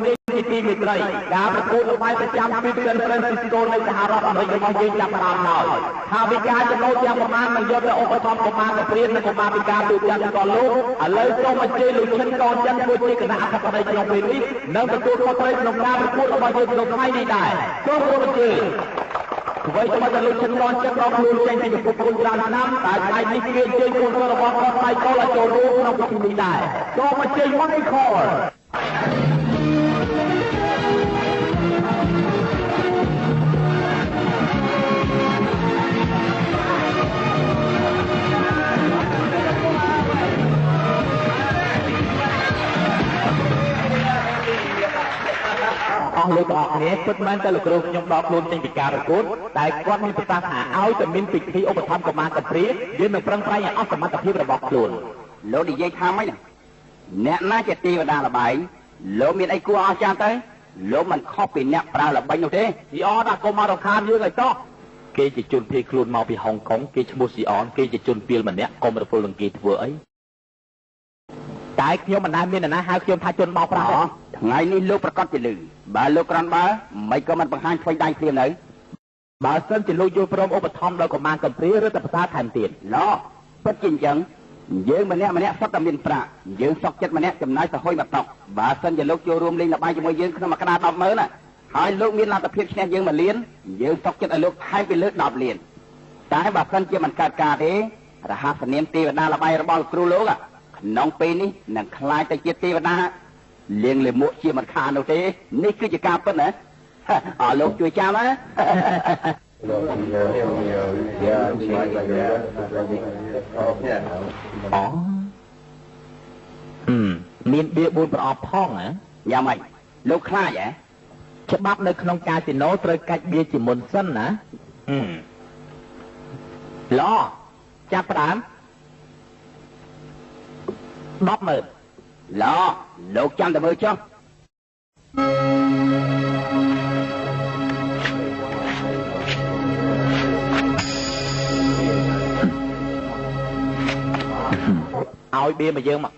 នាងជាទីមេត្រីការប្រកួតល្បែងប្រចាំពី San Francisco នៃសហរដ្ឋអាមេរិករបស់យើងចាប់ផ្ដើមហើយថាវិការចំណូលទាំងប្រមាណនឹងយកទៅឧបត្ថម្ភកុមារកំព្រានិងកុមារពិការទូទាំងសកលលោកឥឡូវសូមអញ្ជើញលោកឈិនកនចិនធ្វើជាគណៈអធិបតីក្នុងពេលនេះនិងទទួលខុសត្រូវក្នុងការប្រកួតរបស់យើងក្នុងថ្ងៃនេះដែរសូមគោរពអញ្ជើញអ្វីត្បិតតែលោកឈិនកនចិនដកខ្លួនចេញពីពិភពគុណច្រើនឆ្នាំតែថ្ងៃនេះគេអញ្ជើញកូនៗរបស់គាត់ដៃកលឲ្យចូលរួមក្នុងពិធីនេះដែរសូមអញ្ជើញ Michael អស់លោកទាំងអស់គ្នាពិតមែនតែលោកគ្រូខ្ញុំដកខ្លួនចេញពីការប្រកួតតែគាត់មានប្រសាសន៍ថាឲ្យតែមានពិធីឧបត្ថម្ភកុមារកំព្រាយើងនឹងប្រឹងប្រែងឲ្យអស់សមត្ថភាពរបស់ខ្លួនលោកនិយាយថាម៉េចអ្នកណាជាទេវតាល្បែងលោកមានអីគួរអស្ចារ្យទៅលោកមិនខុសពីអ្នកប្រើល្បិចនោះទេស៊ីអនអាកុំមករំខានយើងឲ្យតោះគេជាជនភៀសខ្លួនមកពីហុងកុងគេឈ្មោះស៊ីអនគេជាជនពីលម្នាក់កុំរវល់នឹងគេធ្វើអីតែខ្ញុំមិនដែលមាននរណាហៅខ្ញុំថាជនបោកប្រាស់ទេថ្ងៃនេះលោកប្រកាសជាលឺបើលោកក្រាន់បើមិនក៏មិនបង្ហាញឆ្វេងដៃភ្លាមនៅបើសិនជាលោកយល់ព្រមឧបត្ថម្ភដល់កុមារកំព្រាឬតែប្រសើរថែមទៀតណោះពិតជាអញ្ចឹងយើងម្នាក់ម្នាក់សុទ្ធតែមានប្រាក់យើងសុខចិត្តម្នាក់ចំណាយសហុយមួយតុកបើសិនជាលោកចូលរួមលេងល្បែងជាមួយយើងក្នុងមួយក្តារ100000ណាហើយលោកមានលទ្ធភាពឈ្នះយើង1លានយើងសុខចិត្តឲ្យលោកថែមពីលើ10លានតែបើសិនជាមិនកើតការទេរហស្សនាមទេវតាល្បែងរបស់គ្រូលោកក្នុងពេលនេះនឹងក្លាយទៅជាទេវតាលៀងលាមកជាមិនខាននោះទេនេះគឺជាការពិតណាអរលោកជួយចាំណាអូមានបៀ4ប្រអប់ផងហ៎យ៉ាងម៉េចលោកខ្លាចហ៎ច្បាប់នៅក្នុងកាស៊ីណូត្រូវកាច់បៀជាមុនសិនណាល្អចាប់ផ្ដើម100000ល្អលោកចាំតែមើលចុះឲ្យបៀមកយើងមក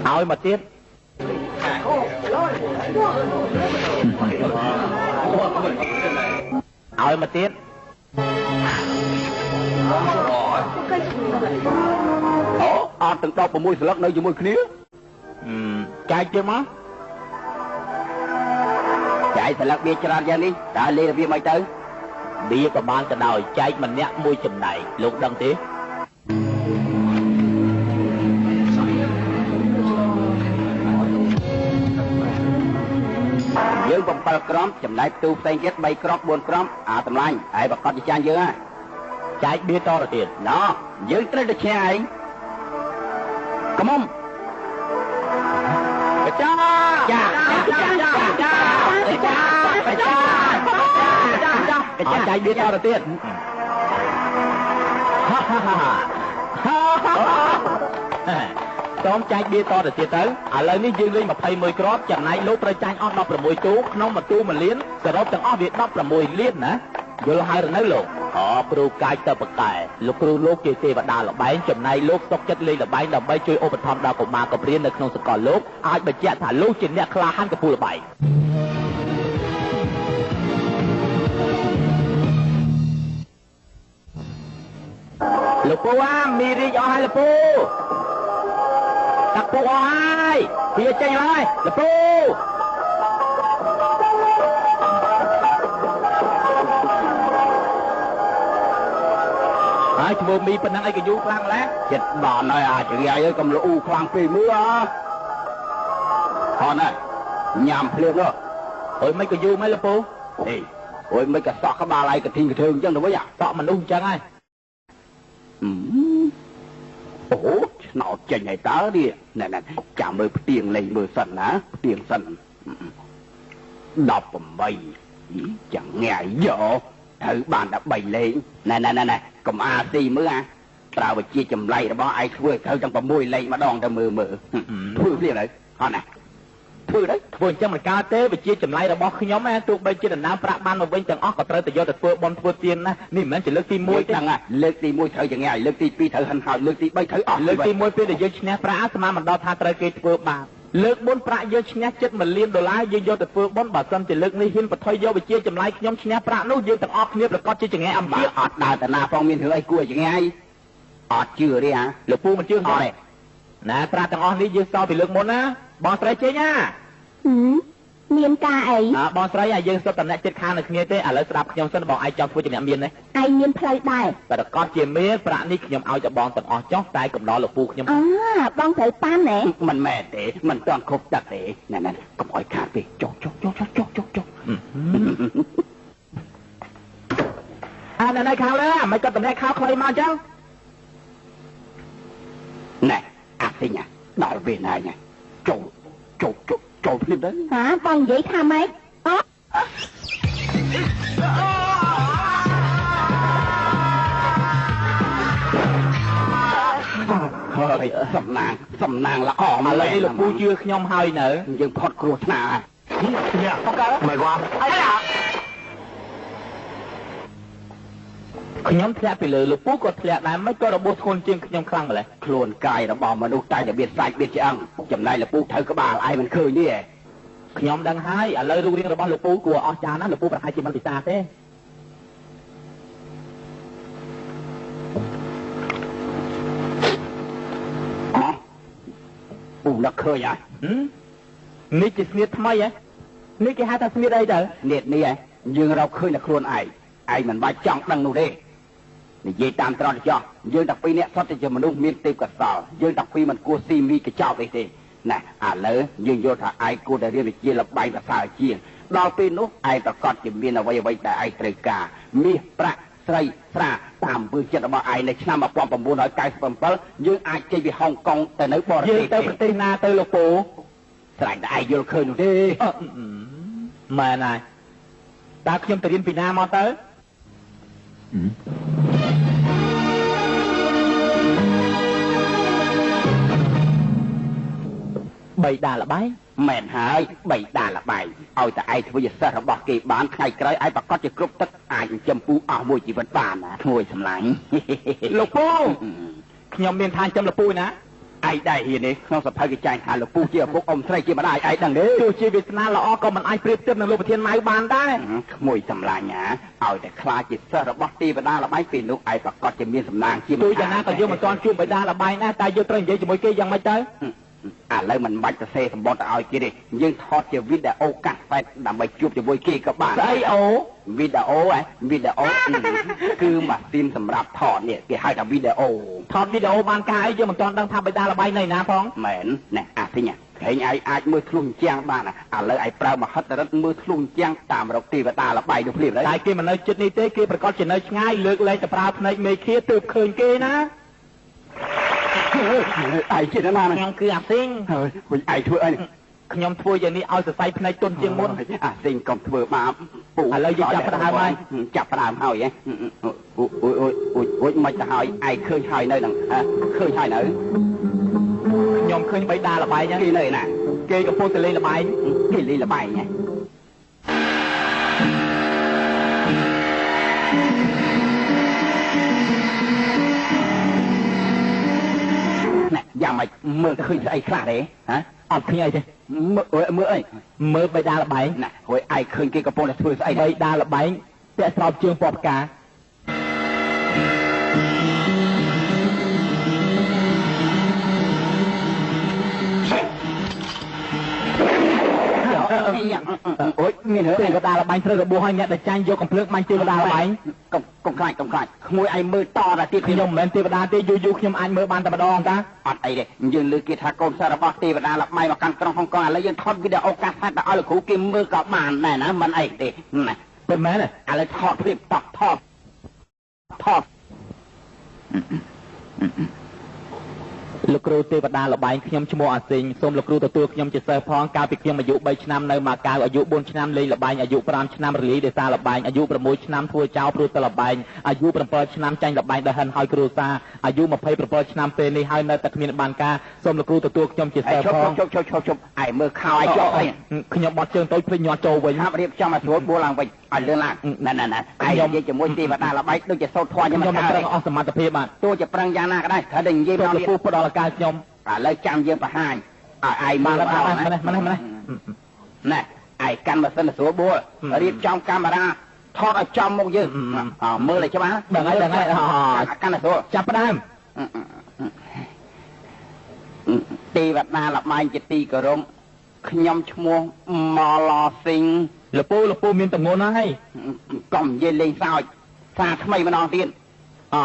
ឲ្យមកទៀតឲ្យមកទៀតអូអត់ទាំង16ស្លឹកនៅជាមួយគ្នាចែកទៀតមកចែកស្លឹកវាច្រើនយ៉ាងនេះតើលេរបៀបមិនទៅបៀក៏បានក៏ដោយចែកម្នាក់មួយចំណែកលោកដឹងទេយើង7ក្រុមចំណែកទូផ្សេងទៀត3ក្រុម4ក្រុមអាតម្លាញ់ឯប្រកាសជាចាញ់យើងហ่ะចែកបៀតទៅទៀតណោះយើងត្រូវទៅឈ្នះឯងកុំកចាចាចាចាចាចាចាចែកបៀតទៅទៀតហាហាហាសូមចែកបៀតទៅទៀតទៅឥឡូវនេះយើងលេង21គ្រាប់ចំណែកលោកត្រូវចាញ់អស់16ទូក្នុងមួយទូ1លានសរុបទាំងអស់វា16លានណាយល់ហើយឬនៅលោកអគ្រូកាយទៅប្រកែលោកគ្រូលោកជាទេវតាល្បែងចំណែកលោកសុកចិត្តលេងល្បែងដើម្បីជួយឧបត្ថម្ភដល់កុមារកំព្រានៅក្នុងសកលលោកអាចបញ្ជាក់ថាលោកជាអ្នកក្លាហានកពូលល្បែងលោកពូអាមីរីកអស់ហើយលោកពូតាក់ពូអស់ហើយវាចេញហើយលោកពូហើយធ្វើមីប៉ុណ្ណឹងអីក៏យូរខ្លាំងម្ល៉េះចិត្តដល់ហើយអាចរាយហើយកុំលូខ្លាំងពេកមើលអហនហើយញ៉ាំភ្លាមនោះអុយមិនក៏យូរមែនលោកពូអេអុយមិនក៏សក់ក្បាលឯងកធីងកធើងអញ្ចឹងទៅវិញសក់មនុស្សអញ្ចឹងហើយអូឆ្នោតចេញហើយតើនេះណែណែចាំមើលផ្ទៀងលេងមើលសិនណាផ្ទៀងសិន18ចឹងងាយយកត្រូវបាន13លេងណែណែណែកុំអាស៊ីមើលអាប្រើវិជាចម្លែករបស់ឯងធ្វើត្រូវទាំង6លេខម្ដងទៅមើលមើលធ្វើភ្លាមហើយហត់ណា ធ្វើទៅ ធ្វើអញ្ចឹងមិនកើតទេ វាជាចម្លៃរបស់ខ្ញុំណា ទោះបីជាដណ្ដើមប្រាក់បានមកវិញទាំងអស់ ក៏ត្រូវតែយកទៅធ្វើបុណ្យធ្វើទានណា នេះមិនមែនជាលើកទី1ទេ ហ្នឹងហើយ លើកទី1ត្រូវចង្ងាយ លើកទី2ត្រូវហិនហោច លើកទី3ត្រូវអស់ លើកទី1ពេលដែលយើងឈ្នះប្រាក់ ស្មានមិនដល់ថាត្រូវគេធ្វើបាប លើកមុនប្រាក់យើងឈ្នះជិត1លានដុល្លារ យើងយកទៅធ្វើបុណ្យ បើសិនជាលើកនេះហ៊ានបថុយយកវិជាចម្លៃខ្ញុំឈ្នះប្រាក់នោះ យើងទាំងអស់គ្នាប្រកាសជាចង្ងាយអំ ពីអត់ដើរតាណាផង មានរឿងអីគួរចង្ងាយ អត់ជឿទេហ่า លោកពូមិនជឿ អត់ទេណា ប្រាក់ទាំងអស់នេះយើងសល់ពីលើកមុនណា បងស្រីចេញណា មានការអី អើបងស្រី អាយើងសុទ្ធតែអ្នកចិត្តខាងនៅគ្នាទេ ឥឡូវស្ដាប់ខ្ញុំសិន បងឯងចង់ធ្វើជាអ្នកមានទេ ឯងមានផ្លូវដែរ ប្រកាសជាមាន ប្រាក់នេះខ្ញុំឲ្យតែបងទាំងអស់ចុះ តែកំដរលោកពូខ្ញុំ អើបងត្រូវប៉ាន់ហ៎ មិនមែនទេ មិនទាន់គ្រប់ទឹកទេ ណែណែ កុំឲ្យខាតពេក ចុះចុះចុះចុះចុះចុះចុះ អាណែណែ ខាងលើមិនក៏តម្លាក់ខោខ្លីមកអញ្ចឹង ណែ អាសិញដល់ពេលណាញ ចូលចូលចូលចូលភ្លាមទៅ ហាបងនិយាយថាម៉េច អូ ហើយសំណាងសំណាងល្អ ឥឡូវនេះលោកពូជឿខ្ញុំហើយនៅ យើងផុតគ្រោះថ្នាក់ អូកាអី ខ្ញុំធ្លាក់ពីលើ លោកពូក៏ធ្លាក់ដែរ មិនក៏របួសធ្ងន់ជាងខ្ញុំខ្លាំងម្ល៉េះ ខ្លួនកាយរបស់មនុស្សតែតែមានសាច់មានឆ្អឹង ចំណែកលោកពូត្រូវក្បាលឯងមិនឃើញនេះ ខ្ញុំដឹងហើយ ឥឡូវរូបរាងរបស់លោកពូគួរអស្ចារ្យណាស់ លោកពូប្រហែលជាមិនពិសាទេ អពូនឹកឃើញហើយ នេះជាស្នៀតថ្មីហ៎ នេះគេហៅថាស្នៀតអីទៅ ស្នៀតនេះហ៎ យើងរកឃើញតែខ្លួនឯង ឯងមិនបាច់ចង់ដឹងនោះទេ និយាយតាមត្រង់ចោះ យើងទាំងពីរនាក់សុទ្ធតែជាមនុស្សមានទេពកោសល យើងទាំងពីរមិនគួរស៊ីមីកញ្ចប់អីទេណា ឥឡូវយើងយល់ថាឯងគួរតែរៀនវិជ្ជាលបែងប្រសើរជាង ដល់ពេលនោះឯងប្រកាសជាមានអ្វីអ្វីដែលឯងត្រូវការ មាសប្រាក់ស្រីស្រាតាមអំពើចិត្តរបស់ឯង នៅឆ្នាំ1997យើងអាចចេញពីហុងកុងទៅនៅបរទេស យើងទៅប្រទេសណាទៅលោកពូ ស្រេចតែឯងយល់ឃើញនោះទេ មែនហើយ តើខ្ញុំទៅរៀនពីណាមកទៅ បីដាលបែង មែនហើយ បីដាលបែង ឲ្យតែឯងធ្វើជាសិស្សរបស់គេបាន ថ្ងៃក្រោយឯងប្រកាសជាគ្រប់ទឹក អាចចិញ្ចឹមពូអស់មួយជីវិតបានណា ក្មួយសម្លាញ់ លោកពូ ខ្ញុំមានថាចិញ្ចឹមលោកពូណា ឯងដែរហ៊ានទេ ក្នុងសភៅគេចែងថាលោកពូជាឪពុក អ៊ំស្រីជាម្ដាយ ឯងដឹងទេ ទោះជាវាសនាល្អក៏មិនអាចប្រៀបធៀបនឹងលោកប្រធានម៉ៅបានដែរ ក្មួយសម្លាញ់ណា ឲ្យតែខ្លាចជាសិស្សរបស់ទេវតាលបែង ពេលនោះឯងប្រកាសជាមានសំណាងជា ទោះយ៉ាងណាក៏យើងមិនទាន់ជួបបិតាលបែងដែរ តែយើងត្រូវនិយាយជាមួយគេយ៉ាងម៉េចទៅ ឥឡូវមិនបាច់ទៅសេសម្បត្តិទៅឲ្យគេទេ យើងថតជាវីដេអូកាសែតដើម្បីជួបជាមួយគេក៏បាន ស្អីអូ វីដេអូហ៎ វីដេអូគឺម៉ាស៊ីនសម្រាប់ថតនេះ គេហៅថាវីដេអូ ថតវីដេអូបានការអី យើងមិនទាន់ដឹងថាបិតាលបែងនៅណាផង មែនណែ អាសិញឃើញឯងអាចមើលធ្លុះជាងបាន ឥឡូវឯងប្រើមហិទ្ធិឫទ្ធិមើលធ្លុះជាងតាមរកទេវតាលបែងនោះភ្លាម តែគេមិននៅចិត្តនេះទេ គេប្រកាសជានៅឆ្ងាយ លើកលែងតែប្រើភ្នែកមេឃាទើបឃើញគេណា ឯងជាណា ខ្ញុំគឺអាស៊ីង ហើយវិញឯងធ្វើអី ខ្ញុំធ្វើយ៉ាងនេះឲ្យសរសៃភ្នែកទន់ជាងមុន អាស៊ីងកុំធ្វើបាបពូ ឥឡូវយើងចាប់ផ្ដើមហើយ ចាប់ផ្ដើមហើយហ៎ អូយអូយអូយអូយ មិនទៅហើយ ឯងឃើញហើយនៅហ្នឹង ឃើញហើយនៅ ខ្ញុំឃើញបីដាលបែងហ្នឹង គេនៅណា គេកំពុងតែលេងលបែង គេលេងលបែងហ៎ យ៉ាងម៉េចមើលឃើញស្អីខ្លះទេហ៎ អត់ឃើញអីទេ មើលមើលអី មើលបៃតាលបែងណា ហើយឯងឃើញគេកំពុងតែធ្វើស្អី បៃតាលបែងពាក់ស្រោបជើងពណ៌ផ្កា អូយមានរឿង ទេវតាលបែងត្រូវរបួសហើយ អ្នកដែលចាញ់យកកំភ្លើងបាញ់ទេវតាលបែង កុំកុំខ្លាច កុំខ្លាច ក្មួយឯងមើលតតែទៀត ខ្ញុំមិនមែនទេវតាទេ យូរយូរខ្ញុំអាចមើលបានតែម្ដងតា អត់អីទេ យើងលើគេថាកូនសិស្សរបស់ទេវតាលបែងមកកាន់ក្រុងហុងកុង ឥឡូវយើងថតវីដេអូកាសែតទៅឲ្យលោកគ្រូគេមើលក៏បានដែរណា មិនអីទេណា ពិតមែន ឥឡូវថតភ្លាម តោះថតថត លោកគ្រូទេវតាលបែងខ្ញុំឈ្មោះអាស៊ីងសូមលោកគ្រូទទួលខ្ញុំជាសិស្សផងកាលពីខ្ញុំអាយុ3ឆ្នាំនៅម៉ាកាវអាយុ4ឆ្នាំលេងលបែងអាយុ5ឆ្នាំរលាយដោយសារលបែងអាយុ6ឆ្នាំធ្វើចោលព្រោះតែលបែងអាយុ7ឆ្នាំចាញ់លបែងដោយហិនហើយគ្រួសារអាយុ27ឆ្នាំពេលនេះហើយនៅតែគ្មានបានការសូមលោកគ្រូទទួលខ្ញុំជាសិស្សផងជប់ជប់ជប់ជប់ឯមើលខោឲ្យជាប់អីខ្ញុំបត់ជើងតូចភ្លេចញាត់ចូលវិញហាប់រៀបចំឲ្យស្រួលបួលឡើងវិញឲ្យលឿនឡើងណែណែណែឯងនិយាយជាមួយទេវតាលបែងដូចជាសូត្រធម៌ខ្ញុំខ្ញុំមិនប្រឹងអស់សមត្ថភាពបាទទោះជាប្រឹងយ៉ាងណាក៏ដោយត្រូវតែនិយាយមកលោកគ្រូផ្ដល់ឱកាសខ្ញុំឥឡូវចាំយើងបង្ហាញឲ្យឯងមើលម្នេះម្នេះម្នេះណែឯងកាន់ម៉ាស៊ីនស្រួលបួលរៀបចំកាមេរ៉ាថតឲ្យចំមុខយើងមើលឲ្យច្បាស់ដឹងហើយដឹងហើយកាន់តែស្រួលចាប់ផ្ដើមទេវតាលបែងជាទីគោរពខ្ញុំឈ្មោះម៉ឡស៊ីងលពូលពូមានតំងន់ហើយកុំនិយាយលេងសើចសារថ្មីម្ដងទៀតអ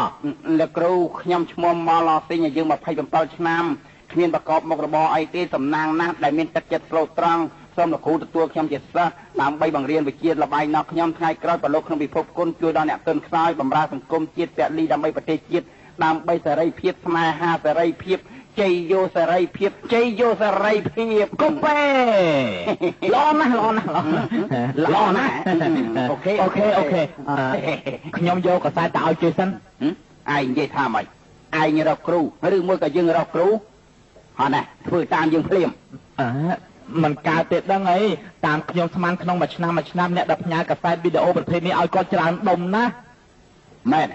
លោកគ្រូខ្ញុំឈ្មោះម៉ឡស៊ីងអាយុ27ឆ្នាំគ្មានប្រកបមុខរបរអីទេសំណាងណាស់ដែលមានទឹកចិត្តស្លូតត្រង់សូមលោកគ្រូទទួលខ្ញុំជាសិស្សដើម្បីបង្រៀនវិជ្ជាលបែងដល់ខ្ញុំថ្ងៃក្រោយប្រឡូកក្នុងពិភពគុណជួយដល់អ្នកទន់ខ្សោយបម្រើសង្គមជាតិពលីដើម្បីប្រទេសជាតិដើម្បីសេរីភាពស្នេហាសេរីភាពជ័យយោសេរីភាពជ័យយោសេរីភាពកុំពេល្អណាស់ល្អណាស់ល្អណាស់ OK OK OK ខ្ញុំយកកាសែតទៅឲ្យជេសិនឯងនិយាយថាម៉េចឯងរកគ្រូឬមួយក៏យើងរកគ្រូហ៎ណាធ្វើតាមយើងភ្លាមអើមិនកើតទេដឹងអីតាមខ្ញុំស្មានក្នុងមួយឆ្នាំមួយឆ្នាំអ្នកដែលផ្ញើកាសែតវីដេអូប្រភេទនេះឲ្យគាត់ច្រើនដុំណាស់មែន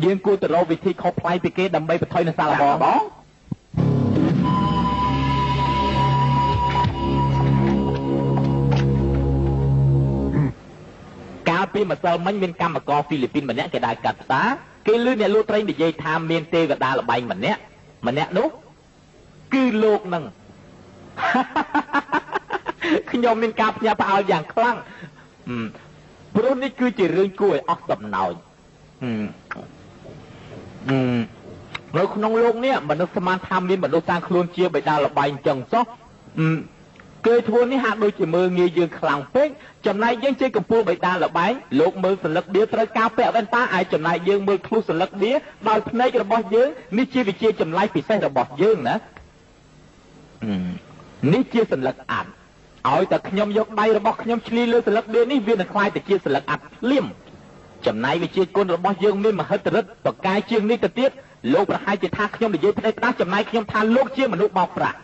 យើងគួរទៅរកវិធីខុសប្លែកពីគេដើម្បីបន្ថយនឹងសារលបងកាលពីម្សិលមិញមានកម្មករហ្វីលីពីនម្នាក់គេដើរកាត់ផ្សារគេឮអ្នកលក់ត្រីនិយាយថាមានទេវតាលបែងម្នាក់ម្នាក់នោះគឺលោកនឹងខ្ញុំមានការភ្ញាក់ផ្អើលយ៉ាងខ្លាំងព្រោះនេះគឺជារឿងគួរឲ្យអស់សំណើចនៅក្នុងលោកនេះមនុស្សស្មានថាមានមនុស្សតាំងខ្លួនជាបិតាលបែងចឹងសោះគេធ្វើនេះហាក់ដូចជាមើលងាយយើងខ្លាំងពេកចំណែកយើងជាកម្ពូលបិតាលបែងលោកមើលសន្លឹកបៀត្រូវការពាក់វ៉ែនតាឯចំណែកយើងមើលធ្លុះសន្លឹកបៀដោយភ្នែករបស់យើងនេះជាវិជាចម្លែកពិសេសរបស់យើងណានេះជាសន្លឹកអាត់ឲ្យតែខ្ញុំយកដៃរបស់ខ្ញុំឆ្លីលើសន្លឹកបៀនេះវានឹងក្លាយទៅជាសន្លឹកអាត់ភ្លាមចំណែកវិជាគុណរបស់យើងមានមហិទ្ធិឫទ្ធិប្រកែជាងនេះទៅទៀតលោកប្រហែលជាថាខ្ញុំនិយាយផ្ដេសផ្ដាស់ចំណែកខ្ញុំថាលោកជាមនុស្សបោកប្រាស់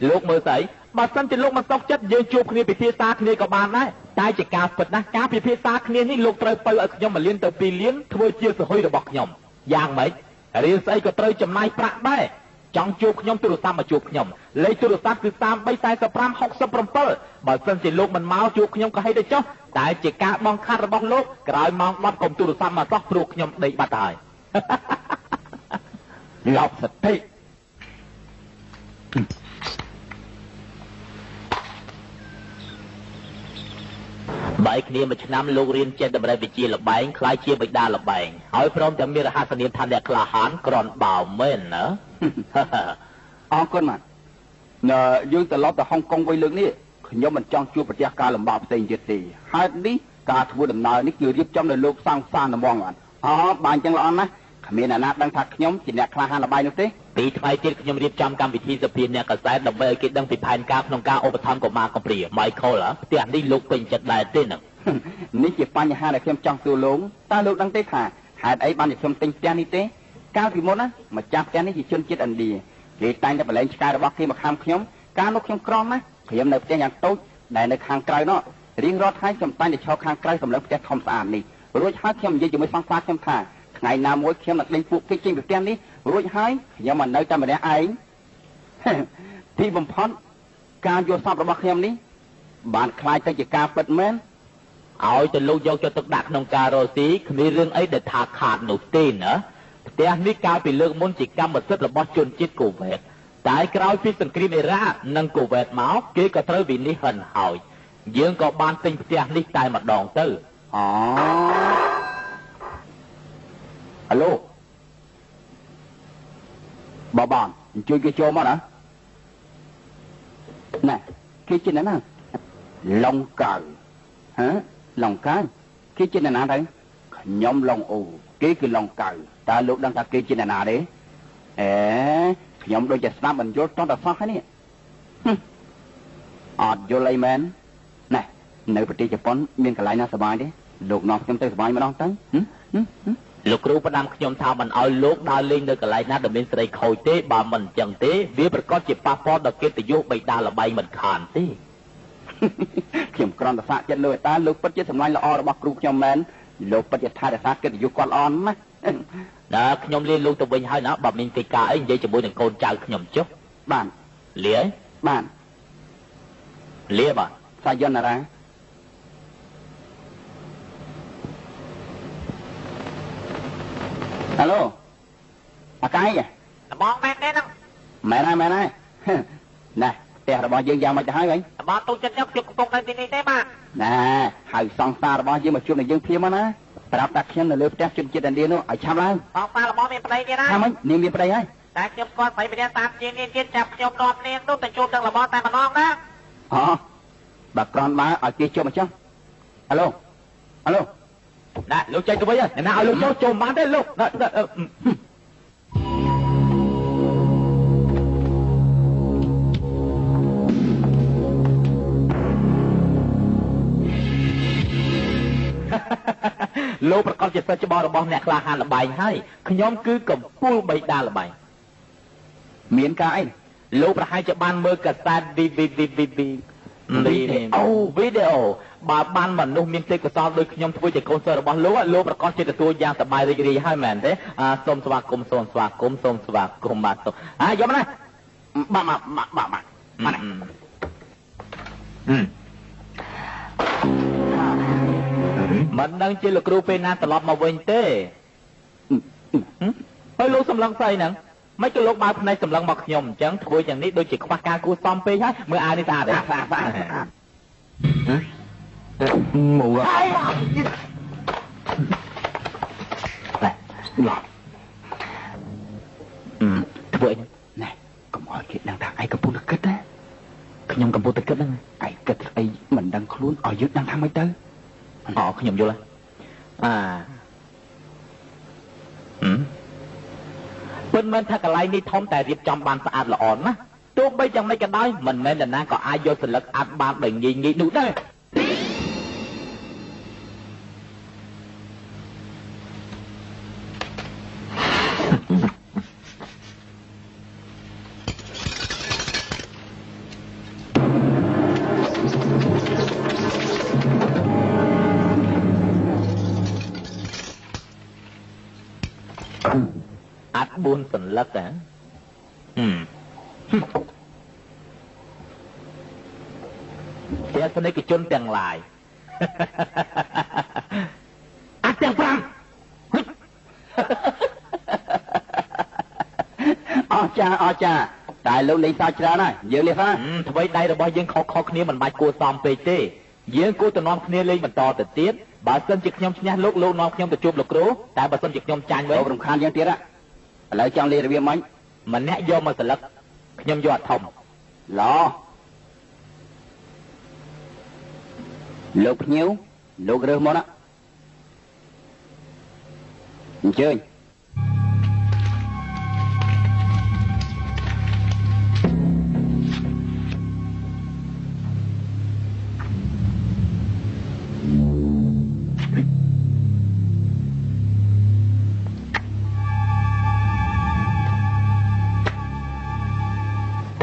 លោកមើលស្អីបើសិនជាលោកមិនសុខចិត្តយើងជួបគ្នាពិភាក្សាគ្នាក៏បានដែរតែជាការពិតណាស់ការពិភាក្សាគ្នានេះលោកត្រូវពៅឲ្យខ្ញុំ1លានទៅ2លានធ្វើជាសហុយរបស់ខ្ញុំយ៉ាងម៉េចរៀនស្អីក៏ត្រូវចំណាយប្រាក់ដែរចង់ជួបខ្ញុំទូរស័ព្ទមកជួបខ្ញុំលេខទូរស័ព្ទគឺ334567បើសិនជាលោកមិនមកជួបខ្ញុំក៏ហីទៅចុះតែជាការបង់ខាត់របស់លោកក្រោយម៉ោង10កុំទូរស័ព្ទមកសោះព្រោះខ្ញុំដេកបាត់ហើយលប់សតិបែកគ្នាមួយឆ្នាំលោករៀនចេះតម្រូវវិជាលបែងខ្លាយជាបិតាលបែងហើយព្រមទាំងមានរហស្សនាមថាអ្នកក្លាហានក្រនបោមែនណាអរគុណបាទយើងត្រឡប់ទៅហុងកុងវិញលើកនេះខ្ញុំមិនចង់ជួបប្រទះការលំបាកផ្សេងទៀតទេហេតុនេះការធ្វើដំណើរនេះគឺរៀបចំដោយលោកសាងសានហ្មងបាទអូបាទអញ្ចឹងល្អណាស់គ្មានអ្នកណាដឹងថាខ្ញុំជាអ្នកក្លាហានលបែងនោះទេពីថ្ងៃទៀតខ្ញុំរៀបចំកម្មវិធីសភាអ្នកកាសែតដើម្បីឲ្យគេដឹងពីផែនការក្នុងការឧបត្ថម្ភកុមារកំព្រា Michael ផ្ទះនេះលោកពេញចិត្តដែរទេនឹងនេះជាបញ្ហាដែលខ្ញុំចង់សួរលោកតើលោកដឹងទេថាហេតុអីបានជាខ្ញុំទិញផ្ទះនេះទេកាលពីមុនណាម្ចាស់ផ្ទះនេះជាជនជាតិឥណ្ឌាគេតែងតែប្រឡែងឆ្កែរបស់គេមកខាំខ្ញុំកាលនោះខ្ញុំក្រណាស់ខ្ញុំនៅផ្ទះយ៉ាងតូចដែលនៅខាងក្រៅនោះរៀងរាល់ថ្ងៃខ្ញុំតែងតែឈរខាងក្រៅសម្លឹងផ្ទះធំស្អាតនេះរួចហើយខ្ញុំនិយាយជាមួយសង្សារខ្ញុំថាថ្ងៃណាមួយខ្ញុំនឹងដេញពួកគេចេញពីផ្ទះនេះរួចហើយខ្ញុំមកនៅតែម្នាក់ឯងទីបំផុតការយល់សប្តិរបស់ខ្ញុំនេះបានក្លាយទៅជាការពិតមែនឲ្យទៅលោកយកចិត្តទុកដាក់ក្នុងការរកស៊ីគ្មានរឿងអីដែលថាខាតនោះទេណាផ្ទះនេះកាលពីលើកមុនជាកម្មសិទ្ធិរបស់ជនជាតិកូវ៉េតតែក្រោយពីសង្គ្រាមអ៊ីរ៉ាក់និងកូវ៉េតមកគេក៏ត្រូវវិនិច្ឆ័យហិនហើយយើងក៏បានទិញផ្ទះនេះតែម្ដងទៅអូអាឡូបបងអញ្ជើញគេចូលមកណាណែគេជាអ្នកណាឡុងកៅហ៎ឡុងកៅគេជាអ្នកណាទៅខ្ញុំឡុងអូគេគឺឡុងកៅតើលោកដឹងថាគេជាអ្នកណាទេអេ ខ្ញុំដូចជាស្ដាប់មិនយល់តតែសោះហើយនេះអត់យល់អីមែនណែនៅប្រទេសជប៉ុនមានកន្លែងណាសប្បាយទេលោកនាំខ្ញុំទៅសប្បាយម្ដងទៅលោកគ្រូផ្ដាំខ្ញុំថាមិនឲ្យលោកដើរលេងនៅកន្លែងណាដែលមានស្រីខូចទេបើមិនអញ្ចឹងទេវាប្រកាសជាប៉ះពាល់ដល់កិត្តិយសបិតាល្បែងមិនខានទេខ្ញុំគ្រាន់តែសាកចិត្តលោកតាលោកពិតជាសម្លាញ់ល្អរបស់គ្រូខ្ញុំមែនលោកពិតជាថែរក្សាកិត្តិយសគាត់ល្អណាស់ណាខ្ញុំលាលោកទៅវិញហើយណាបើមានកិច្ចការអីនិយាយជាមួយនឹងកូនចៅខ្ញុំចុះបានលាបានលាបាទសាយនរ៉ាអាឡូអាកាយបងមែនទេហ្នឹងមែនហើយមែនហើយណែផ្ទះរបស់យើងយ៉ាងម៉េចទៅហើយវិញបងទូចិត្តខ្ញុំកំពុងនៅទីនេះទេបាទណែហៅសង្សាររបស់យើងមកជួបនឹងយើងភ្លាមណាប្រាប់តែខ្ញុំនៅលើផ្ទះជនជាតិឥណ្ឌានោះឲ្យឆាប់ឡើងបងប៉ារបស់មានប្តីទៀតណាថាម៉េចនាងមានប្តីហើយតែខ្ញុំស្គាល់ស្រីម្នាក់តាមជាងនេះទៀតចាប់ខ្ញុំនាំនាងនោះទៅជួបនឹងរបស់តែម្ដងណាអូបើក្រន់បើឲ្យគេជួបមកចុះអាឡូអាឡូណាលោកចេញទៅវិញណាឲ្យលោកចូលចូលបានទេលោកលោកប្រកាសជាសិស្សច្បងរបស់អ្នកក្លាហានល្បែងហើយខ្ញុំគឺកំពូលបៃតាល្បែងមានការអីលោកប្រហែលជាបានមើលកាសែត VVVVV អូវីដេអូបើបានមនុស្សមានទេពកោសល្យដូចខ្ញុំធ្វើជាកូនសិស្សរបស់លោកលោកប្រកាសជាទទួលយ៉ាងសប្បាយរីករាយហើយមែនទេសូមស្វាគមន៍សូមស្វាគមន៍សូមស្វាគមន៍បាទសូមយកមកណាបាទបាទបាទបាទមិនដឹងជាលោកគ្រូពេលណាត្រឡប់មកវិញទេហើយលោកសម្លឹងស្អីហ្នឹងមិនក៏លោកបើកភ្នែកសម្លឹងមកខ្ញុំអញ្ចឹងធ្វើយ៉ាងនេះដូចជាខ្វះការគួរសមពេកហើយមើលអាវនេះស្អាតទេស្អាតស្អាតមកធ្វើអីណែកុំឲ្យគេដឹងថាឯងកំពុងតែគិតណាខ្ញុំកំពុងតែគិតហ្នឹងឯងគិតស្អីមិនដឹងខ្លួនឲ្យយើងដឹងថាម៉េចទៅអូខ្ញុំយល់ហើយអាពិតមែនថាកន្លែងនេះធំតែរៀបចំបានស្អាតល្អណាស់ទោះបីយ៉ាងម៉េចក៏ដោយមិនមែននរណាក៏អាចយកសន្លឹកអាត់បានដោយងាយងាយនោះដែរអាត់4សន្លឹកហ៎ទស្សនិកជនទាំងឡាយអាត់ទាំង5អស្ចារ្យអស្ចារ្យតែលោកលេងសើចច្រើនហើយយើងលេងហ្វាអ្វីដៃរបស់យើងខុសៗគ្នាមិនបាច់គួរសមពេកទេយើងគួរទៅនាំគ្នាលេងបន្តទៅទៀតបើសិនជាខ្ញុំឈ្នះលោកលោកនាំខ្ញុំទៅជួបលោកគ្រូតែបើសិនជាខ្ញុំចាញ់វិញលោករំខានយើងទៀតឥឡូវចង់លេងរបៀបម៉េចម្នាក់យកមកសន្លឹកខ្ញុំយកអត់ធំឡលោកភ្ញៀវលោករើសមកណាអញ្ជើញ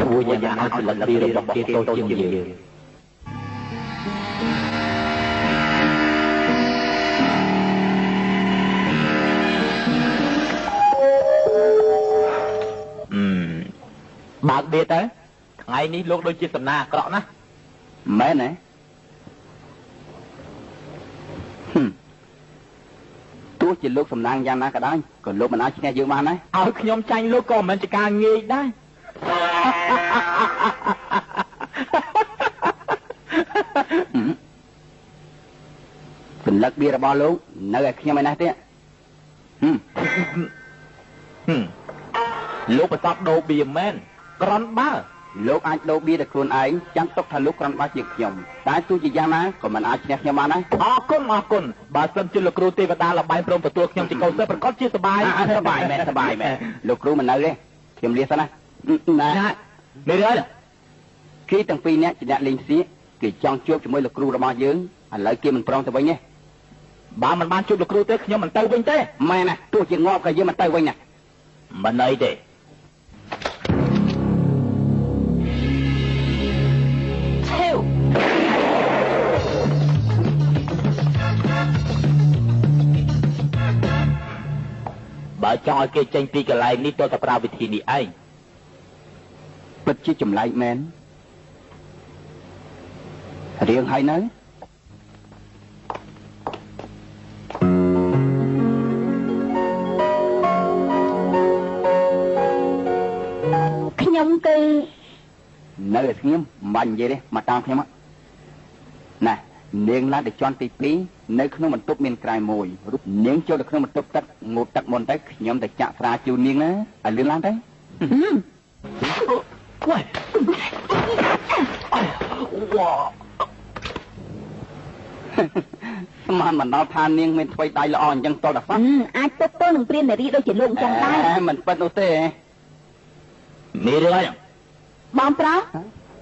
ធ្វើយ៉ាងណាឲ្យសន្លឹកពីរបស់គេតូចជាងយើងបើកបៀទៅថ្ងៃនេះលោកដូចជាសំណាអាក្រក់ណាស់មែនទេទោះជាលោកសំណាងយ៉ាងណាក៏ដោយក៏លោកមិនអាចឈ្នះយើងបានដែរឲ្យខ្ញុំចាញ់លោកក៏មិនមែនជាការងាយដែរសន្លឹកបៀរបស់លោកនៅឲ្យខ្ញុំឯណាទេលោកប្រសពដូរបៀមែនក្រន់បើលោកអាចដូរបៀតែខ្លួនឯងចាំទុកថាលោកក្រន់បើជាខ្ញុំតែទោះជាយ៉ាងណាក៏មិនអាចឈ្នះខ្ញុំបានដែរអរគុណអរគុណបើសិនជាលោកគ្រូទេវតាលបែងព្រមទទួលខ្ញុំជាកូនសិស្សប្រកាសជាសប្បាយសប្បាយមែនសប្បាយមែនលោកគ្រូមិននៅទេខ្ញុំលាសិនណា ណា មានរឿង គេទាំងពីរនាក់ជាអ្នកលេងសៀកគេចង់ជួបជាមួយលោកគ្រូរបស់យើងឥឡូវគេមិនព្រមទៅវិញទេ បើមិនបានជួបលោកគ្រូទេខ្ញុំមិនទៅវិញទេ ម៉ែណាទោះជាងាប់ក៏យើងមិនទៅវិញណា មិនអីទេឆេវបើចង់ឲ្យគេចេញពីកន្លែងនេះទោះតែប្រើវិធីនេះឯង ពិតជាចម្លែកមែនរៀងហើយនៅ ខ្ញុំគឺ នៅឲ្យស្ងៀមមិនបាច់និយាយទេមកតាមខ្ញុំណានាងឡើងទៅជាន់ទី2នៅក្នុងបន្ទប់មានក្រែមួយរូបនាងចូលទៅក្នុងបន្ទប់ទឹកងូតទឹកមុនទៅខ្ញុំទៅចាក់ស្រាជូននាងណាឲ្យលឿនឡើងទៅ វ៉ៃវ៉ា ស្មានមិនដល់ថានាងមានថ្វីដៃល្អអញ្ចឹងតដល់សោះ អាចទប់ទល់នឹងព្រាននារីដូចជាលោកអញ្ចឹងដែរ មិនពិតនោះទេ មានរឿងអី បងប្រុស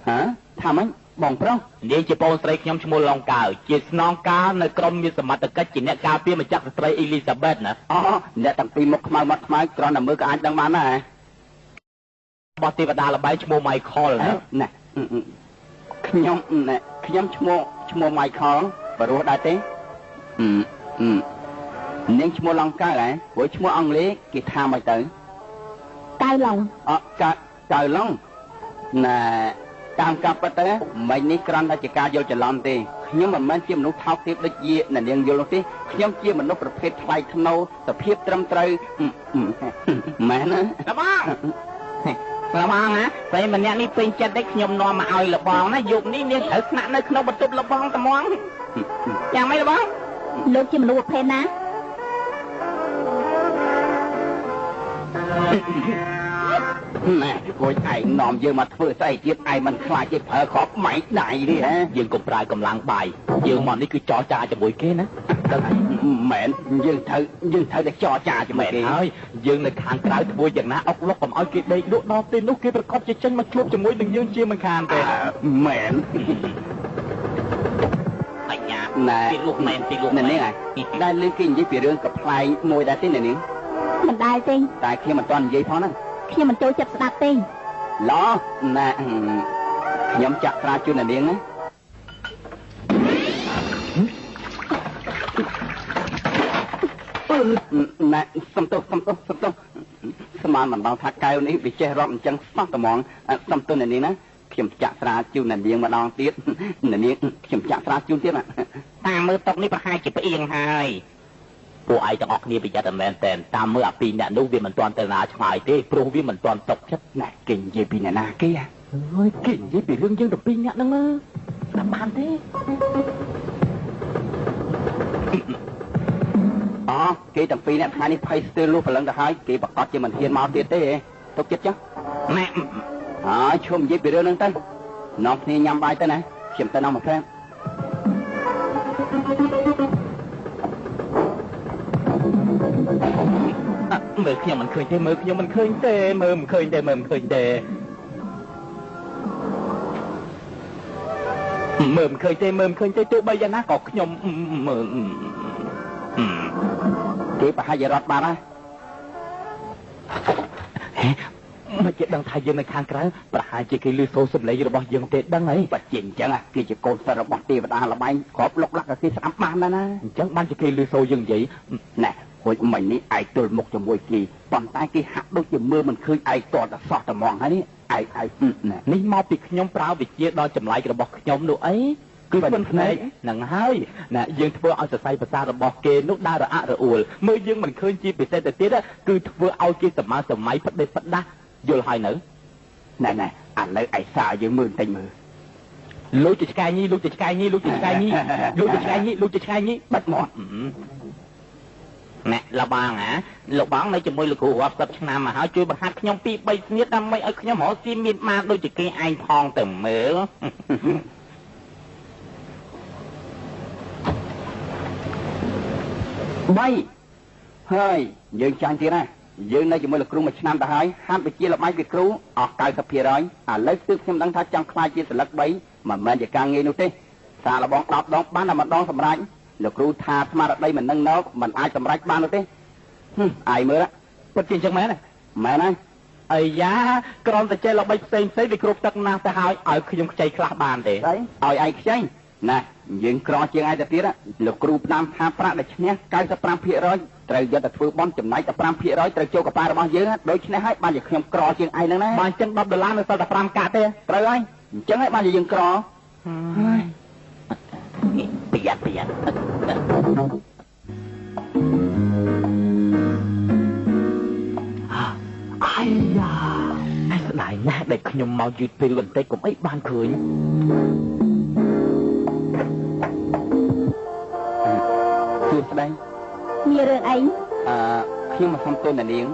ហ៎ថាម៉េចបងប្រុស នាងជាបងស្រីខ្ញុំឈ្មោះឡុងកៅជាស្នងការនៅក្រុមមានសមត្ថកិច្ចជាអ្នកការពារម្ចាស់ស្ត្រីអេលីសាបេតណា អូអ្នកទាំងពីរមុខខ្មៅមាត់ខ្មៅគ្រាន់តែមើលក៏អាចដឹងបានដែរ របស់ទេវតាល្បែងឈ្មោះ Michael ណា ខ្ញុំខ្ញុំឈ្មោះឈ្មោះ Michael បរោះដែរទេ នាងឈ្មោះឡុងកៅហ៎ព្រោះឈ្មោះអង់គ្លេសគេថាមកទៅ កៅឡុង អកៅកៅឡុងណែតាមការពិតទៅមិញនេះគ្រាន់តែជាការយល់ច្រឡំទេខ្ញុំមិនមែនជាមនុស្សថោកទាបដូចជាអ្នកនាងយល់នោះទេខ្ញុំជាមនុស្សប្រភេទថ្លៃថ្នូរសភាពត្រឹមត្រូវមែនណា លបងលបងណាស្រីម្នាក់នេះពេញចិត្តទេខ្ញុំនាំមកឲ្យលបងណាយប់នេះនាងត្រូវស្នាក់នៅក្នុងបន្ទប់លបងត្មងយ៉ាងម៉េចលបង លោកជាមនុស្សប្រភេទណា ណែគួយឯងនាំយើងមកធ្វើស្អីទៀតឯងមិនខ្លាចគេប្រើគ្រាប់ម៉ែកដៃទេហ៎ យើងកុំប្រើកម្លាំងបាយយើងមកនេះគឺចរចាជាមួយគេណា ដឹងមែនយើងត្រូវយើងត្រូវតែចរចាជាមួយគេ ហើយយើងនៅខាងក្រៅធ្វើយ៉ាងណាអុកលុកកុំឲ្យគេដេកលក់ដល់ពេលនោះគេប្រកបជាចេញមកជួបជាមួយនឹងយើងជាមិនខានទេ មែន បញ្ញា ណែ ពីលោកមែនពីលោក ណែនាងដែលលើគេនិយាយពីរឿងកំប្លែងមួយដែរទេអ្នកនាង មិនដែលទេ តែខ្ញុំមិនទាន់និយាយផងហ្នឹង ខ្ញុំមិនចូលចិត្តស្ដាប់ទេ ល្អណែខ្ញុំចាក់ស្រាជូនអ្នកនាងណា ណែសំទោសសំទោសសំទោសស្មានមិនដល់ថាកែវនេះវាចេះរាប់អញ្ចឹងសោះត្មងសំទោសអ្នកនាងណាខ្ញុំចាក់ស្រាជូនអ្នកនាងម្ដងទៀតអ្នកនាងខ្ញុំចាក់ស្រាជូនទៀតណា តាមមើលតុកនេះប្រហែលជាផ្អៀងហើយ ពួកឯងទាំងអស់គ្នាប្រយ័ត្នតែមែនតែនតាមមើលអាពីរអ្នកនោះវាមិនទាន់ទៅណាឆ្ងាយទេព្រោះវាមិនទាន់ຕົកចិត្ត ណែគេនិយាយពីអ្នកណាគេ អើយគេនិយាយពីរឿងយើងទាំងពីរអ្នកហ្នឹងស្ដាប់បានទេ អូគេទាំងពីរអ្នកថ្ងៃនេះភ័យស្ទើរលុះព្រលឹងទៅហើយគេប្រកាសជាមិនហ៊ានមកទៀតទេទុកចិត្តចុះ ណែ ហើយឈប់និយាយពីរឿងហ្នឹងទៅនាំគ្នាញ៉ាំបាយទៅណាខ្ញុំទៅនាំមកផ្លែ មើលខ្ញុំមិនឃើញទេមើលខ្ញុំមិនឃើញទេមើលមិនឃើញទេមើលមិនឃើញទេមើលមិនឃើញទេមើលមិនឃើញទេទោះបីយ៉ាងណាក៏ខ្ញុំមើល គេប្រហែលជារត់បាត់ហើយ មិនជាដឹងថាយើងនៅខាងក្រៅប្រហែលជាគេលឺសូរសំឡេងរបស់យើងទេដឹងហើយ បើជាអញ្ចឹងគេជាកូនសិស្សរបស់ទេវតាល្បែងគ្រាប់លុកលាក់ក៏គេស្ដាប់បានដែរណា អញ្ចឹងបានជាគេលឺសូរយើងនិយាយ ណែហួចមិញនេះឯងទល់មុខជាមួយគេប៉ុន្តែគេហាក់ដូចជាមើលមិនឃើញឯងតតែសោះត្មងហើយនេះឯងឯង នេះមកពីខ្ញុំប្រើវិជាដល់ចម្លែករបស់ខ្ញុំនោះអីគឺមិនភ្នែកហ្នឹងហើយណាយើងធ្វើឲ្យសរសៃប្រសាទរបស់គេនោះដើររអាក់រអួលមើលយើងមិនឃើញជាពិសេសទៅទៀតគឺធ្វើឲ្យគេសមាសម័យផ្ដេសផ្ដាស់យល់ហើយនៅ ណែណែឥឡូវឯសាយើងមើលបន្តិចមើល លូចទៅឆ្កែញីលូចទៅឆ្កែញីលូចទៅឆ្កែញីលូចទៅឆ្កែញីលូចទៅឆ្កែញី បិទមាត់ ណែលបងហ៎លោកបងនៅជាមួយលោកគ្រូរាប់សិបឆ្នាំមកហើយជួយបង្ហាត់ខ្ញុំពី3ស្នៀតដើម្បីឲ្យខ្ញុំរកស៊ីមានបានដូចជាគេឯងផងទៅមើល 3ហើយយើងចាញ់ទៀតណា យើងនៅជាមួយលោកគ្រូមួយឆ្នាំទៅហើយហាត់វិជាលបាយពីគ្រូអស់90%ឥឡូវទើបខ្ញុំដឹងថាចង់ខ្លាចជាសន្លឹក3មិនមែនជាការងាយនោះទេសាលបង10ដងបានតែម្ដងសម្រេចលោកគ្រូថាស្មារតីមិននឹងណកមិនអាចសម្រេចបាននោះទេអាយមើលពិតជាអញ្ចឹងមែនទេមែនហើយអាយ៉ាក្រំតែចេះល្បិចផ្សេងផ្សេងវាគ្រប់ទឹកណាស់ទៅហើយឲ្យខ្ញុំខ្ចីខ្លះបានទេឲ្យឯងខ្ចីណាយើងក្រជាងឯងទៅទៀតលោកគ្រូផ្ដាំថាប្រាក់ដែលឈ្នះ95%ត្រូវយកទៅធ្វើបន់ចំណែកតែ5%ត្រូវចូលកប៉ាល់របស់យើងដូច្នេះហើយបានជាខ្ញុំក្រជាងឯងហ្នឹងណាបើអញ្ចឹង10ដុល្លារនៅសល់តែ5កាក់ទេត្រូវហើយអញ្ចឹងហើយបានជាយើងក្រប្រយ័ត្នប្រយ័ត្នអាយ៉ាស្ដាយណាស់ដែលខ្ញុំមកយឺតពេលបន្តិចកុំអីបានឃើញសួស្តីមានរឿងអីខ្ញុំមកសុំទោសអ្នកនាង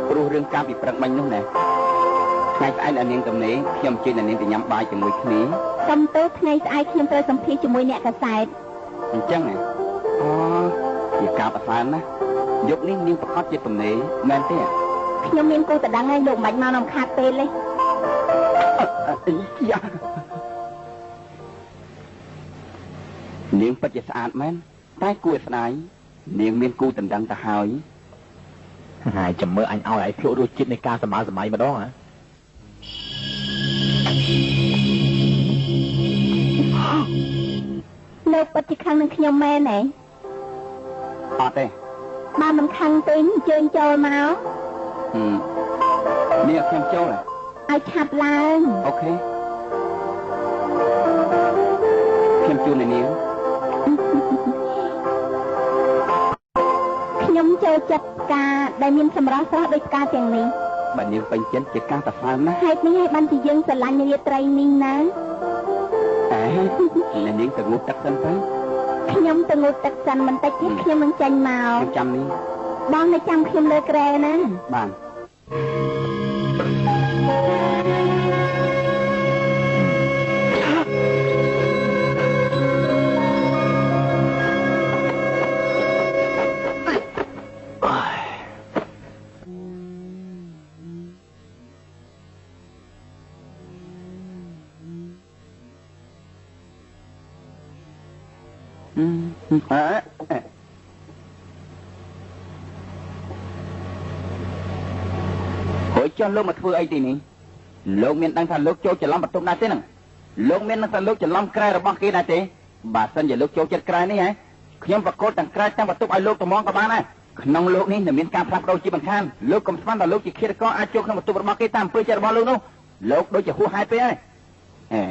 ព្រោះរឿងកាលពីព្រឹកមិញនោះណាថ្ងៃស្អែកអ្នកនាងទំនេរខ្ញុំជិះអ្នកនាងទៅញ៉ាំបាយជាមួយគ្នាសុំទោសថ្ងៃស្អែកខ្ញុំត្រូវសម្ភាសជាមួយអ្នកកាសែតអញ្ចឹងហ៎អូជាការប្រសើរណាស់យប់នេះនាងប្រកាសជាទំនេរមែនទេខ្ញុំមានគូតដឹងហើយលោកមិនបាច់មកនំខាតពេលទេនាងពិតជាស្អាតមែនតែគួរស្ដាយនាងមានគូដណ្ដឹងទៅហើយហើយចាំមើលអញឲ្យឯងភ្លក់រសជាតិនៃការសម័យសម័យម្ដងហ៎លោកពិតជាខឹងនឹងខ្ញុំមែនទេអត់ទេបើមិនខឹងទេអញ្ជើញចូលមកនេះខ្ញុំចូលឲ្យឆាប់ឡើងអូខេខ្ញុំជូននាងខ្ញុំចូលចិត្តផ្កាដែលមានសម្រស់ស្រស់ដូចផ្កាទាំងនេះបើនាងពេញចិត្តជាការប្រសើរណាស់ហេតុនេះហើយបានជាយើងស្រឡាញ់រាត្រីនេះណាអេនាងទៅងូតទឹកសិនទៅខ្ញុំទៅងូតទឹកសិនបន្តិចទៀតខ្ញុំនឹងចេញមកខ្ញុំចាំនេះបងនៅចាំខ្ញុំលើក្រែណាបានហើយចុះលោកមកធ្វើអីទីនេះលោកមានដឹងថាលោកចូលច្រឡំបន្ទប់ដែរទេហ្នឹងលោកមានដឹងថាលោកច្រឡំក្រែរបស់គេដែរទេបើសិនជាលោកចូលចិត្តក្រែនេះហ៎ខ្ញុំប្រកួតទាំងក្រែទាំងបន្ទប់ឲ្យលោកត្មងក៏បានដែរក្នុងលោកនេះនឹងមានការផ្លាស់ប្ដូរជាបន្ខានលោកកុំស្មានថាលោកជាឃាតករអាចចូលក្នុងបន្ទប់របស់គេតាមអំពើចិត្តរបស់លោកនោះលោកដូចជាហួសហេតុពេកហើយអេ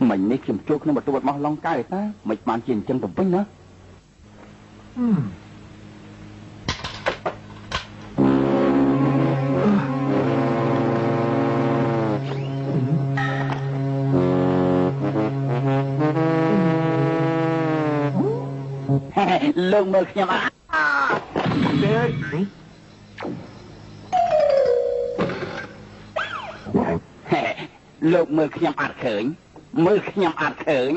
មិញនេះខ្ញុំចូលក្នុងបន្ទប់របស់ឡុងកៅតាមិនបានជាអញ្ចឹងទៅវិញណាលោកមើលខ្ញុំអលោកមើលខ្ញុំអត់ឃើញមើលខ្ញុំអត់ឃើញ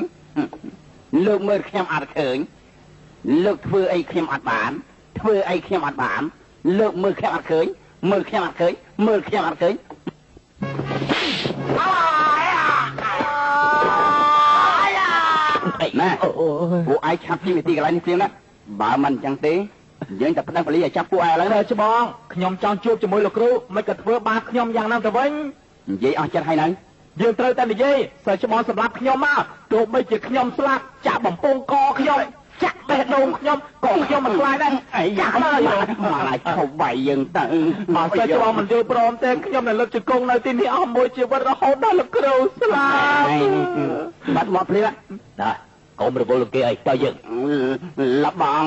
លោកមើលខ្ញុំអត់ឃើញលោកធ្វើអីខ្ញុំអត់បានធ្វើអីខ្ញុំអត់បានលោកមើលខ្ញុំអត់ឃើញមើលខ្ញុំអត់ឃើញមើលខ្ញុំអត់ឃើញណាពួកឯងឆាប់ជិះវិធីកន្លែងនេះភ្លាមណាបើមិនអញ្ចឹងទេយើងតែប្តឹងប៉ូលីសឲ្យចាប់ពួកឯងឥឡូវណាច្បងខ្ញុំចង់ជួបជាមួយលោកគ្រូមិនក៏ធ្វើបាបខ្ញុំយ៉ាងណាទៅវិញនិយាយអស់ចិត្តហើយនៅយើងត្រូវតែនិយាយសើច្បងសម្រាប់ខ្ញុំមកទោះបីជាខ្ញុំស្លាប់ចាក់បំពង់កខ្ញុំចាក់បេះដូងខ្ញុំក៏ខ្ញុំមិនខ្លាចដែរចាក់មកឲ្យឈប់វាយយើងទៅបើសើច្បងមិនយល់ព្រមទេខ្ញុំនឹងលើកជង្គង់នៅទីនេះអស់មួយជីវិតរហូតដល់លោកគ្រូស្លាប់បាត់មកភ្លាមណាកុំរវល់គេអីតើយើងលបង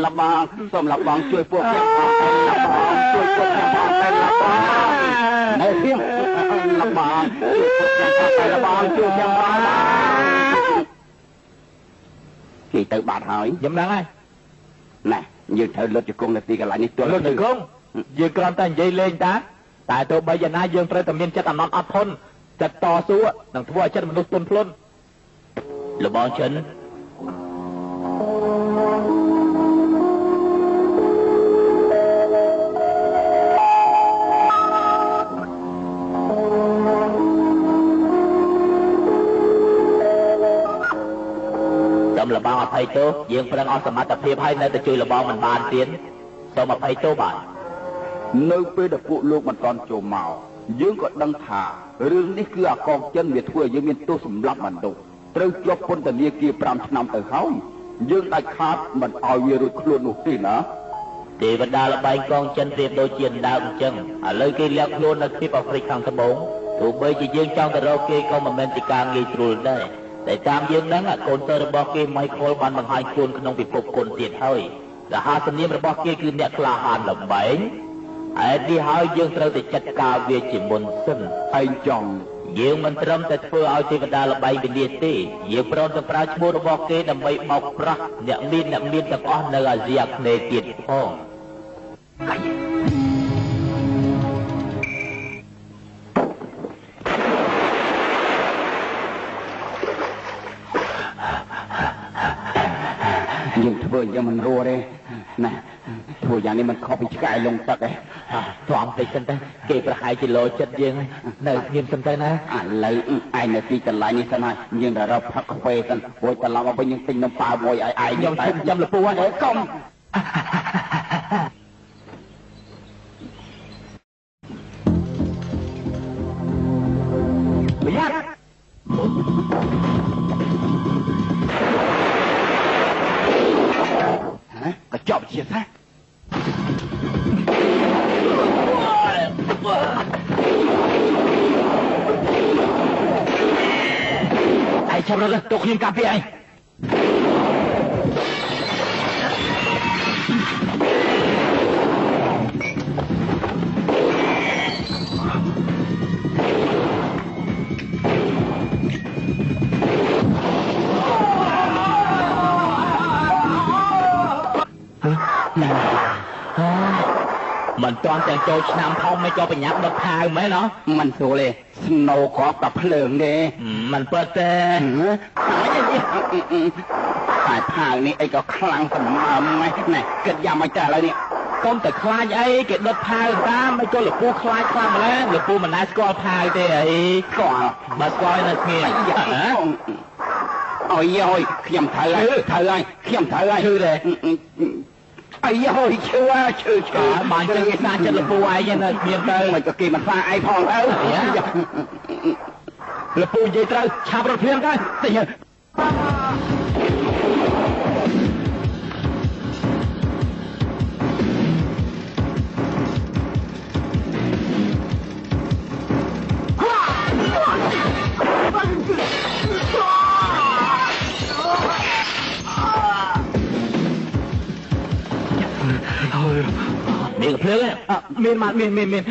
លបងសូមលបងជួយពួកខ្ញុំផងលបងជួយពួកខ្ញុំផងតែលបងនៅភ្លាមលបងជួយពួកខ្ញុំផងតែលបងជួយខ្ញុំផងគេទៅបាត់ហើយខ្ញុំដឹងហើយណាយើងត្រូវលុតជង្គង់នៅទីកន្លែងនេះទោះលុតជង្គង់យើងគ្រាន់តែនិយាយលេងតាតែទោះបីយ៉ាងណាយើងត្រូវតែមានចិត្តអំណត់អត់ធន់ចិត្តតស៊ូនឹងធ្វើឲ្យចិត្តមនុស្សទន់ភ្លន់លបងចិន បងអភ័យទោសយើងប្រឹងអស់សមត្ថភាពហើយនៅតែជួយលបងមិនបានទៀតសូមអភ័យទោសបាទនៅពេលដែលពួកលោកមិនទាន់ចូលមកយើងក៏ដឹងថារឿងនេះគឺអាកងចិនវាធ្វើឲ្យយើងមានទោសសម្លាប់មនុស្សត្រូវជាប់ពន្ធនាគារ5ឆ្នាំទៅហើយយើងដាច់ខាតមិនឲ្យវារួចខ្លួននោះទេណាទេវតាល្បែងកងចិនប្រៀបដូចជាដើមអញ្ចឹងឥឡូវគេលាក់ខ្លួននៅទ្វីបអាហ្វ្រិកខាងត្បូងទោះបីជាយើងចង់ទៅរកគេក៏មិនមែនជាការងាយស្រួលដែរតែតាមយើងដឹងកូនតើរបស់គេម៉ៃខូលបានបង្ហាញខ្លួនក្នុងពិភពគុណទៀតហើយរហស្សនាមរបស់គេគឺអ្នកក្លាហានល្បែងហេតុនេះហើយយើងត្រូវតែចាត់ការវាជាមុនសិនឯងចង់យើងមិនត្រឹមតែធ្វើឲ្យទេវតាល្បែងវិនាសទេយើងព្រមទាំងប្រើឈ្មោះរបស់គេដើម្បីបោកប្រាស់អ្នកមានទាំងអស់នៅអាស៊ីអាគ្នេយ៍ទៀតផងយើងធ្វើយ៉ាងមិនរស់ទេណាធ្វើយ៉ាងនេះមិនខុសពីឆ្កែលងទឹកទេទ្រាំតិចសិនទៅគេប្រហែលជាលោចិត្តយើងហើយនៅស្ងៀមសិនទៅណាឥឡូវឯងនៅទីកន្លែងនេះសិនហើយយើងទៅរកផឹកកាហ្វេសិនរួចត្រឡប់មកវិញយើងទិញនំប៉ាវមួយឲ្យឯងខ្ញុំឈប់ចាំលពូហើយកុំប្រយ័ត្នកញ្ចប់ជាសាឯងចាប់រត់ទៅខ្ញុំកាប់ពីឯងមិនទាន់ទាំងចូលឆ្នាំផងមិនក៏បញ្ញាប់ដុតផាវមែនណោះមិនស្រួលទេស្នូក្របតែភ្លើងទេមិនពិតទេតែផាវនេះអីក៏ខ្លាំងសម្ើមម៉េះណែគិតយ៉ាងម៉េចតែឥឡូវនេះកុំតែខ្លាចអីគេដុតផាវតាមមិនក៏លពូខ្លាចខ្លាំងម្ល៉េះលពូមិនដែលស្គាល់ផាវទេអីស្គាល់បើស្គាល់នៅស្ងៀមអូយអូយខ្ញុំត្រូវហើយត្រូវហើយខ្ញុំត្រូវហើយឈឺទេអាយហូយឈឺឈឺឈឺបានចឹងគេសាចិត្តលពូឯងនៅស្ងៀមទៅមិនក៏គេមិនសាឯងផងទៅលពូនិយាយត្រូវឆាប់រត់ភ្លាមទៅតិចមានកំភ្លើងមានមានមានមាន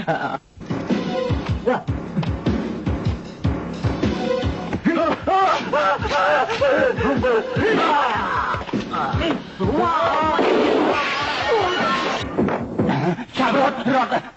ឆាប់រត់រត់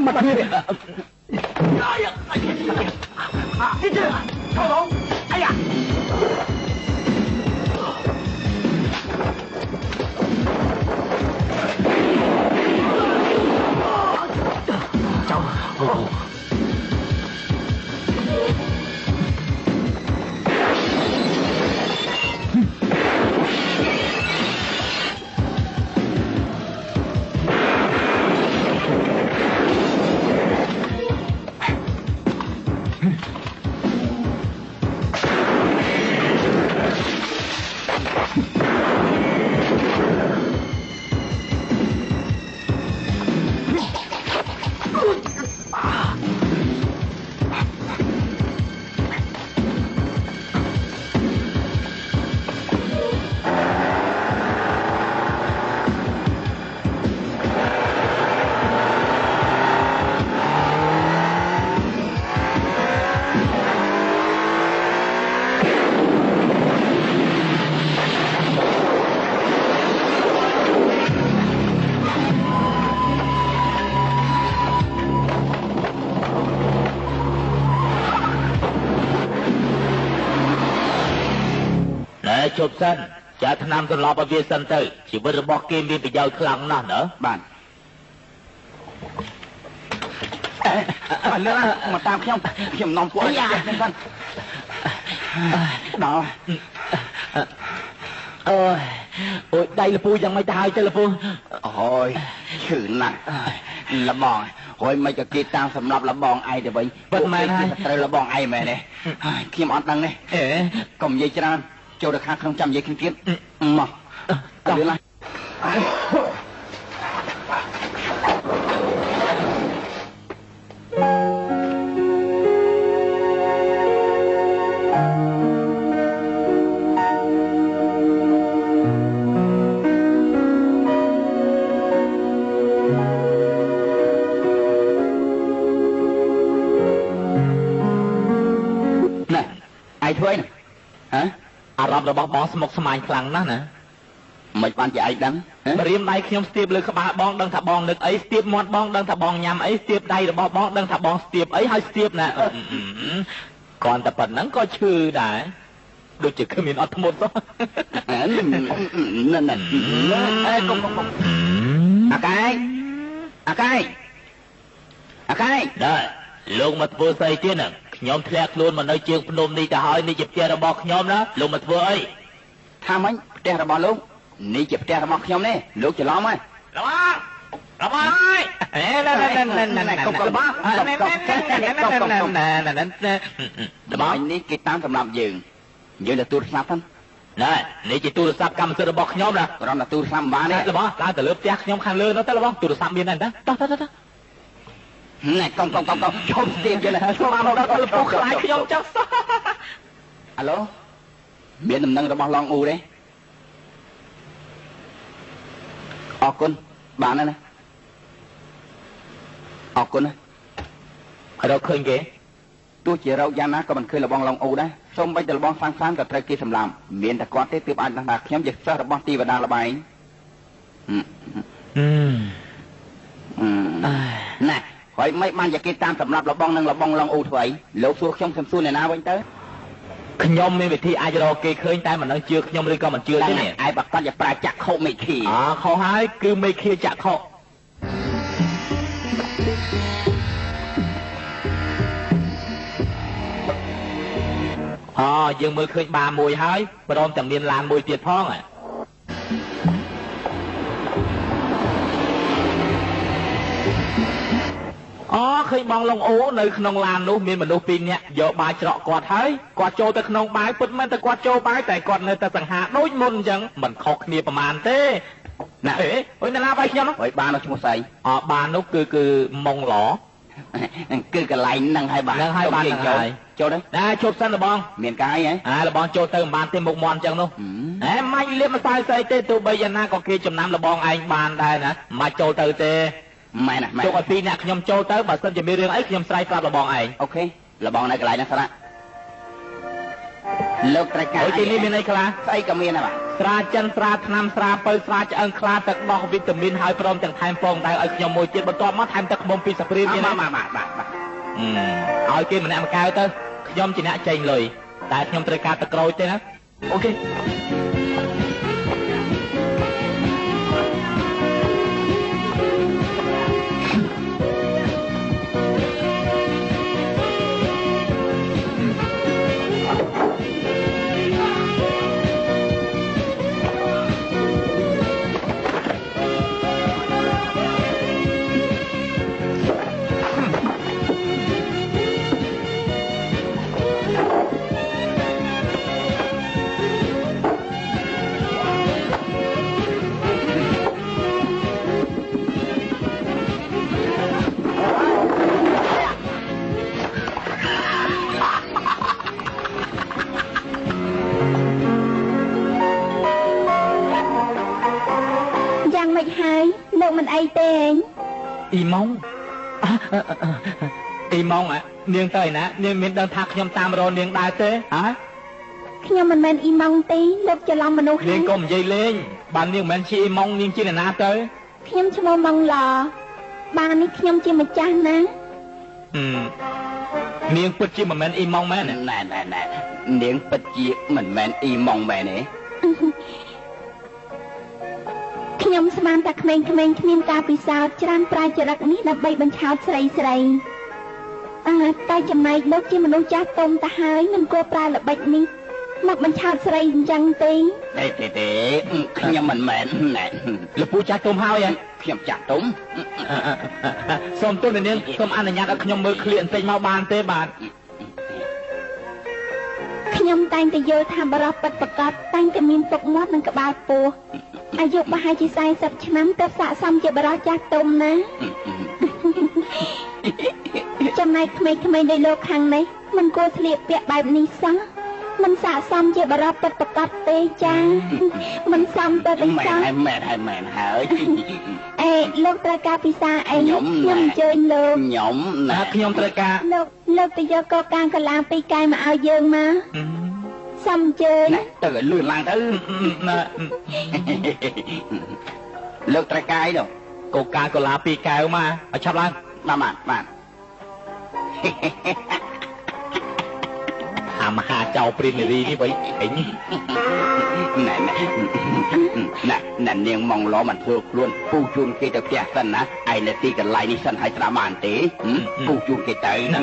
មកនេះ哎呀！哎呀！超龙！哎呀！走！ ជប់សិនចាថ្នាំសន្លប់ឲ្យវាសិនទៅជីវិតរបស់គេមានប្រយោជន៍ខ្លាំងណាស់ណាបាទលើមកតាមខ្ញុំខ្ញុំនាំពួកឯងសិនដល់អូយអូយដៃលពូយ៉ាងម៉េចទៅហើយទៅលពូអូយឈឺណាស់លបងហើយមិនក៏គេតាមសម្រាប់លបងឯងទៅវិញពិតមែនហើយត្រូវលបងឯងមែនទេហើយខ្ញុំអត់ដឹងទេកុំនិយាយច្រើនចូលទៅខាងក្នុងចាំនិយាយគ្នាទៀតមកលឿនណាស់ធ្វើអីហ៎អារម្មណ៍របស់បងស្មុគស្មាញខ្លាំងណាស់ណាមិនបានជាឯងដឹងបរៀមដៃខ្ញុំស្ទាបលើក្បាលបងដឹងថាបងនឹកអីស្ទាបមាត់បងដឹងថាបងញ៉ាំអីស្ទាបដៃរបស់បងដឹងថាបងស្ទាបអីហើយស្ទាបណាគ្រាន់តែប៉ុណ្ណឹងក៏ឈឺដែរដូចជាគ្មានអត់ធ្មត់សោះណែណែកុំកុំអាកែអាកែអាកែដែរលោកមកធ្វើស្អីទៀតហ្នឹងខ្ញុំធ្លាក់ខ្លួនមកនៅជើងភ្នំនេះទៅហើយនេះជាផ្ទះរបស់ខ្ញុំណាលោកមកធ្វើអីថាម៉េចផ្ទះរបស់លោកនេះជាផ្ទះរបស់ខ្ញុំនេះលោកច្រឡំហើយរបងរបងហើយអេណែណែណែណែកុំកុំបងណែណែណែណែណែណែណែបងនេះគេតាមសម្រាប់យើងយើងទៅទូរស័ព្ទហ្នឹងណែនេះជាទូរស័ព្ទកម្មសិទ្ធិរបស់ខ្ញុំណាគ្រាន់តែទូរស័ព្ទបានទេរបស់ឡើងទៅលើផ្ទះខ្ញុំខាងលើនោះទៅរបស់ទូរស័ព្ទមានដែរតោះតោះតោះណែកុំកុំកុំកុំឈប់ស្ទាបយើងឈប់មកដល់លពូខ្លាចខ្ញុំចឹងសោះអាឡូមានដំណឹងរបស់ឡងអ៊ូទេអរគុណបានហើយណាអរគុណណារកឃើញគេទោះជារកយ៉ាងណាក៏មិនឃើញលបងឡងអ៊ូដែរសូម្បីតែលបងសាងសានក៏ត្រូវគេសម្លាប់មានតែគាត់ទេទើបអាចដឹងថាខ្ញុំជាសិស្សរបស់ទីវតាលបែងណែហើយមិនបានជាគេតាមសម្រាប់លបងនិងលបងឡងអ៊ូធ្វើអីលោកសួរខ្ញុំខ្ញុំសួរអ្នកណាវិញទៅខ្ញុំមានវិធីអាចរកគេឃើញតែមិនដឹងជឿខ្ញុំឬក៏មិនជឿទេនេះឯងប្រកាសជាប្រាចក្ខុមេឃីអខុសហើយគឺមេឃីចក្ខុអយើងមើលឃើញបាមួយហើយព្រមទាំងមានឡានមួយទៀតផងអូឃើញបងឡុងអូនៅក្នុងឡាននោះមានមនុស្សពីរនាក់យកបាយច្រកគាត់ហើយគាត់ចូលទៅក្នុងបាយពិតមែនតែគាត់ចូលបាយតែគាត់នៅតែសង្ហាដូចមុនអញ្ចឹងមិនខុសគ្នាប្រហែលទេណាអេអូយណាបាយខ្ញុំហើយបាននោះឈ្មោះស្អីអបាននោះគឺគឺម៉ុងឡគឺកន្លែងហ្នឹងហើយបាទហ្នឹងហើយបានហ្នឹងហើយចូលទៅណាជប់សិនលបងមានកាយហ៎អាលបងចូលទៅមិនបានទេមុខមាន់អញ្ចឹងនោះហេមាញ់លៀបម្សៅស្អីទេទោះបីយ៉ាងណាក៏គេចំណាំលបងឯងបានដែរណាមិនចូលទៅទេម៉ែណាម៉ែទុកឲ្យពីរអ្នកខ្ញុំចូលទៅបើសិនជាមានរឿងអីខ្ញុំស្រែកប្រាប់លបងឯងអូខេលបងនៅកន្លែងហ្នឹងស្រាប់លោកត្រូវការទីនេះមានអីខ្លះស្អីក៏មានដែរបាទស្រាចិនស្រាថ្នាំស្រាពៅស្រាឆ្អឹងខ្លាទឹកដោះវីតាមីនហើយព្រមទាំងថែមពងដៅឲ្យខ្ញុំមួយទៀតបន្ទាប់មកថែមទឹកឃ្មុំពីសាព្រាមានបាទបាទបាទឲ្យគេម្នាក់មួយកែវទៅខ្ញុំជាអ្នកចេញលុយតែខ្ញុំត្រូវការទឹកក្រូចទេណាអូខេ មិនអីទេអ៊ីម៉ុងអ៊ីម៉ុងនាងទៅឯណានាងមានដឹងថាខ្ញុំតាមរកនាងដែរទេហ៎ខ្ញុំមិនមែនអ៊ីម៉ុងទេលោកច្រឡំមនុស្សនាងកុំនិយាយលេងបាននាងមិនមែនជាអ៊ីម៉ុងនាងជាអ្នកណាទៅខ្ញុំឈ្មោះម៉ុងឡបាននេះខ្ញុំជាម្ចាស់ណានាងពិតជាមិនមែនអ៊ីម៉ុងមែនណែណែណែនាងពិតជាមិនមែនអ៊ីម៉ុងមែនទេ ខ្ញុំស្មានតែក្មេងៗគ្មានការពិសោធន៍ច្រើនប្រើចរិតនេះដើម្បីបញ្ឆោតស្រីស្រីតែចំណែកលោកជាមនុស្សចាស់ទុំទៅហើយមិនគួរប្រើល្បិចនេះមកបញ្ឆោតស្រីអញ្ចឹងទេទេទេខ្ញុំមិនមែនណែលោកពូចាស់ទុំហើយខ្ញុំចាស់ទុំសូមទោសនាងសូមអនុញ្ញាតឲ្យខ្ញុំមើលឃ្លៀកបន្តិចមកបានទេបាទខ្ញុំតែងតែយល់ថាបរិសុទ្ធពិតប្រាកដតែងតែមានពុកមាត់និងក្បាលពោះអាយុប្រហែលជា40ឆ្នាំទើបស័ក្តិសមជាបរិសុទ្ធចាស់ទុំណាចំណែកក្មេងៗនៃលោកខាងនេះមិនគួរស្លៀកពាក់បែបនេះសោះមិនស័ក្តិសមជាបរិសុទ្ធពិតប្រាកដទេចាមិនសមទៅទេចាមែនហើយមែនហើយអេលោកត្រូវការពិសាអីខ្ញុំអញ្ជើញលោកខ្ញុំណាខ្ញុំត្រូវការលោកទៅយកកកាងកលាពីរកែមកឲ្យយើងមកសូមអញ្ជើញណាទៅឲ្យលឿនឡើងទៅណាលោកត្រូវការអីនោះកកាកលាពីរកែវមកឲ្យឆាប់ឡើងបាទបាទអាមហាចៅព្រាននារីនេះវិញអញណែណែណែនាងម៉ងឡមិនធ្វើខ្លួនពូជូនគេទៅផ្ទះសិនណាឯនៅទីកន្លែងនេះសិនឲ្យត្រាំបានទេពូជូនគេទៅណែ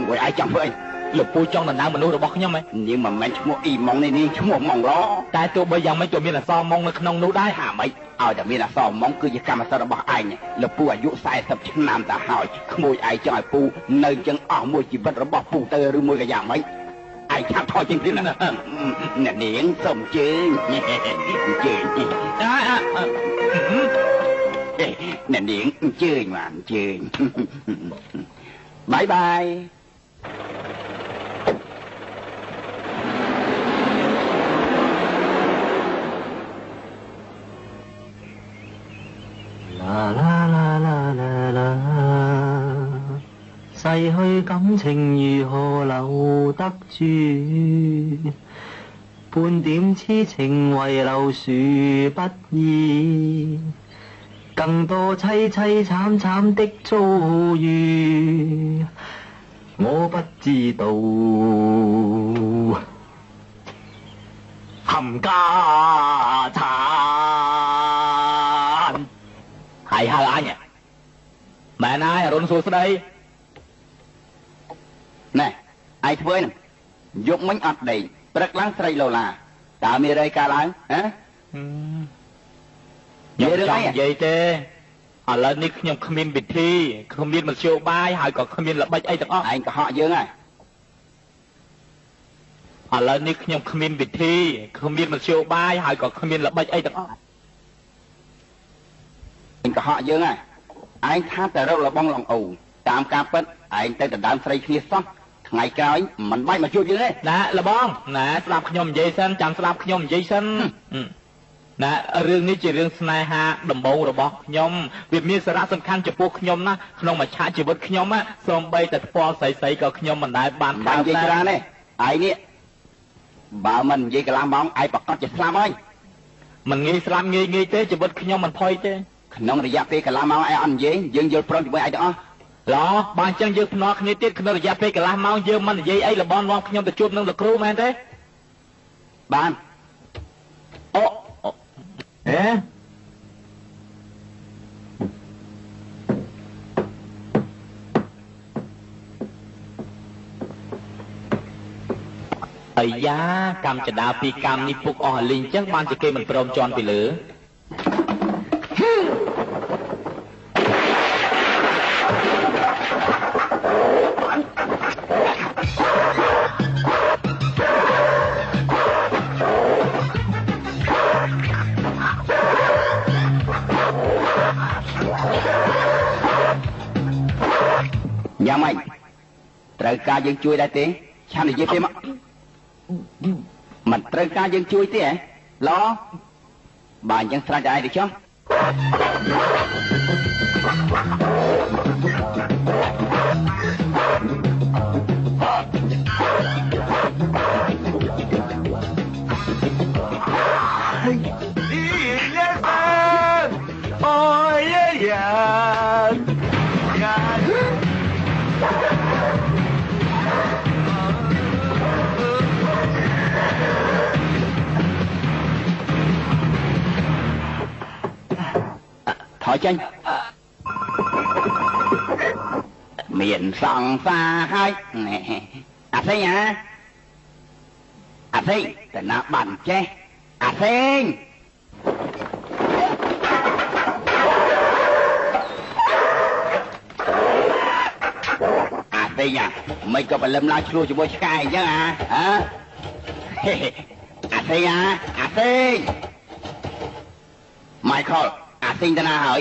អូយឯងចង់ធ្វើអីលោកពូចង់ដណ្ដើមមនុស្សរបស់ខ្ញុំហ៎នាងមិនមែនឈ្មោះអ៊ីម៉ងនេះនាងឈ្មោះម៉ងឡតែទោះបីយ៉ាងម៉េចក៏មានអក្សរម៉ងនៅក្នុងនោះដែរហាម៉េចឲ្យតែមានអក្សរម៉ងគឺជាកម្មសិទ្ធិរបស់ឯងលោកពូអាយុ40ឆ្នាំទៅហើយក្មួយឯងចង់ឲ្យពូនៅចឹងអស់មួយជីវិតរបស់ពូទៅឬមួយក៏យ៉ាងម៉េចឯងឆាប់ថយចេញពីណាអ្នកនាងសូមជើញជើញអ្នកនាងជើញបានជើញបាយបាយ啦啦啦啦啦啦，逝去感情如何留得住？半點痴情遺留殊不易，更多凄凄慘慘的遭遇，我不知道。冚家鏟。ហើយហៅអញមែនហើយអរុនសួស្ដីណែឯងធ្វើហ្នឹងយប់មិញអត់ដេកព្រឹកឡើងស្រីឡូឡាតើមានរៃការឡើងហ៎ខ្ញុំចង់និយាយទេឥឡូវនេះខ្ញុំគ្មានវិធីគ្មានមធ្យោបាយហើយក៏គ្មានល្បិចអីទាំងអស់ឯងកុហកយើងហើយឥឡូវនេះខ្ញុំគ្មានវិធីគ្មានមធ្យោបាយហើយក៏គ្មានល្បិចអីទាំងអស់ឯងកុហកយើងហើយឯងថាតែរកលបងឡងអូតាមការពិតឯងទៅដណ្ដើមស្រីគ្នាសោះថ្ងៃក្រោយមិនបាច់មកជួបយើងទេណាលបងណាស្ដាប់ខ្ញុំនិយាយសិនចាំស្ដាប់ខ្ញុំនិយាយសិនណារឿងនេះជារឿងស្នេហាដំបូងរបស់ខ្ញុំវាមានសារៈសំខាន់ចំពោះខ្ញុំណាក្នុងមួយឆាកជីវិតខ្ញុំសូម្បីតែថ្ពាល់ស្រីៗក៏ខ្ញុំមិនដែលបាននិយាយច្រើនទេឯងនេះបើមិននិយាយកន្លះម៉ោងឯងប្រកាសជាស្លាប់ហើយមិនងាយស្លាប់ងាយងាយទេជីវិតខ្ញុំមិនផុយទេក្នុងរយៈពេលកន្លះម៉ោងឯងអត់និយាយយើងយល់ព្រមជាមួយឯងទាំងអស់ល្អបើអញ្ចឹងយើងភ្នាល់គ្នាទៀតក្នុងរយៈពេលកន្លះម៉ោងយើងមិននិយាយអីលបងនាំខ្ញុំទៅជួបនឹងលោកគ្រូមែនទេបានអូអេអាយ៉ាកម្មចដាពីកម្មនេះពុកអស់លីងអញ្ចឹងបានជាគេមិនព្រមជន់ពីលើ យ៉ាងម៉េចត្រូវការយើងជួយដែរទេឆាននិយាយទេមកមិនត្រូវការយើងជួយទេហ៎ល្អបើអញ្ចឹងស្រេចតែឯងទៅចុះ ថយចេញមានសង្សារហើយអាសេងអាសេងតែណាបានចេះអាសេងអាសេងមិនក៏បលឹមឡើងឆ្លោះជាមួយឆ្កែអញ្ចឹងអាហ៎អាសេងអាសេង Michael អាសេងទៅណាហើយ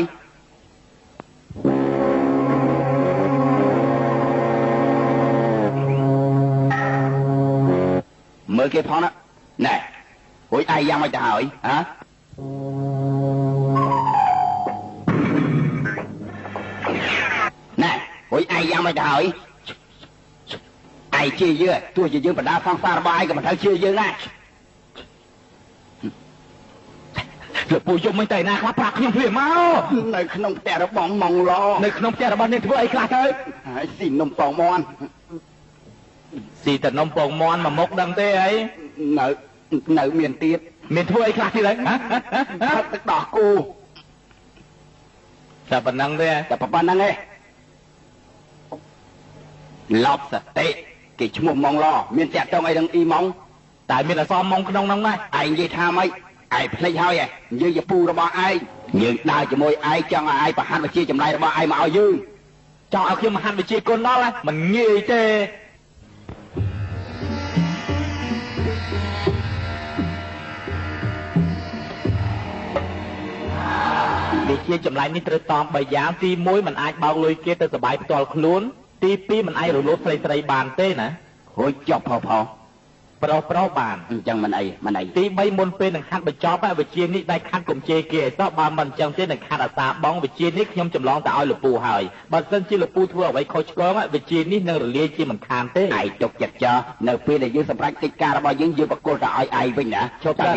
មើលគេផងណាណែរួចឯងយ៉ាងម៉េចទៅហើយហ៎ណែរួចឯងយ៉ាងម៉េចទៅហើយឯងជឿយើងទោះជាយើងបដាសង្សាររបស់ឯងក៏មិនត្រូវជឿយើងដែរលោកពូយំមិនទៅណាខ្លះប្រាប់ខ្ញុំភ្លាមមកនៅក្នុងផ្ទះរបស់ម៉ងឡនៅក្នុងផ្ទះរបស់នាងធ្វើអីខ្លះទៅហើយស៊ីនំពងមាន់ស៊ីតែនំពងមាន់មួយមុខដឹងទេអីនៅមានទៀតមានធ្វើអីខ្លះទៀតហើយផឹកទឹកដោះគោតែប៉ុណ្្នឹងទេតែប៉ុណ្្នឹងឯងឡប់សតិគេឈ្មោះម៉ងឡមានតាក់តងអីនឹងអ៊ីម៉ងតែមានអសម៉ងក្នុងហ្នឹងដែរឯងនិយាយថាម៉េចឯងភ្លេចហើយយើងជាពូរបស់ឯងយើងដើរជាមួយឯងចង់ឲ្យឯងប្រហាត់វិជាចម្លៃរបស់ឯងមកឲ្យយើងចង់ឲ្យខ្ញុំមហាត់វិជាគុណដល់មិនងាយទេវិជាចម្លែកនេះត្រូវតម3យ៉ាងទី1មិនអាចបោកលុយគេទៅសបាយផ្ទាល់ខ្លួនទី2មិនអាចរលោភស្រីស្រីបានទេណារួចចប់ផោប្រុសប្រុសបានអញ្ចឹងមិនអីមិនអីទី3មុនពេលនឹងហាត់បញ្ចប់វិជានេះដែលខាត់កុំជេរគេឲ្យសោះបើមិនអញ្ចឹងទេនឹងខាត់អាសាបងវិជានេះខ្ញុំចម្លងទៅឲ្យលពូហើយបើសិនជាលពូធ្វើអ្វីខុសឆ្គងវិជានេះនឹងរលាយជាមិនខានទេឯងទុកចិត្តចោលនៅពេលដែលយើងសម្រេចកិច្ចការរបស់យើងយើងប្រគល់ទៅឲ្យឯងវិញណាជប់ទៅ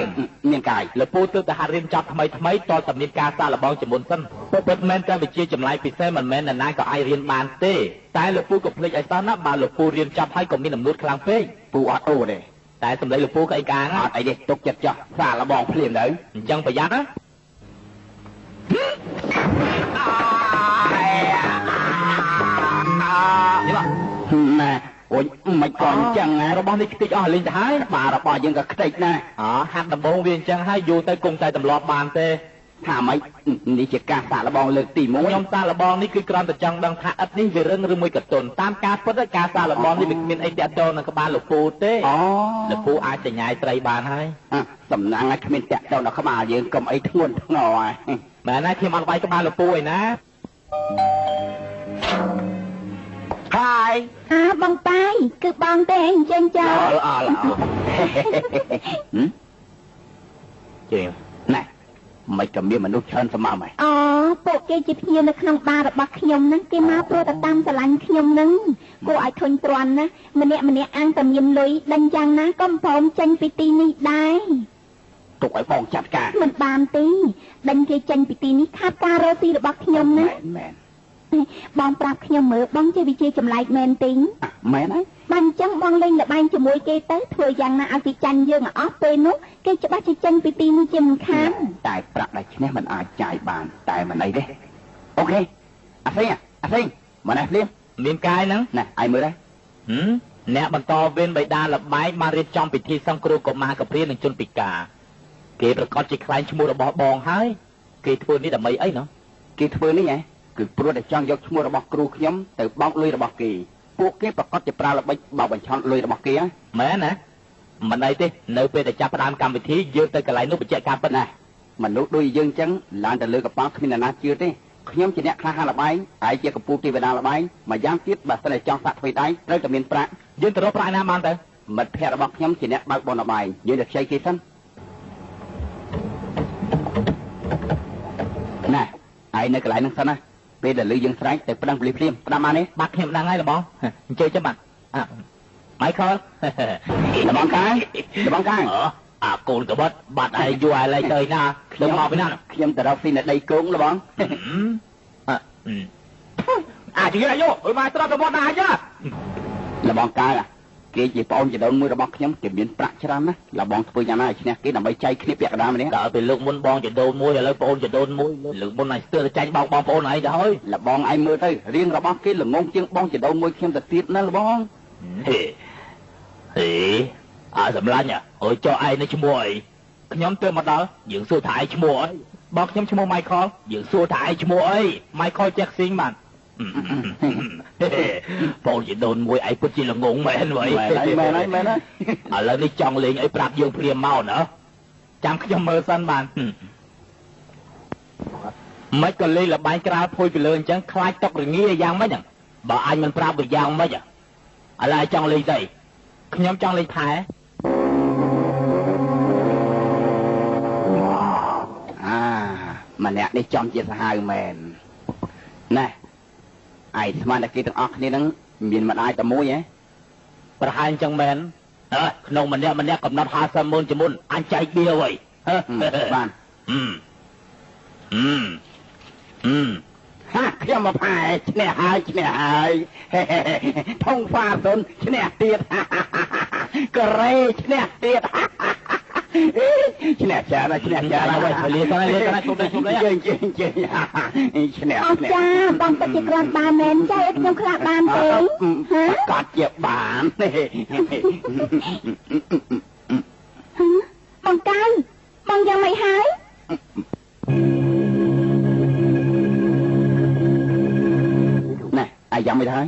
មានកាយលពូទើបតែហាត់រៀនចប់ថ្មីថ្មីតតែមានការសាកល្បងជាមុនសិនពិតមែនតែវិជាចម្លែកពិសេសមិនមែននរណាក៏អាចរៀនបានទេតែលពូក៏ភ្លេចឲ្យសោះណាបើលពូរៀនចប់ហើយក៏មានអំនួតខ្លាំងពេកពូអត់អូទេតែសម្លេងលពូក៏អីកាងអត់អីទេទុកចិត្តចោះសាកល្បងភ្លាមទៅអញ្ចឹងប្រយ័ត្នណាណែអូយមិនក៏អញ្ចឹងណារបស់នេះខ្ទេចអស់លេងទៅហើយបាទរបស់យើងក៏ខ្ទេចដែរអហាត់ដំបងវាអញ្ចឹងហើយយូរទៅគង់តែទម្លាប់បានទេថាម៉េចនេះជាការសាកល្បងលើកទី1ខ្ញុំសាកល្បងនេះគឺគ្រាន់តែចង់ដឹងថាឥដ្ឋនេះវារឹងឬមួយកតុនតាមការពិតការសាកល្បងនេះវាគ្មានអីតាក់ទងនឹងក្បាលលោកពូទេលោកពូអាចសញ្ញាយត្រីបានហើយសំណាងឲ្យគ្មានតាក់ទងដល់ក្បាលយើងកុំអីធ្ងន់ធ្ងរហើយមែនណាខ្ញុំអត់វាយក្បាលលោកពូឯណាហើយអើបងប៉ាយគឺបងទេអញ្ចឹងចោលអល់ជិះណែមិនក៏មានមនុស្សច្រើនសម្បើមហ៎អូពួកគេជាភ្ញៀវនៅក្នុងបាររបស់ខ្ញុំហ្នឹងគេមកព្រោះតែតាមស្រឡាញ់ខ្ញុំហ្នឹងគួរឲ្យធុញទ្រាន់ណាម្នាក់ម្នាក់អាងតែមានលុយដេញយ៉ាងណាក៏មិនព្រមចេញពីទីនេះដែរទុកឲ្យបងចាត់ការមិនបានទេដេញគេចេញពីទីនេះខាតការរកស៊ីរបស់ខ្ញុំណាមែនបងប្រាប់ខ្ញុំមើលបងជាវិជាចម្លែកមែនទេមែនហើយបានអញ្ចឹងបងលេងល្បែងជាមួយគេទៅធ្វើយ៉ាងណាឲ្យគេចាញ់យើងអស់ពេលនោះគេច្បាស់ជាចេញពីទីនេះជាមិនខានតែប្រាក់ដែលឈ្នះមិនអាចចាយបានតែមិនអីទេអូខេអាសេងអាសេងមកនេះភ្លាមមានកាយហ្នឹងណាឯងមើលដែរអ្នកបន្តវេនបៃតាល្បែងបានរៀបចំពិធីសង្គ្រោះកុមារកំព្រានិងជនពិការគេប្រកាសជាខ្លែងឈ្មោះរបស់បងហើយគេធ្វើនេះដើម្បីអីណោះគេធ្វើនេះហ៎គឺព្រោះតែចង់យកឈ្មោះរបស់គ្រូខ្ញុំទៅបោកលុយរបស់គេពួកគេប្រកាសជាប្រើល្បិចបោកបញ្ឆោតលុយរបស់គេមែនណាមិនអីទេនៅពេលដែលចាប់ផ្ដើមកម្មវិធីយើងទៅកន្លែងនោះបញ្ជាក់ការពិតណាមនុស្សដូចយើងអញ្ចឹងឡើងទៅលើកប៉ាល់គ្មានអ្នកណាជឿទេខ្ញុំជាអ្នកខ្លះហាល្បែងឯងជាកម្ពុជាទេវតាល្បែងម្យ៉ាងទៀតបើសិនតែចង់សាក់ធ្វើដៃត្រូវតែមានប្រាក់យើងទៅរកប្រាក់ណាបានទៅមិត្តភ័ក្តិរបស់ខ្ញុំជាអ្នកបើកបនល្បែងយើងទៅខ្ចីគេសិនណែឯងនៅកន្លែងហ្នឹងសិនណាពេលដែលលឺយើងស្រែកទៅប្តឹងប៉ូលីសភ្លាមប្តឹងបានទេបាទខ្ញុំដឹងហើយលបងអញ្ជើញចាំបាទ Michael លបងកាយលបងកាយអាកូនកបិតបាត់ហើយយូរហើយលែងទៅណាខ្ញុំមកពីណាខ្ញុំទៅរកស៊ីនៅដីគងលបងអាជិះអាយុអើយមកត្រប់ទៅមាត់ណាអាយ៉ាលបងកាយ គេជាប្អូនចដូនមួយរបស់ខ្ញុំគេមានប្រាក់ច្រើនណាស់លបងធ្វើយ៉ាងណាឲ្យឈ្នះគេដើម្បីចែកគ្នាពាក់កណ្ដាលម្នាក់ ដល់ពេលលើកមុនបងចដូនមួយឥឡូវប្អូនចដូនមួយលើកមុនឯងស្ទើរតែចាញ់បោកបងប្អូនឯងទៅហើយ លបងឯងមើលទៅរៀងរបស់គេល្ងងជាងបងចដូនមួយខ្ញុំទៅទៀតណាលបង ហេហេអើសម្លាញ់អើយចុះឯងនេះឈ្មោះអីខ្ញុំទៅមកដល់យើងសួរថាឯងឈ្មោះអីបងខ្ញុំឈ្មោះ Michael យើងសួរថាឯងឈ្មោះអី Michael Jackson បាទបងជាដូនមួយឯងពិតជាល្ងងមែនវ៉ៃ មែនហើយមែនហើយមែនហើយ ឥឡូវនេះចង់លេងអីប្រាប់យើងព្រាមមកណាចាំខ្ញុំមើលសិនបាទមិនក៏លេងលបែងក្រាលភួយពីលើអញ្ចឹងខ្លាចតុករងាយ៉ាងម៉េចហ្នឹងបើអញមិនប្រាប់វាយ៉ាងម៉េចឥឡូវចង់លេងស្អីខ្ញុំចង់លេងផែ អាម្នាក់នេះចំជាសាហាវមែនណែឯងស្មានតែគេទាំងអស់គ្នានឹងមានម្ដាយតែមួយហ៎ ប្រហែលអញ្ចឹងមែនអើក្នុងម្នាក់ម្នាក់កំណត់50ម៉ឺនជាមុនអញចែកបៀវហី បាន អឺអឺអឺ ហាខ្ញុំមកផែឈ្នះហើយឈ្នះហើយថងហ្វាសុនឈ្នះទៀតកូរ៉េឈ្នះទៀតឈ្នះច្រើនឈ្នះច្រើន ហើយលាទៅលាទៅជុំលេជុំលេ ជើងជើងជើងឈ្នះ អស្ចារ្យបងពិតជាគ្រាន់បានមែនចែកឲ្យខ្ញុំខ្លះបានទេហ៎ កាត់ជាបាន បងកៅបងយ៉ាងម៉េចហើយ ណែអាយ៉ាងម៉េចហើយ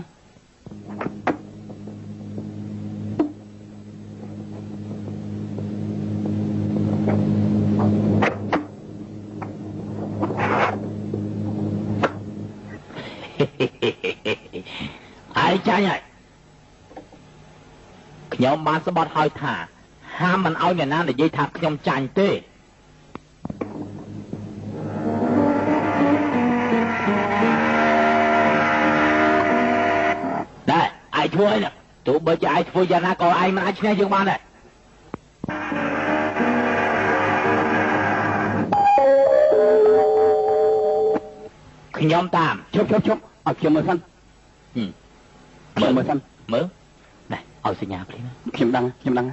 ឯងចាញ់ហើយខ្ញុំបានស្បត់ហើយថាហាមមិនឲ្យអ្នកណានិយាយថាខ្ញុំចាញ់ទេដែរឯងធ្វើអីណាទោះបីជាឯងធ្វើយ៉ាងណាក៏ឯងមិនអាចឈ្នះយើងបានដែរខ្ញុំតាម ជប់ជប់ជប់ឲ្យខ្ញុំមើលសិនខ្ញុំមើលសិន មើលណែឲ្យសញ្ញាភ្លាម ខ្ញុំដឹងខ្ញុំដឹង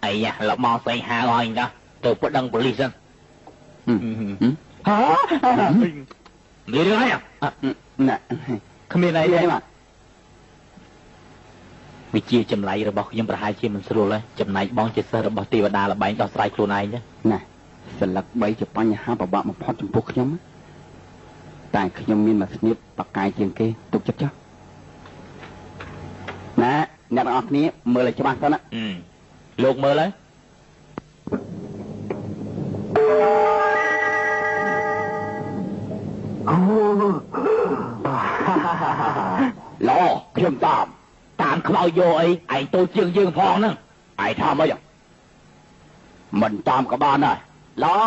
អីយ៉ាលមកសៃហាឲ្យណាទៅប្តឹងប៉ូលីសសិន ហ៎ មានរឿងអី ណែ គ្មានអីទេ បាទ វិជាចម្លៃរបស់ខ្ញុំប្រហែលជាមិនស្រួលទេចំណែកបងជាសិស្សរបស់ទេវតាលបែងដោះស្រាយខ្លួនឯងទេ ណែសន្លឹក3ជាបញ្ហាពិបាកបំផុតចំពោះខ្ញុំតែខ្ញុំមានមួយស្នៀតបកាយជាងគេទុកចិត្តចុះណែអ្នកទាំងអស់គ្នាមើលឲ្យច្បាស់ទៅណា លោកមើលហើយ ល្អខ្ញុំតាម តាមខ្មោចយកអីឯងតូចជាងយើងផងហ្នឹង ឯងថាម៉េចមិនតាមក៏បានដែរល្អ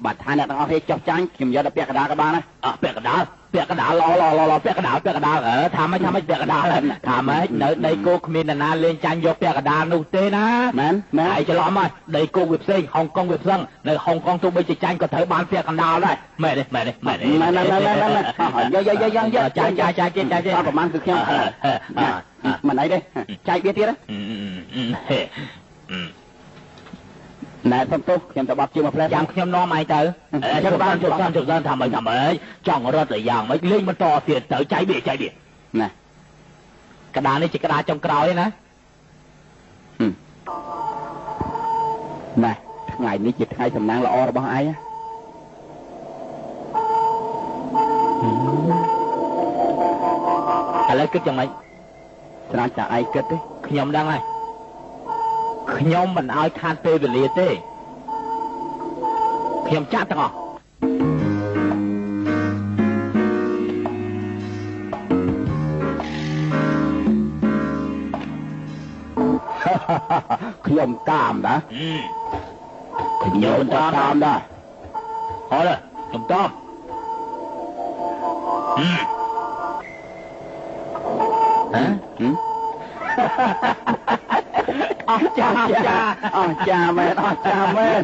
បើថាអ្នកទាំងអស់គ្នាចុះចាញ់ខ្ញុំយកទៅពាក់កណ្ដាលក៏បានដែរ អស់ពាក់កណ្ដាលពាក់កណ្ដាលល្អល្អល្អពាក់កណ្ដាលពាក់កណ្ដាលអឺថាម៉េចថាម៉េចពាក់កណ្ដាលថាម៉េចនៅដីគោគ្មាននរណាលេងចាញ់យកពាក់កណ្ដាលនោះទេណា មែនមែន ឯងច្រឡំហើយដីគោវាផ្សេងហុងកុងវាផ្សេងនៅហុងកុងទោះបីជាចាញ់ក៏ត្រូវបានពាក់កណ្ដាលដែរមែនទេមែនទេមែនទេ មែនមែនមែនមែនយកយកយកយក ចាញ់ចាញ់ចាញ់ទៀតចាញ់ទៀត អត់ប្រហែលគឺខ្ញុំមិនអីទេចែកវាទៀតណែសុំទោសខ្ញុំទៅបត់ជាងមួយផ្លែ ចាំខ្ញុំនាំឯងទៅជប់បានជប់បានជប់បានថាម៉េចថាម៉េចចង់រត់ទៅយ៉ាងម៉េចលេងបន្តទៀតទៅចៃវាចៃវា ណែ ក្តារនេះជាក្តារចុងក្រោយណា ណែថ្ងៃនេះជាថ្ងៃសំណាងល្អរបស់ឯង ឥឡូវគិតយ៉ាងម៉េច ស្រាច់តែឯងគិតទេ ខ្ញុំដឹងហើយខ្ញុំមិនឲ្យខាតពេលវេលាទេខ្ញុំចាក់ទាំងអស់ ខ្ញុំតាមណាខ្ញុំតាមដែរ ហើយខ្ញុំតាមហ៎ អស្ចារ្យ អស្ចារ្យមែនអស្ចារ្យមែន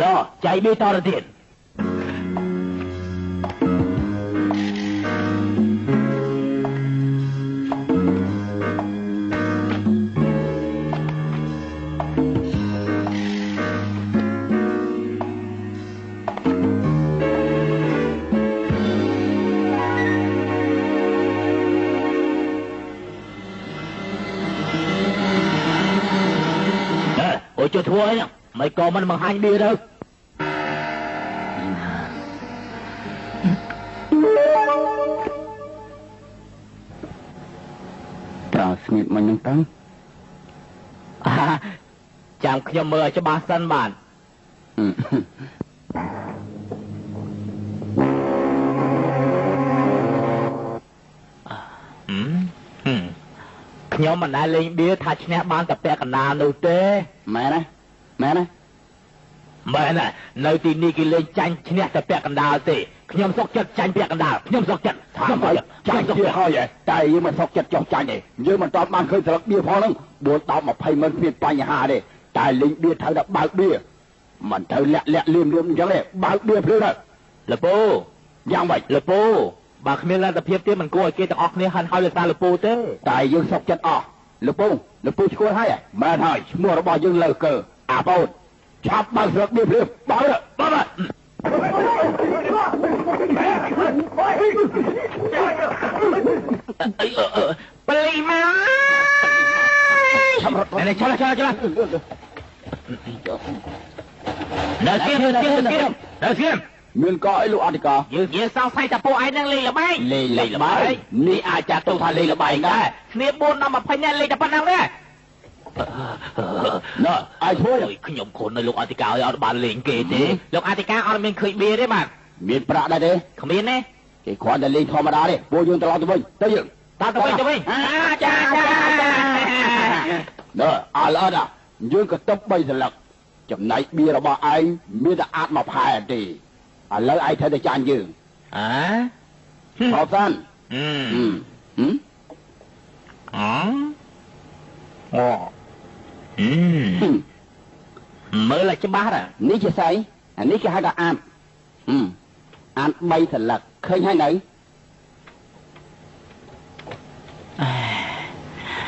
ឡចៃប៊ីតទៅទៀតអូជួយធ្វើអីហ្នឹងមិនក៏មិនបង្ហាញបៀទៅតើស្ងៀមមិញហ្នឹងទៅចាំខ្ញុំមើលឲ្យច្បាស់សិនបាទខ្ញុំមិនដែលលេងបៀថាឈ្នះបានតែពាក់កណ្ដាលនោះទេមែនណាមែនណាមែនណានៅទីនេះគេលេងចាញ់ឈ្នះតែពាក់កណ្ដាលទេខ្ញុំសុកចិត្តចាញ់ពាក់កណ្ដាលខ្ញុំសុកចិត្តខ្ញុំចាញ់ទៀតហើយតែយើងមិនសុកចិត្តចុះចាញ់ទេយើងមិនតបបានឃើញស្លឹកបៀផងហ្នឹង4 10 20ម៉ឺនគ្មានបញ្ហាទេតែលេងបៀត្រូវតែបើកបៀមិនត្រូវលាក់លាក់លៀមលៀមអញ្ចឹងទេបើកបៀភ្លាមទៅលពូយ៉ាងម៉េចលពូបើគ្មានលទ្ធភាពទេមិនគួរឲ្យគេទាំងអស់គ្នាហិនហើយលើសារលពូទេតែយើងសុកចិត្តអស់លពូលពូឈ្មោះហើយមែនហើយឈ្មោះរបស់យើងលើកើអាបូនឆាប់បើកស្លឹកបៀភ្លាមបើកបើកបលីមកឆាប់រត់នេះឆ្លាឆ្លាឆ្លានៅស្គៀមនៅស្គៀមនៅស្គៀមមានកអីលោកអធិការយើងសង្ស័យតែពួកឯងនឹងលេងល្បែងលេងល្បែងនេះអាចចាត់ទុកថាលេងល្បែងដែរគ្នា4 10 20នាក់លេងតែប៉ុណ្ណឹងទេណ៎អាយជួយខ្ញុំខុននៅលោកអធិការឲ្យអត់បានលេងគេទេលោកអធិការអត់មានឃើញបៀទេបាទមានប្រាក់ដែរទេគ្មានទេគេគ្រាន់តែលេងធម្មតាទេពួកយើងត្រឡប់ទៅវិញទៅយើងតើទៅវិញទៅវិញអាចាចាណ៎អើល្អណាស់យើងក៏ទឹក3សន្លឹកចំណែកបៀរបស់ឯងមានតែអាចមកផែទេឥឡូវឯងត្រូវតែចាញ់យើងអាខោសិនអអូមើលឲ្យច្បាស់នេះជាស្អីអានេះគេហៅថាអាតអាត3សន្លឹកឃើញហើយនៅ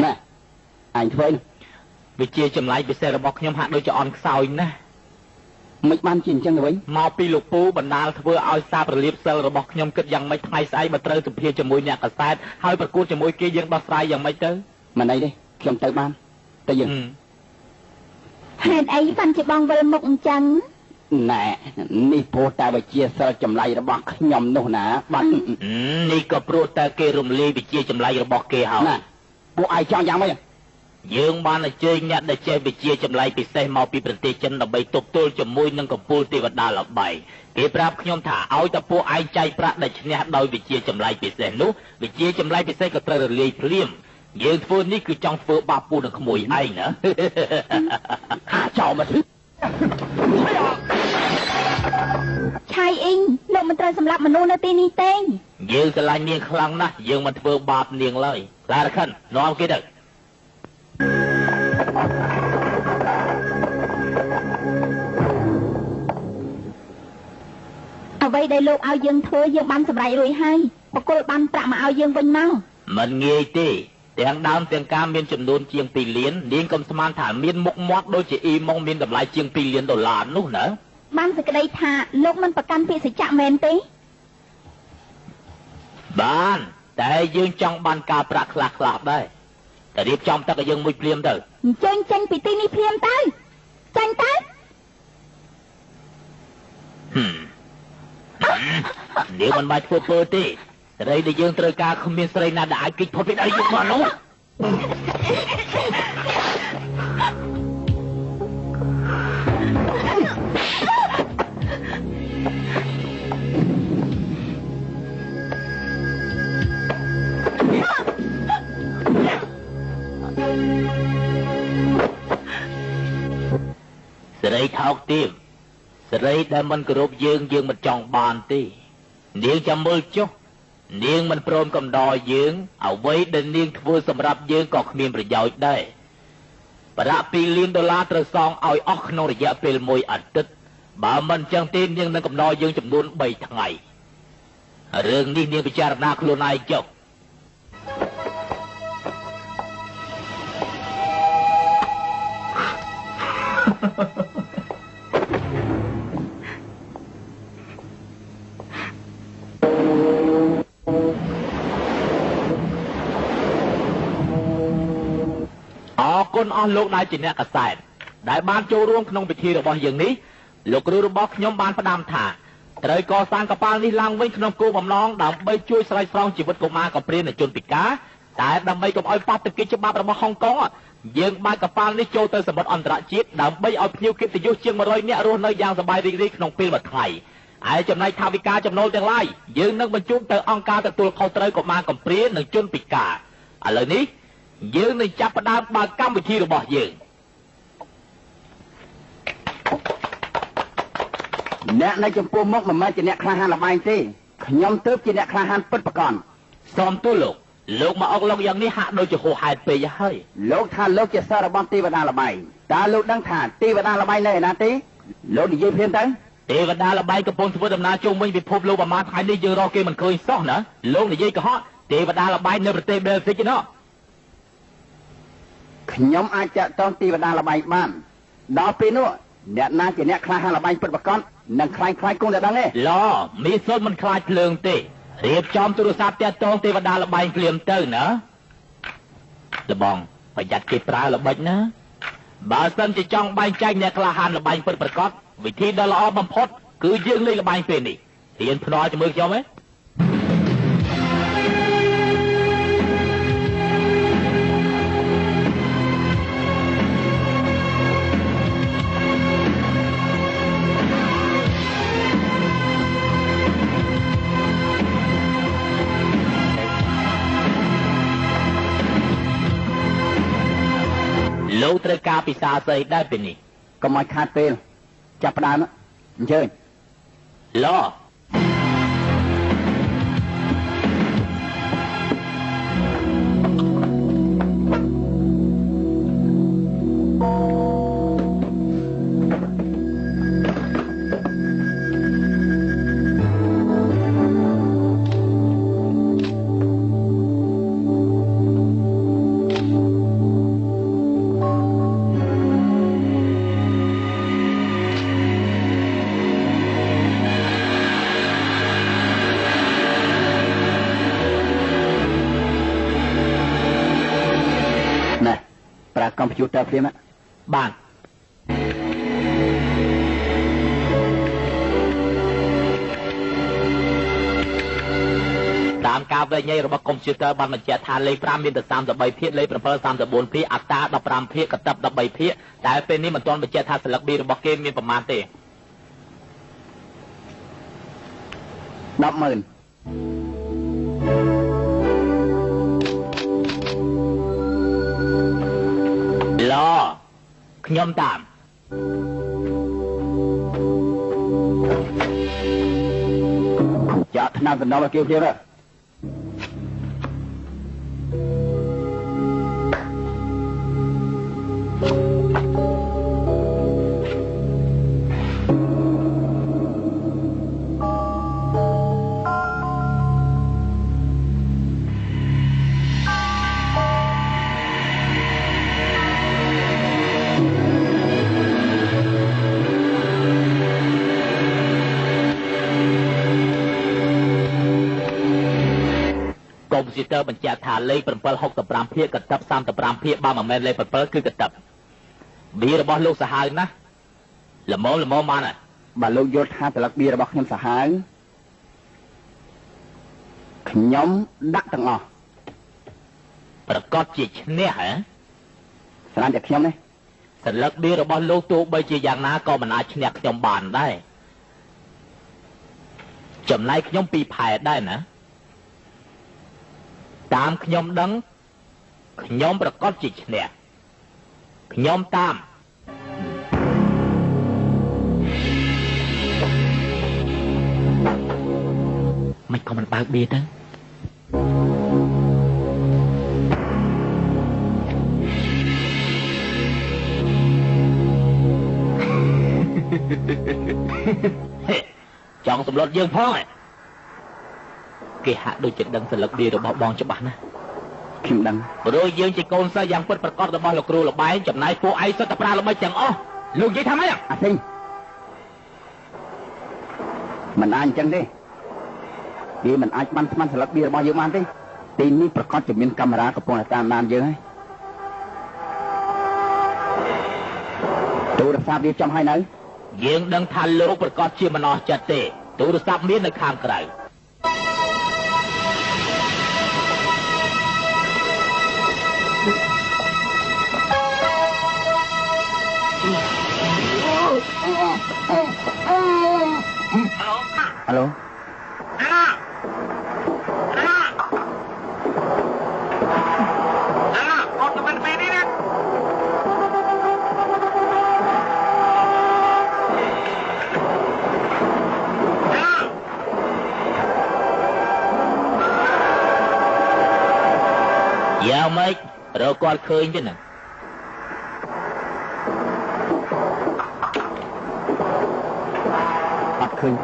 ណែអញធ្វើវិជាចម្លែកពិសេសរបស់ខ្ញុំហាក់ដូចជាអន់ខ្សោយណាស់មិនបានជាអញ្ចឹងទៅវិញមកពីលោកពូបណ្ដាលធ្វើឲ្យសាបរលាបសិលរបស់ខ្ញុំគិតយ៉ាងម៉េចថ្ងៃស្អែកបើត្រូវសម្ភារជាមួយអ្នកកសែតហើយប្រកួតជាមួយគេយើងដោះស្រាយយ៉ាងម៉េចទៅមិនអីទេខ្ញុំទៅបានទៅយើងហេតុអីបានជាបងវិលមុខអញ្ចឹងណែនេះព្រោះតែវិជាសិលចម្លែករបស់ខ្ញុំនោះណាបាទនេះក៏ព្រោះតែគេរំលាយវិជាចម្លែករបស់គេហើយណាពួកឯងចង់យ៉ាងម៉េចយើងបានអញ្ជើញអ្នកដែលចេះវិជាចម្លែកពិសេសមកពីប្រទេសចិនដើម្បីទប់ទល់ជាមួយនឹងកំពូលទេវតាល្បីគេប្រាប់ខ្ញុំថាឲ្យតែពួកឯងចែកប្រាក់ដែលឈ្នះដោយវិជាចម្លែកពិសេសនោះវិជាចម្លែកពិសេសក៏ត្រូវរលាយភ្លាមយើងធ្វើនេះគឺចង់ធ្វើបាបពូនឹងក្មួយឯងណាអាចោលមកឆៃអ៊ីងលោកមិនត្រូវសម្លាប់មនុស្សនៅទីនេះទេយើងស្រឡាញ់នាងខ្លាំងណាស់យើងមិនធ្វើបាបនាងឡើយឡារខិននាំគេទៅអ្វីដែលលោកឲ្យយើងធ្វើយើងបានសម្រេចរួចហើយបកគលបានប្រាក់មកឲ្យយើងវិញមកមិនងាយទេទាំងដើមទាំងការមានចំនួនជាង2លាននាងកុំស្មានថាមានមុខមាត់ដូចជាអ៊ីម៉ុងមានតម្លៃជាង2លានដុល្លារនោះណាបានសេចក្តីថាលោកមិនប្រកាន់ពាក្យសច្ចៈមែនទេបានតែយើងចង់បានការប្រាក់ខ្លះខ្លះដែរតែរៀបចំទឹកឲ្យយើងមួយភ្លាមទៅអញ្ជើញចេញពីទីនេះភ្លាមទៅចេញទៅនាងមិនបាច់ធ្វើពើទេស្រីដែលយើងត្រូវការគ្មានស្រីណាដែលអាចគេចផុតពីដៃយើងបាននោះស្រីថោកទាបស្រីដែលមិនគោរពយើងយើងមិនចង់បានទេនាងចាំមើលចុះនាងមិនព្រមកំដរយើងអ្វីដែលនាងធ្វើសម្រាប់យើងក៏គ្មានប្រយោជន៍ដែរ ប្រាក់2លានដុល្លារត្រូវសងឲ្យអស់ក្នុងរយៈពេលមួយអាទិត្យបើមិនចឹងទេនាងនឹងកំណរយើងចំនួន3ថ្ងៃរឿងនេះនាងពិចារណាខ្លួនឯងចុះអរគុណអស់លោកដែលជាអ្នកកាសែតដែលបានចូលរួមក្នុងពិធីរបស់យើងនេះលោកគ្រូរបស់ខ្ញុំបានផ្ដាំថាត្រូវកសាងកប៉ាល់នេះឡើងវិញក្នុងគោលបំណងដើម្បីជួយស្រោចស្រង់ជីវិតកុមារកំព្រានិងជនពិការតែដើម្បីកុំឲ្យប៉ះទង្គិចច្បាប់របស់ហុងកុងយើងបើកកប៉ាល់នេះចូលទៅសមុទ្រអន្តរជាតិដើម្បីឲ្យភ្ញៀវកិត្តិយសជាង100នាក់រស់នៅយ៉ាងសប្បាយរីករាយក្នុងពេលមួយថ្ងៃឯចំណែកថវិកាចំណូលទាំងឡាយយើងនឹងបញ្ជូនទៅអង្គការទទួលខុសត្រូវកុមារកំព្រានិងជនពិការឥឡូវនេះយើងនឹងចាប់ផ្ដើមបើកកម្មវិធីរបស់យើងអ្នកនៅចំពោះមុខមិនមែនជាអ្នកក្លាហានល្បែងទេខ្ញុំទើបជាអ្នកក្លាហានពិតប្រាកដសូមទូលលោកមកអុកលោកយ៉ាងនេះហាក់ដូចជាហួសហេតុពេកហើយលោកថាលោកជាសិស្សរបស់ទេវតាល្បែងតើលោកដឹងថាទេវតាល្បែងនៅឯណាទេលោកនិយាយភ្លាមទៅទេវតាល្បែងកំពុងធ្វើដំណើរជុំវិញពិភពលោកប្រហែលថ្ងៃនេះយើងរកគេមិនឃើញសោះណាលោកនិយាយកុហកទេវតាល្បែងនៅប្រទេសបែលហ្សិកណោះខ្ញុំអាចចាក់តងទេវតាល្បែងបានដល់ពេលនោះអ្នកណាជាអ្នកក្លាហានល្បែងពិតប្រាកដនឹងខ្លាញ់គង់តែដឹងទេឡមីសុនមិនខ្លាចភ្លើងទេរៀបចំទូរស័ព្ទតាក់ទងទេវតាល្បែងភ្លាមទៅណាលបងប្រយ័ត្នគេប្រើល្បិចណាបើសិនជាចង់បែងចែកអ្នកក្លាហានល្បែងពិតប្រាកដវិធីដ៏ល្អបំផុតគឺយើងលេងល្បែងពេលនេះរៀនភ្នាល់ជាមួយខ្ញុំទេលោកត្រូវការពិសាស្អីដែរពេលនេះកុំឲ្យខាតពេលចាប់ផ្ដើមអញ្ជើញឡកុំព្យូទ័រភ្លាមបានតាមការវែកញែករបស់កុំព្យូទ័របានបញ្ជាក់ថាលេខ5មានទៅ33ភាគលេខ7 34ភាគអត្តា15ភាគកតប13ភាគតែពេលនេះមិនទាន់បញ្ជាក់ថាស្លឹកប៊ីរបស់គេមានប្រមាណទេ100000ឡខ្ញុំតាមចាក់ថ្នាំសំណល់ឲ្យគេភ្លាម កុំព្យូទ័របញ្ជាក់ថាលេខ765ភាគកតប35ភាគបើមិនមែនលេខ7គឺកតបបៀរបស់លោកសាហាវណាស់ល្មមល្មមបានហើយបើលោកយល់ថាស្លឹកបៀរបស់ខ្ញុំសាហាវខ្ញុំដាក់ទាំងអស់ប្រកាសជាឈ្នះហ៎ស្រានតែខ្ញុំនេះស្លឹកបៀរបស់លោកទោះបីជាយ៉ាងណាក៏មិនអាចឈ្នះខ្ញុំបានដែរចំណែកខ្ញុំពីរផែដែរណាតាមខ្ញុំដឹងខ្ញុំប្រកាសជាឈ្នះខ្ញុំតាមមិនក៏មិនបើកបៀទៅ ចង់សម្លុតយើងផងគេហាក់ដូចជាដឹងសន្លឹកបៀរបស់បងច្បាស់ណាស់ខ្ញុំដឹងព្រោះយើងជាកូនសិស្សយ៉ាងពិតប្រាកដរបស់លោកគ្រូលបែងចំណែកពួកឯងសុទ្ធតែប្រើល្បិចទាំងអស់លោកនិយាយថាម៉េចអាស៊ីងមិនអាចអញ្ចឹងទេគេមិនអាចបានស្មានសន្លឹកបៀរបស់យើងបានទេទីនេះប្រកាសជាមានកាមេរ៉ាកំពុងតែតាមដានយើងហើយទូរស័ព្ទរៀបចំឲ្យនៅយើងដឹងថាលោកប្រកាសជាមិនអស់ចិត្តទេទូរស័ព្ទមាននៅខាងក្រៅអាឡូយ៉ាងម៉េចរកគាត់ឃើញទេណាអត់ឃើញ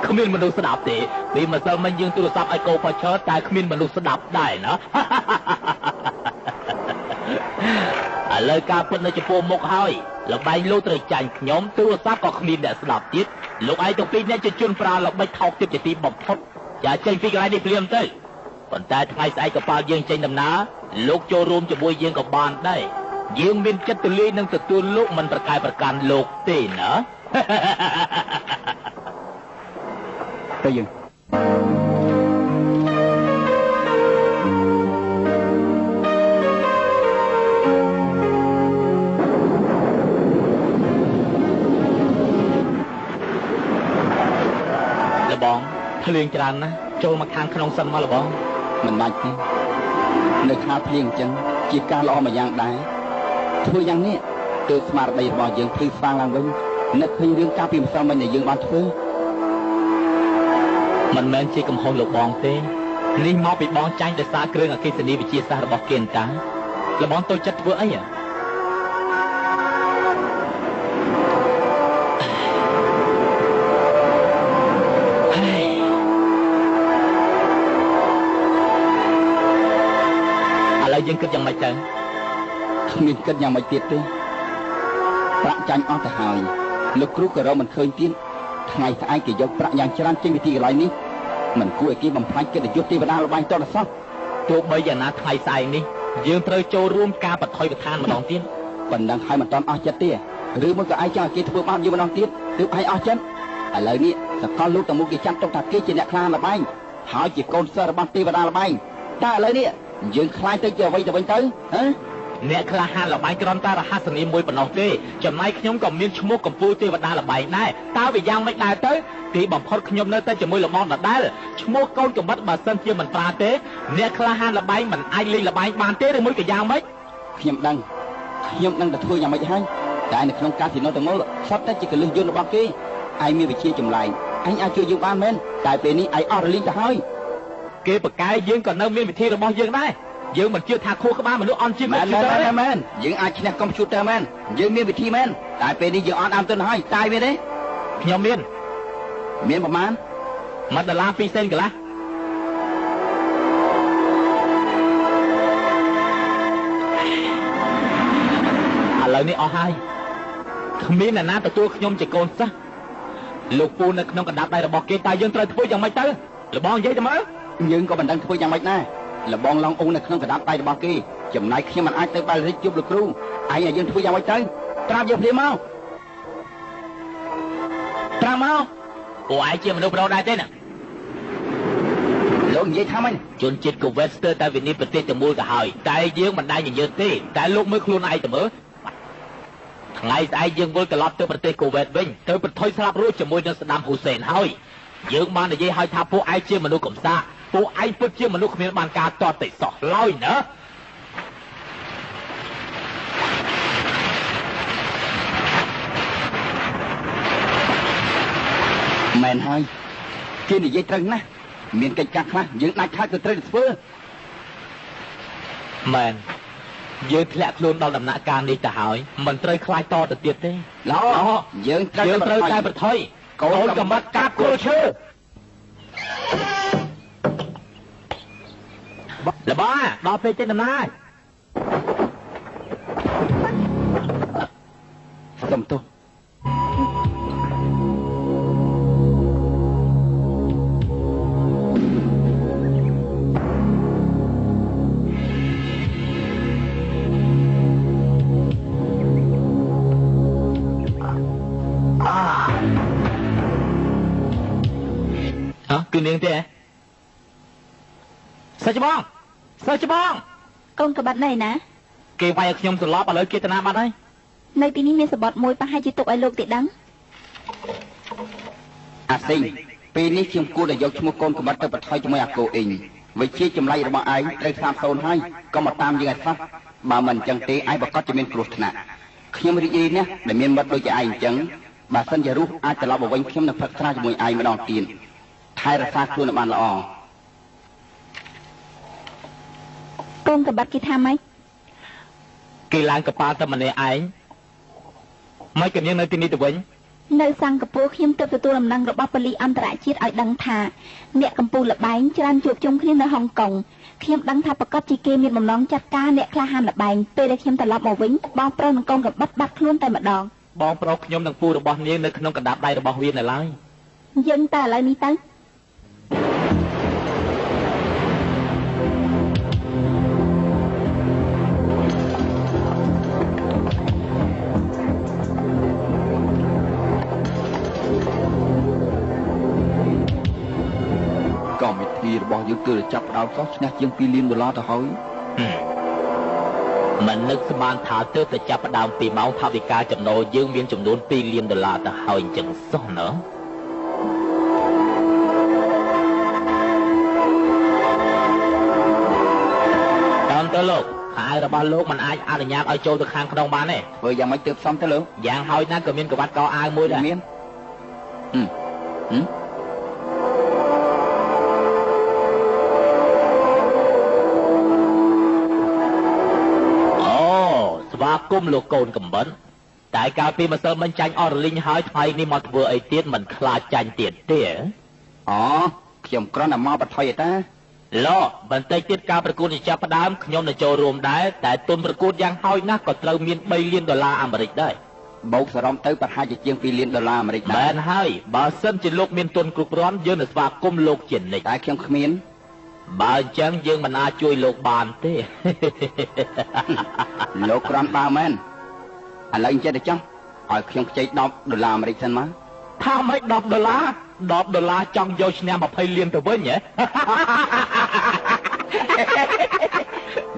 គ្មានមនុស្សស្ដាប់ទេពីម្សិលមិញយើងទូរស័ព្ទឲ្យកោផាឆើតែគ្មានមនុស្សស្ដាប់ដែរណាឥឡូវការពិតនៅចំពោះមុខហើយលបែងលោកត្រូវចាញ់ខ្ញុំទូរស័ព្ទក៏គ្មានអ្នកស្ដាប់ទៀតលោកឯងទាំងពីរអ្នកជាជនប្រើល្បិចថោកទាបជាទីបំផុតចាចេញពីកន្លែងនេះភ្លាមទៅប៉ុន្តែថ្ងៃស្អែកកប៉ាល់យើងចេញដំណើរលោកចូលរួមជាមួយយើងក៏បានដែរយើងមានចិត្តទូលាយនឹងទទួលលោកមិនប្រកែប្រកាន់លោកទេណាទៅយើងលបងភ្លៀងច្រើនណាស់ចូលមកខាងក្នុងសិនមកលបងមិនបាច់ទេនៅខាងភ្លៀងអញ្ចឹងជាការល្អមួយយ៉ាងដែរធ្វើយ៉ាងនេះទើបស្មារតីរបស់យើងភ្លឺស្វាងឡើងវិញនឹកឃើញរឿងកាលពីម្សិលមិញដែលយើងបានធ្វើមិនមែនជាកំហុសលោកបងទេនេះមកពីបងចាញ់ដោយសារគ្រឿងអគ្គិសនីវិទ្យាសាស្ត្ររបស់គេអន្តាលោកបងតូចចិត្តធ្វើអីហ៎ឥឡូវយើងគិតយ៉ាងម៉េចទៅគ្មានគិតយ៉ាងម៉េចទៀតទេប្រាក់ចាញ់អស់ទៅហើយលោកគ្រូក៏រកមិនឃើញទៀតថ្ងៃស្អែកគេយកប្រាក់យ៉ាងច្រើនចេញពីទីកន្លែងនេះមិនគួរឲ្យគេបំផ្លាញកិត្តិយសទេវតាលបែងតរសោះទោះបីយ៉ាងណាថ្ងៃស្អែកនេះយើងត្រូវចូលរួមការបថុយប្រឋានម្ដងទៀតប៉ុណ្ណឹងហើយមិនតាន់អស់ចិត្តទេឬមួយក៏ឯងចង់ឲ្យគេធ្វើបាបយើងម្ដងទៀតទើបឯងអស់ចិត្តឥឡូវនេះសកលលោកទាំងមូលគេចាត់ទុកថាគេជាអ្នកខ្លាលបែងហើយជាកូនសិស្សរបស់ទេវតាលបែងតែឥឡូវនេះយើងខ្លាចទៅជាអ្វីទៅវិញទៅហ៎អ្នកក្លាហានលបែងគ្រាន់តែរហស្សនាមមួយប៉ុណ្ណោះទេចំណែកខ្ញុំក៏មានឈ្មោះកម្ពុជាទេវតាលបែងដែរតើវាយ៉ាងម៉េចដែរទៅទីបំផុតខ្ញុំនៅតែជាមួយលបងដដែលឈ្មោះកូនកំបិតបើសិនជាមិនប្រើទេអ្នកក្លាហានលបែងមិនអាចលេងលបែងបានទេឬមួយក៏យ៉ាងម៉េចខ្ញុំដឹងខ្ញុំនឹងទៅធ្វើយ៉ាងម៉េចហើយតែនៅក្នុងកាស៊ីណូទាំងមូលសុទ្ធតែជាកលឹះយន្តរបស់គេឯងមានវិជាចម្លែកឯងអាចជួយយើងបានមែនតែពេលនេះឯងអស់រលីងទៅហើយគេប្រកែយើងក៏នៅមានវិធីរបស់យើងដែរយើងមិនជឿថាខួរក្បាលមនុស្សអន់ជាងកុំព្យូទ័រទេមែនយើងអាចឈ្នះកុំព្យូទ័រមែនយើងមានវិធីមែនតែពេលនេះយើងអត់ដើមទុនហើយតាយមានទេខ្ញុំមានមានប្រមាណ1ដុល្លារ2សេនកន្លះឥឡូវនេះអស់ហើយគ្មានអ្នកណាទទួលខ្ញុំជាកូនសិស្សលោកពូនៅក្នុងកណ្ដាប់ដៃរបស់គេតើយើងត្រូវធ្វើយ៉ាងម៉េចទៅលបងនិយាយទៅមើលយើងក៏មិនដឹងធ្វើយ៉ាងម៉េចដែរលបងឡងអ៊ុងនៅក្នុងកណ្ដាប់ដៃរបស់គេចំណែកខ្ញុំមិនអាចទៅបែលរិចជួបលោកគ្រូឯងឲ្យយើងធ្វើយ៉ាងម៉េចទៅត្រាប់យើងភ្លាមមកត្រាប់មកពួកឯងជាមនុស្សប្រុសដែរទេណាលោកនិយាយថាម៉េចជនជាតិកូវេតស្ទើរតែវិនិច្ឆ័យប្រទេសទាំងមូលទៅហើយតែយើងមិនដែរញញើតទេតែលោកមើលខ្លួនឯងទៅមើលថ្ងៃស្អែកយើងវិលត្រឡប់ទៅប្រទេសកូវេតវិញទៅប្រថុយស្លាប់រស់ជាមួយនឹងស្ដាំហ៊ូសេនហើយយើងបាននិយាយឲ្យថាពួកឯងជាមនុស្សកំសាកពួកឯងពិតជាមនុស្សគ្មានបានការតតតិសោះឡើយណាមែនហើយគេនិយាយត្រូវណាស់មានកិច្ចការខ្លះយើងដាច់ខាតទៅត្រូវធ្វើមែន យើងធ្លាក់ខ្លួនដល់ដំណាក់កាលនេះទៅហើយមិនត្រូវខ្លាចតទៅទៀតទេ ល្អយើងត្រូវតែប្រថុយកូនកំបិតកាប់គល់ឈើលបាដល់ពេលចេញដំណើរសុំទោស គឺនាងទេសិស្សច្បងសិស្សច្បងកូនក្បាត់ណៃណាគេវាយឲ្យខ្ញុំសន្លប់ឥឡូវគេទៅណាបាត់ហើយនៅទីនេះមានសបត់មួយប្រហែលជាទុកឲ្យលោកទេដឹងអាស៊ីងពេលនេះខ្ញុំគួរតែយកឈ្មោះកូនក្បាត់ទៅប្រថុយជាមួយអាកូអ៊ីងវិជាចម្លែករបស់ឯងត្រូវសាបសូន្យហើយកុំមកតាមយើងឲ្យសោះបើមិនអញ្ចឹងទេឯងប្រកាសជាមានគ្រោះថ្នាក់ខ្ញុំរីករាយណាស់ដែលមានមិត្តដូចជាឯងអញ្ចឹងបើសិនជារស់អាចត្រឡប់មកវិញខ្ញុំនឹងផឹកស្រាជាមួយឯងម្ដងទៀតថែរក្សាខ្លួនឲ្យបានល្អកូនក្បាត់គេថាម៉េចគេឡើងកប៉ាល់តែម្នាក់ឯងមិនក៏នាងនៅទីនេះទៅវិញនៅសិង្ហបុរីខ្ញុំទើបទទួលដំណឹងរបស់ប៉ូលីសអន្តរជាតិឲ្យដឹងថាអ្នកកំពូលល្បែងច្រើនជួបជុំគ្នានៅហុងកុងខ្ញុំដឹងថាប្រកាសជាគេមានបំណងចាត់ការអ្នកក្លាហានល្បែងពេលដែលខ្ញុំត្រឡប់មកវិញបងប្រុសនិងកូនក្បាត់បាត់ខ្លួនតែម្ដងបងប្រុសខ្ញុំនិងពូរបស់នាងនៅក្នុងកណ្ដាប់ដៃរបស់វានៅឡើយយើងតែឥឡូវនេះទៅកម្មវិធីរបស់យើងគឺចាប់ផ្ដើមសោះឈ្នះជាង2លានដុល្លារទៅហើយមិននឹកស្មានថាទើបតែចាប់ផ្ដើមពីម៉ោងថវិកាចំណូលយើងមានចំនួន2លានដុល្លារទៅហើយអញ្ចឹងសោះណ៎តាមទៅលោកខោរបស់លោកមិនអាចអនុញ្ញាតឲ្យចូលទៅខាងក្នុងបានទេធ្វើយ៉ាងម៉េចទើបសមទៅលោកយ៉ាងហោចណាស់ក៏មានកវ៉ាត់កអាវមួយដែរមានស្វាគមន៍លោកកូនកំបិនតែកាលពីម្សិលមិញចាញ់អស់រលីងហើយថ្ងៃនេះមកធ្វើអីទៀតមិនខ្លាចចាញ់ទៀតទេអូខ្ញុំគ្រាន់តែមកបថុយឯតាលោបន្តិចទៀតការប្រកួតជាចាប់ផ្ដើមខ្ញុំនឹងចូលរួមដែរតែទុនប្រកួតយ៉ាងហោចណាស់ក៏ត្រូវមាន3លានដុល្លារអាមេរិកដែរបូកសរុបទៅប្រហែលជាជាង2លានដុល្លារអាមេរិកដែរមែនហើយបើសិនជាលោកមានទុនគ្រប់គ្រាន់យើងនឹងស្វាគមន៍លោកជានិច្ចតែខ្ញុំគ្មានបើអញ្ចឹងយើងមិនអាចជួយលោកបានទេលោកគ្រាន់បើមែនឥឡូវអញ្ចឹងទៅចុះឲ្យខ្ញុំខ្ចី10ដុល្លារអាមេរិកសិនមកថាម៉េច10ដុល្លារ10ដុល្លារចង់យកឈ្នះ20លានទៅវិញហ៎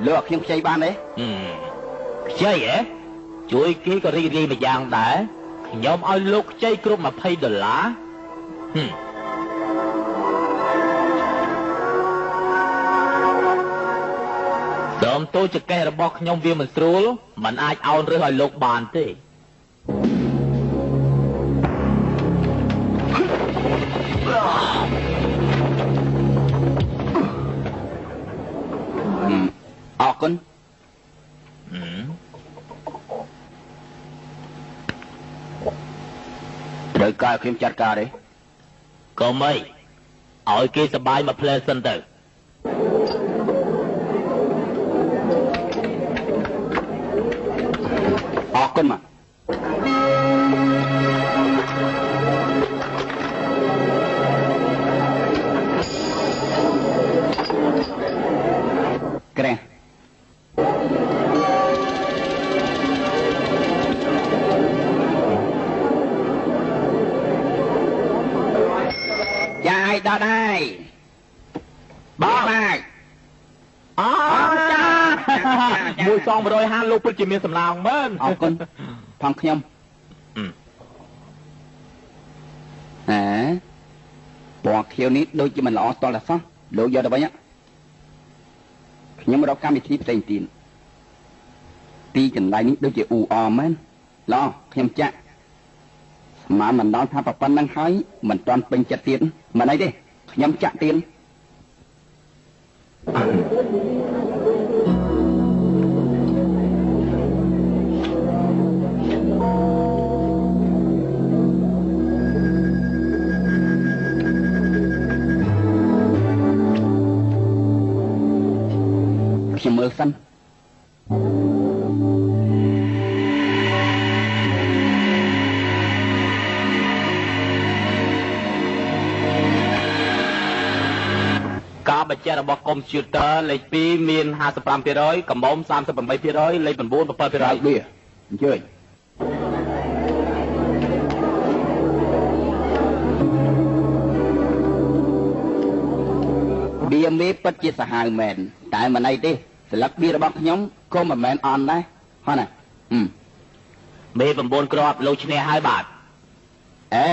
លោកឲ្យខ្ញុំខ្ចីបានទេខ្ចីហ៎ជួយគេក៏រីករាយមួយយ៉ាងដែរខ្ញុំឲ្យលោកខ្ចីគ្រប់20ដុល្លារដើមតូចចកេះរបស់ខ្ញុំវាមិនស្រួលមិនអាចអោនរើសឲ្យលោកបានទេអរគុណត្រូវការខ្ញុំចាត់ការទេក៏មិនឲ្យគេសបាយមកផ្លែសិនទៅអរគុណមកក្រែចាយដល់ហើយបងបាទអចាមួយសង150លោកពិតជាមានសំឡងមែនអរគុណផងខ្ញុំហ៎ពណ៌ខៀវនេះដូចជាមិនល្អតល់តែសោះលោកយកទៅវិញខ្ញុំរកកម្មវិធីផ្សេងទៀតទីកន្លែងនេះដូចជាអ៊ូអមែនល្អខ្ញុំចាក់ស្មានមិនដល់ថាប៉ុណ្្នឹងហើយមិនទាន់ពេញចិត្តទៀតមិនអីទេខ្ញុំចាក់ទៀត លសិនការបញ្ជាក់របស់កុំព្យូទ័រលេខ2មាន 55% កំមុំ 38% លេខ9 7% បៀអញ្ជើញបៀមេពិតជាសាហាវមែនតែមិនអីទេស្លឹកបៀរបស់ខ្ញុំក៏មិនមែនអន់ដែរហ៎ណាមេ9គ្រាប់លោកឈ្នះហើយបាទអេ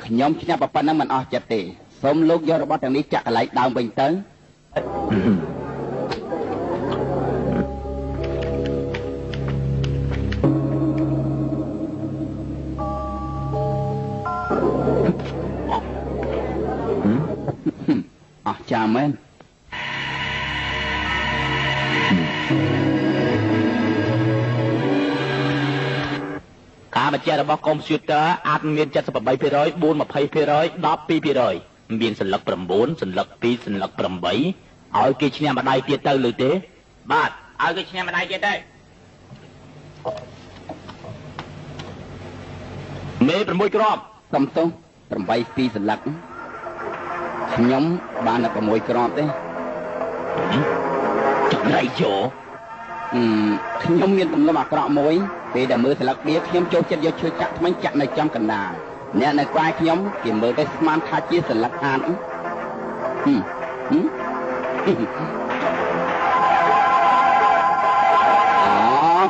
ខ្ញុំឈ្នះប៉ុណ្ណឹងមិនអស់ចិត្តទេសូមលោកយករបស់ទាំងនេះចាក់កន្លែងដើមវិញទៅអស់ចាមែនការបញ្ជាក់របស់កុំព្យូទ័រអាចមាន 78% 4 20% 12%មានសន្លឹក9សន្លឹក2សន្លឹក8ឲ្យគេឈ្នះម្ដាយទៀតទៅឬទេបាទឲ្យគេឈ្នះម្ដាយទៀតទៅមេ6គ្រាប់សំទោស8 2សន្លឹកខ្ញុំបានតែ6គ្រាប់ទេចង្រៃយោខ្ញុំមានទម្លាប់អាក្រក់មួយពេលដែលមើលស្លឹកបៀខ្ញុំចូលចិត្តយកឈើចាក់ថ្មិញចាក់នៅចំកណ្ដាលអ្នកនៅក្បែរខ្ញុំគេមើលទៅស្មានថាជាស្លឹកអានអូ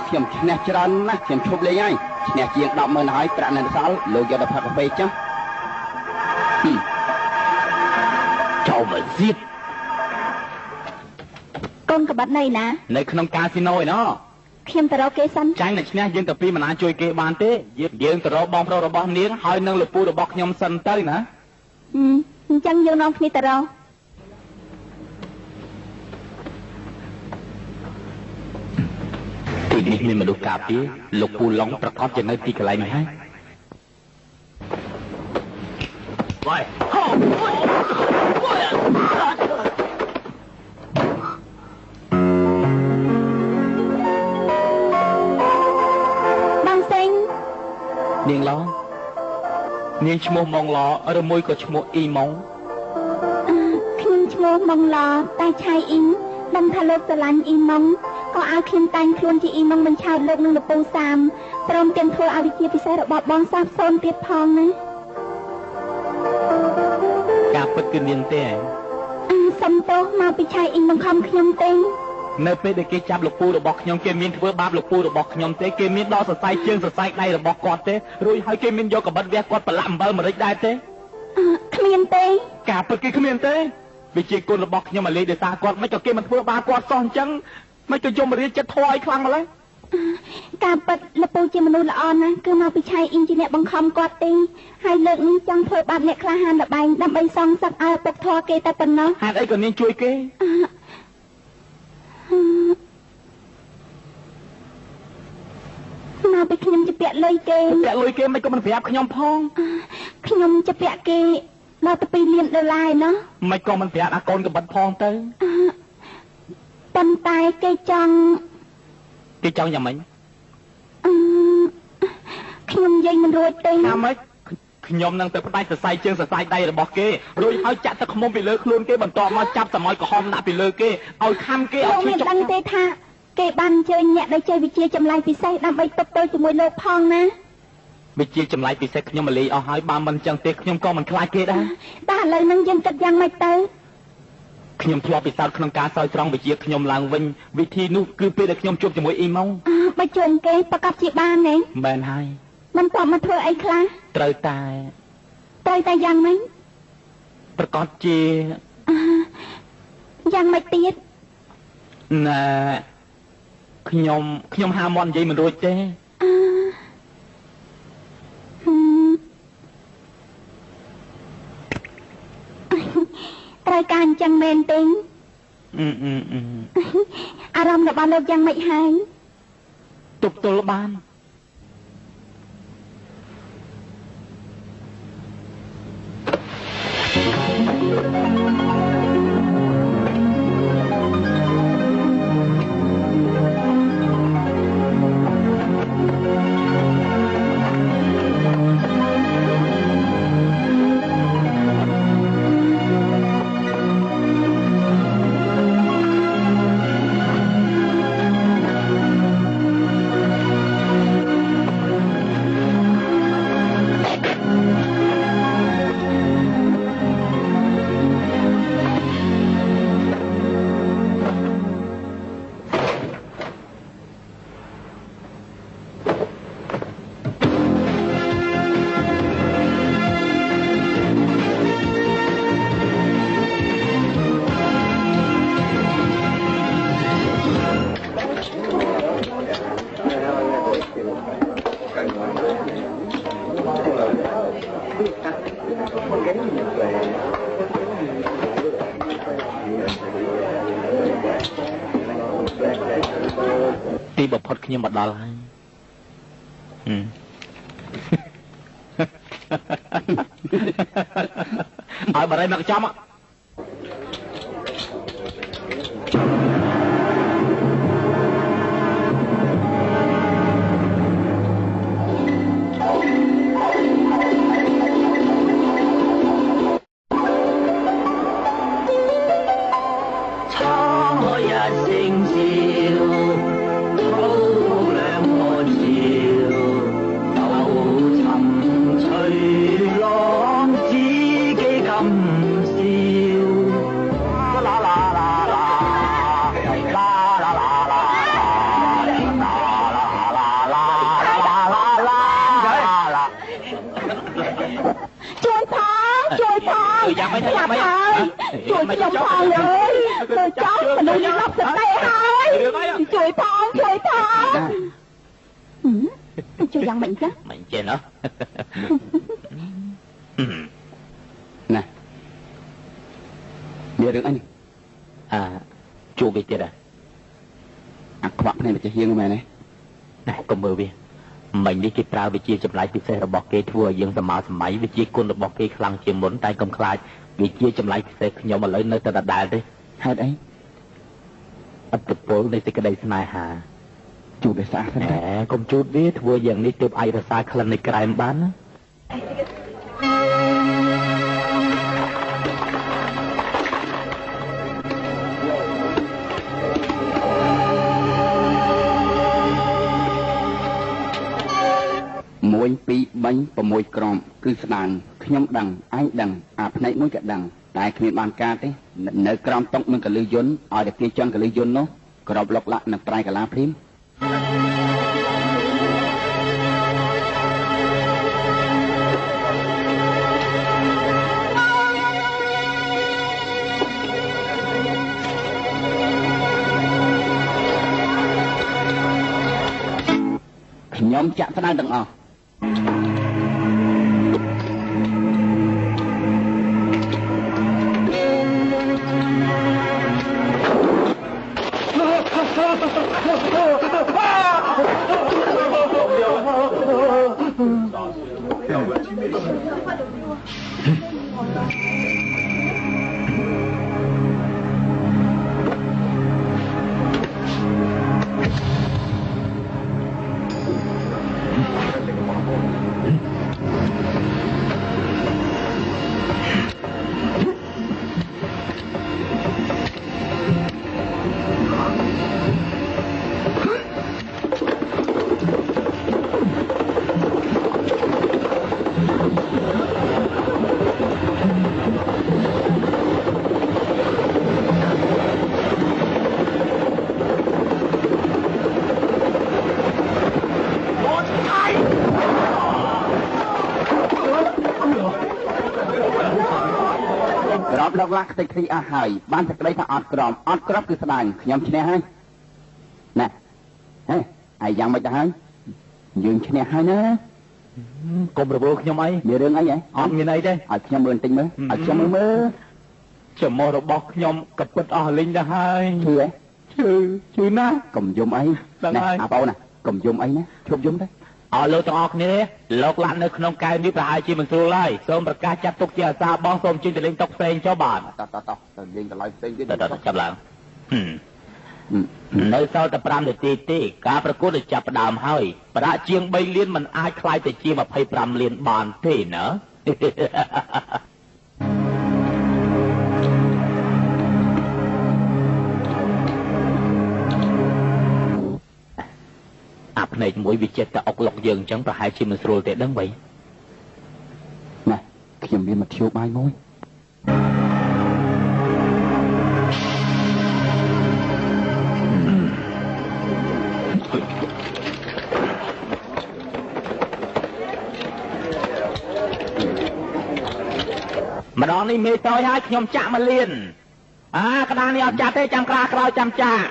ខ្ញុំឈ្នះច្រើនណាស់ខ្ញុំឈប់លេងហើយឈ្នះជាង 100000 ហើយប្រាក់នៅសល់លោកយកទៅផឹកកាហ្វេចុះចៅមកស៊ីតកូនក្បាត់នៅណានៅក្នុងកាស៊ីណូឯណោះខ្ញុំទៅរកគេសិនចាញ់តែឈ្នះយើងទៅពីមិនអាចជួយគេបានទេយើងទៅរកបងប្រុសរបស់នាងហើយនឹងលពូរបស់ខ្ញុំសិនទៅណាអញ្ចឹងយើងនាំគ្នាទៅរកទីនេះមានមនុស្សការពារលោកពូឡុងប្រកបជានៅទីកន្លែងនេះហើយវ៉ៃហូនាងឡនាងឈ្មោះម៉ុងឡឬមួយក៏ឈ្មោះអ៊ីម៉ុងខ្ញុំឈ្មោះម៉ុងឡតែឆៃអ៊ីងដឹងថាលោកស្រឡាញ់អ៊ីម៉ុងក៏ឲ្យខ្ញុំតែងខ្លួនជាអ៊ីម៉ុងបញ្ឆោតលោកនឹងលពូសាមព្រមទាំងធ្វើឲ្យវិជាពិសេសរបស់បងសាបសូន្យទៀតផងណាការពិតគឺនាងទេសុំទោសមកពីឆៃអ៊ីងបង្ខំខ្ញុំទេនៅពេលដែលគេចាប់លោកពូរបស់ខ្ញុំគេមានធ្វើបាបលោកពូរបស់ខ្ញុំទេគេមានដកសរសៃជើងសរសៃដៃរបស់គាត់ទេរួចហើយគេមានយកកបិតវះគាត់ប្រឡាក់អំបិលម្រេចដែរទេគ្មានទេការពិតគេគ្មានទេវិជាគុណរបស់ខ្ញុំឲ្យលេដោយសារគាត់មិនក៏គេមិនធ្វើបាបគាត់សោះអញ្ចឹងមិនក៏យមរាជចិត្តធွာឲ្យខ្លាំងម្ល៉េះការពិតលោកពូជាមនុស្សល្អណាស់គឺមកពីឆៃអ៊ីងជាអ្នកបង្ខំគាត់ទេហើយលើកនេះចង់ធ្វើបាបអ្នកក្លាហានលបែងដើម្បីសងសឹកឲ្យពុកធွာគេតែប៉ុណ្ណោះហេតុអីក៏នាងជួយគេមកពីខ្ញុំជពាក់លុយគេជពាក់លុយគេមិនក៏មិនប្រាប់ខ្ញុំផងខ្ញុំជពាក់គេដល់ទៅ2លានដុល្លារឯណោះមិនក៏មិនប្រាប់អាកូនកបិតផងទៅប៉ុន្តែគេចង់យ៉ាងម៉េចខ្ញុំនិយាយមិនរួចទេថាម៉េចខ្ញុំនឹងទៅផ្ដាច់សរសៃជើងសរសៃដៃរបស់គេរួចហើយចាក់ទឹកឃ្មុំពីលើខ្លួនគេបន្ទាប់មកចាប់សម័យក្រហមដាក់ពីលើគេឲ្យខំគេឲ្យឈឺចុកមិនដឹងទេថាគេបានអញ្ជើញអ្នកដែលចេះវិជាចម្លែកពិសេសដើម្បីទប់ទល់ជាមួយលោកផងណាវិជាចម្លែកពិសេសខ្ញុំមកលេអស់ហើយបើមិនចឹងទេខ្ញុំក៏មិនខ្លាចគេដែរតែឥឡូវនឹងយើងគិតយ៉ាងម៉េចទៅខ្ញុំធ្លាប់ពិសោធន៍ក្នុងការស្រោចស្រង់វិជាខ្ញុំឡើងវិញវិធីនោះគឺពេលដែលខ្ញុំជួបជាមួយអ៊ីម៉ុងបើជួបគេប្រកាសជាបានទេមែនហើយមិនតបមកធ្វើអីខ្លះត្រូវតែយ៉ាងម៉េចប្រកាសជាយ៉ាងម៉េចទៀតណែខ្ញុំហាមាត់និយាយមិនរួចទេត្រូវការអញ្ចឹងមែនទេអារម្មណ៍របស់លោកយ៉ាងម៉េចហើយទប់ទល់បាន ទីបំផុតខ្ញុំមកដល់ហើយឲ្យបារីមកចំជួយខ្ញុំផងលើទៅចង់មនុស្សនេះលប់សតិហើយជួយផងជួយផងជួយយ៉ាងម៉េចចាមិនចេះណោះណាមានរឿងអីនេះអាជួបវាទៀតអាខ្វាក់ភ្នែកម្ចាស់ហៀងមែនទេណាកុំមើលវាមិញនេះគេប្រើវិជាចម្លែកពិសេសរបស់គេធ្វើឲ្យយើងសម័យសម័យវិជាគុណរបស់គេខ្លាំងជាងមុនតែកុំខ្លាចវិជាចម្លែកពិសេសខ្ញុំឥឡូវនៅតែដដែលទេហេតុអីអត្តពលនៃសេចក្តីស្នេហាជូតឲ្យស្អាតសិនតែកុំជូតវាធ្វើយ៉ាងនេះទើបអាចរក្សាក្លិននៃក្រែមបានណា 1 2 3 6 ក្រុមគឺស្ដាងខ្ញុំដឹងឯងដឹងអាផ្នែកមួយក៏ដឹងតែគ្មានបានការទេនៅក្រោមតុមានកលឹះយន្តឲ្យតែគេចង់កលឹះយន្តនោះក្របលុកលាក់នឹងប្រៃកាឡាព្រីមខ្ញុំចាក់ស្ដាងទាំងអស់ លោកឡាក់ខ្ទេចខ្ទីអស់ហើយបានសេចក្តីថាអត់ក្រមអត់ក្របគឺស្ដាងខ្ញុំឈ្នះហើយណែហេឯងយ៉ាងម៉េចទៅហើយយើងឈ្នះហើយណាកុំរវល់ខ្ញុំអីមានរឿងអីហ៎អត់មានអីទេឲ្យខ្ញុំមើលបន្តិចមើលឲ្យខ្ញុំមើលមើលច្រមុះរបស់ខ្ញុំក៏ពិតអស់លីងទៅហើយឈឺហ៎ឈឺណាស់កុំយំអីណែអាបងណាកុំយំអីណាឈប់យំទៅអរលោកទាំងអស់គ្នាលោកឡាក់នៅក្នុងកែវនេះប្រហែលជាមិនស្រួលឡើយសូមប្រកាសចាត់ទុកជាអាសាបងសូមជិះទៅលេងតុកផ្សេងចុះបាទតោះតោះទៅលេងកន្លែងផ្សេងទៀតតោះចាប់ឡើងនៅសល់តែ5នាទីទេការប្រកួតដែលចាប់ផ្ដើមហើយប្រាក់ជាង3លានមិនអាចក្លាយទៅជា25លានបានទេណាអាភ្នែកមួយវាចេះតែអុកលុកយើងអញ្ចឹងប្រហែលជាមិនស្រួលទេដឹងបីណាខ្ញុំមានមធ្យោបាយមួយ ម្ដងនេះមេតយហើយខ្ញុំចាក់1លានអាក្តារនេះអត់ចាក់ទេចាំក្រាក្រោយចាំចាក់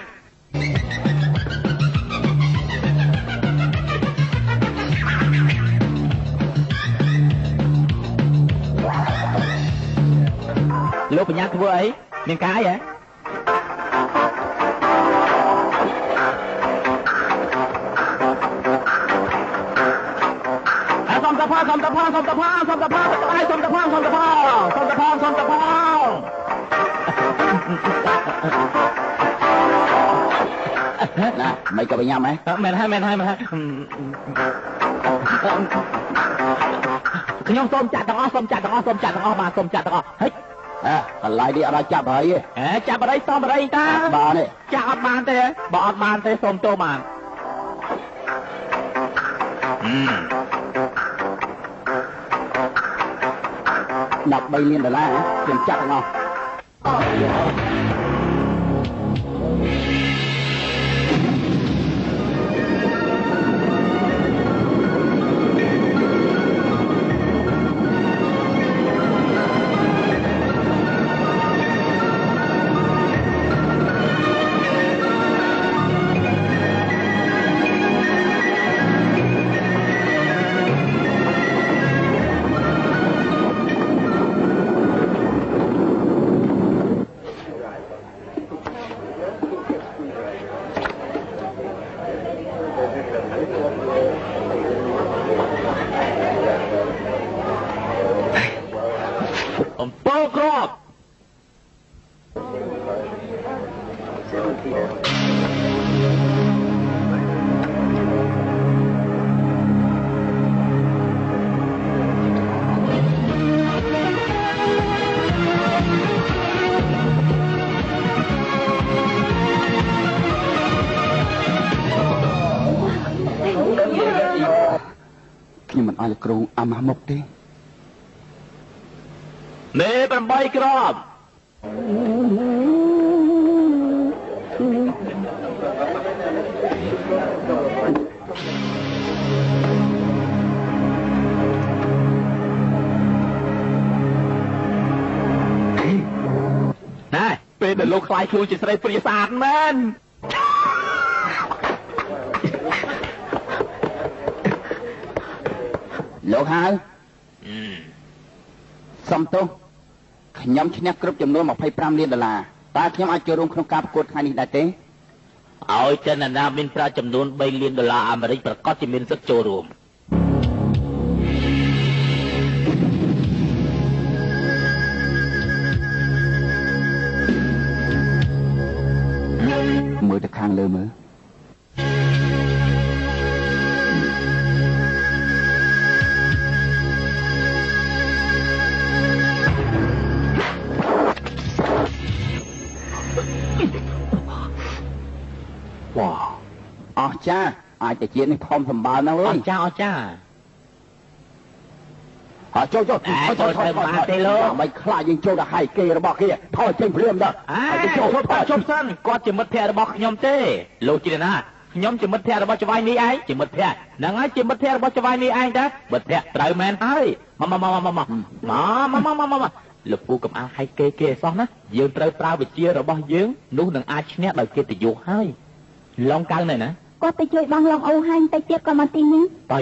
លោកបញ្ញាធ្វើអីមានការអីហ៎ តផលសុំតផលសុំតផលសុំតផលសុំតផលសុំតផលសុំតផលសុំតផលណាមិនក៏បញ្ញាំហ៎មែនហើយមែនហើយមែនហើយខ្ញុំសូមចាក់ទាំងអស់សូមចាក់ទាំងអស់សូមចាក់ទាំងអស់បាទសូមចាក់ទាំងអស់ហិចអើកន្លែងនេះអត់ចាប់ហើយហេចាប់អីសមអីតាបានទេចាក់អត់បានទេបើអត់បានទេសូមទោសបាន13លានដុល្លារខ្ញុំចាក់ទាំងអស់ ខ្ញុំមិនអោយលោកគ្រូអាម៉ាស់មុខទេមេ8គ្រាប់ណែពេលដែលលោកខ្លាយខ្លួនជាស្រីព្រាស្អាតមែនលោកហៅសុំទោសខ្ញុំឈ្នះគ្រប់ចំនួន25លានដុល្លារតើខ្ញុំអាចចូលរួមក្នុងការប្រកួតថ្ងៃនេះដែរទេឲ្យចិនណាមានប្រាក់ចំនួន3លានដុល្លារអាមេរិកប្រកាសជាមានសិទ្ធិចូលរួមមើលទៅខាងលើមើលវ៉ាអស្ចារ្យអាចតែជាតិនេះធំសម្បើមណាស់អើយអស្ចារ្យអស្ចារ្យអើចូលចូលចូលចូលទេលោកមិនខ្លាចយើងចូលដល់ហើយគេរបស់គេថយចេញភ្លាមដល់ចូលជប់សិនគាត់ជាមិត្តភក្តិរបស់ខ្ញុំទេលោកជាណាខ្ញុំជាមិត្តភក្តិរបស់ចៅហ្វាយនេះឯងជាមិត្តភក្តិហ្នឹងហើយជាមិត្តភក្តិរបស់ចៅហ្វាយនេះឯងតាមិត្តភក្តិត្រូវមែនហើយមកមកមកមកមកមកមកមកលោកពូកំអាលឲ្យគេគេសោះណាយើងត្រូវប្រើវិជារបស់យើងនោះនឹងអាចឈ្នះដោយកិត្តិយសហើយឡងកៅណែណាគាត់ទៅជួយបងឡងអូហាញ់តិចទៀតក៏មកទីនេះតើ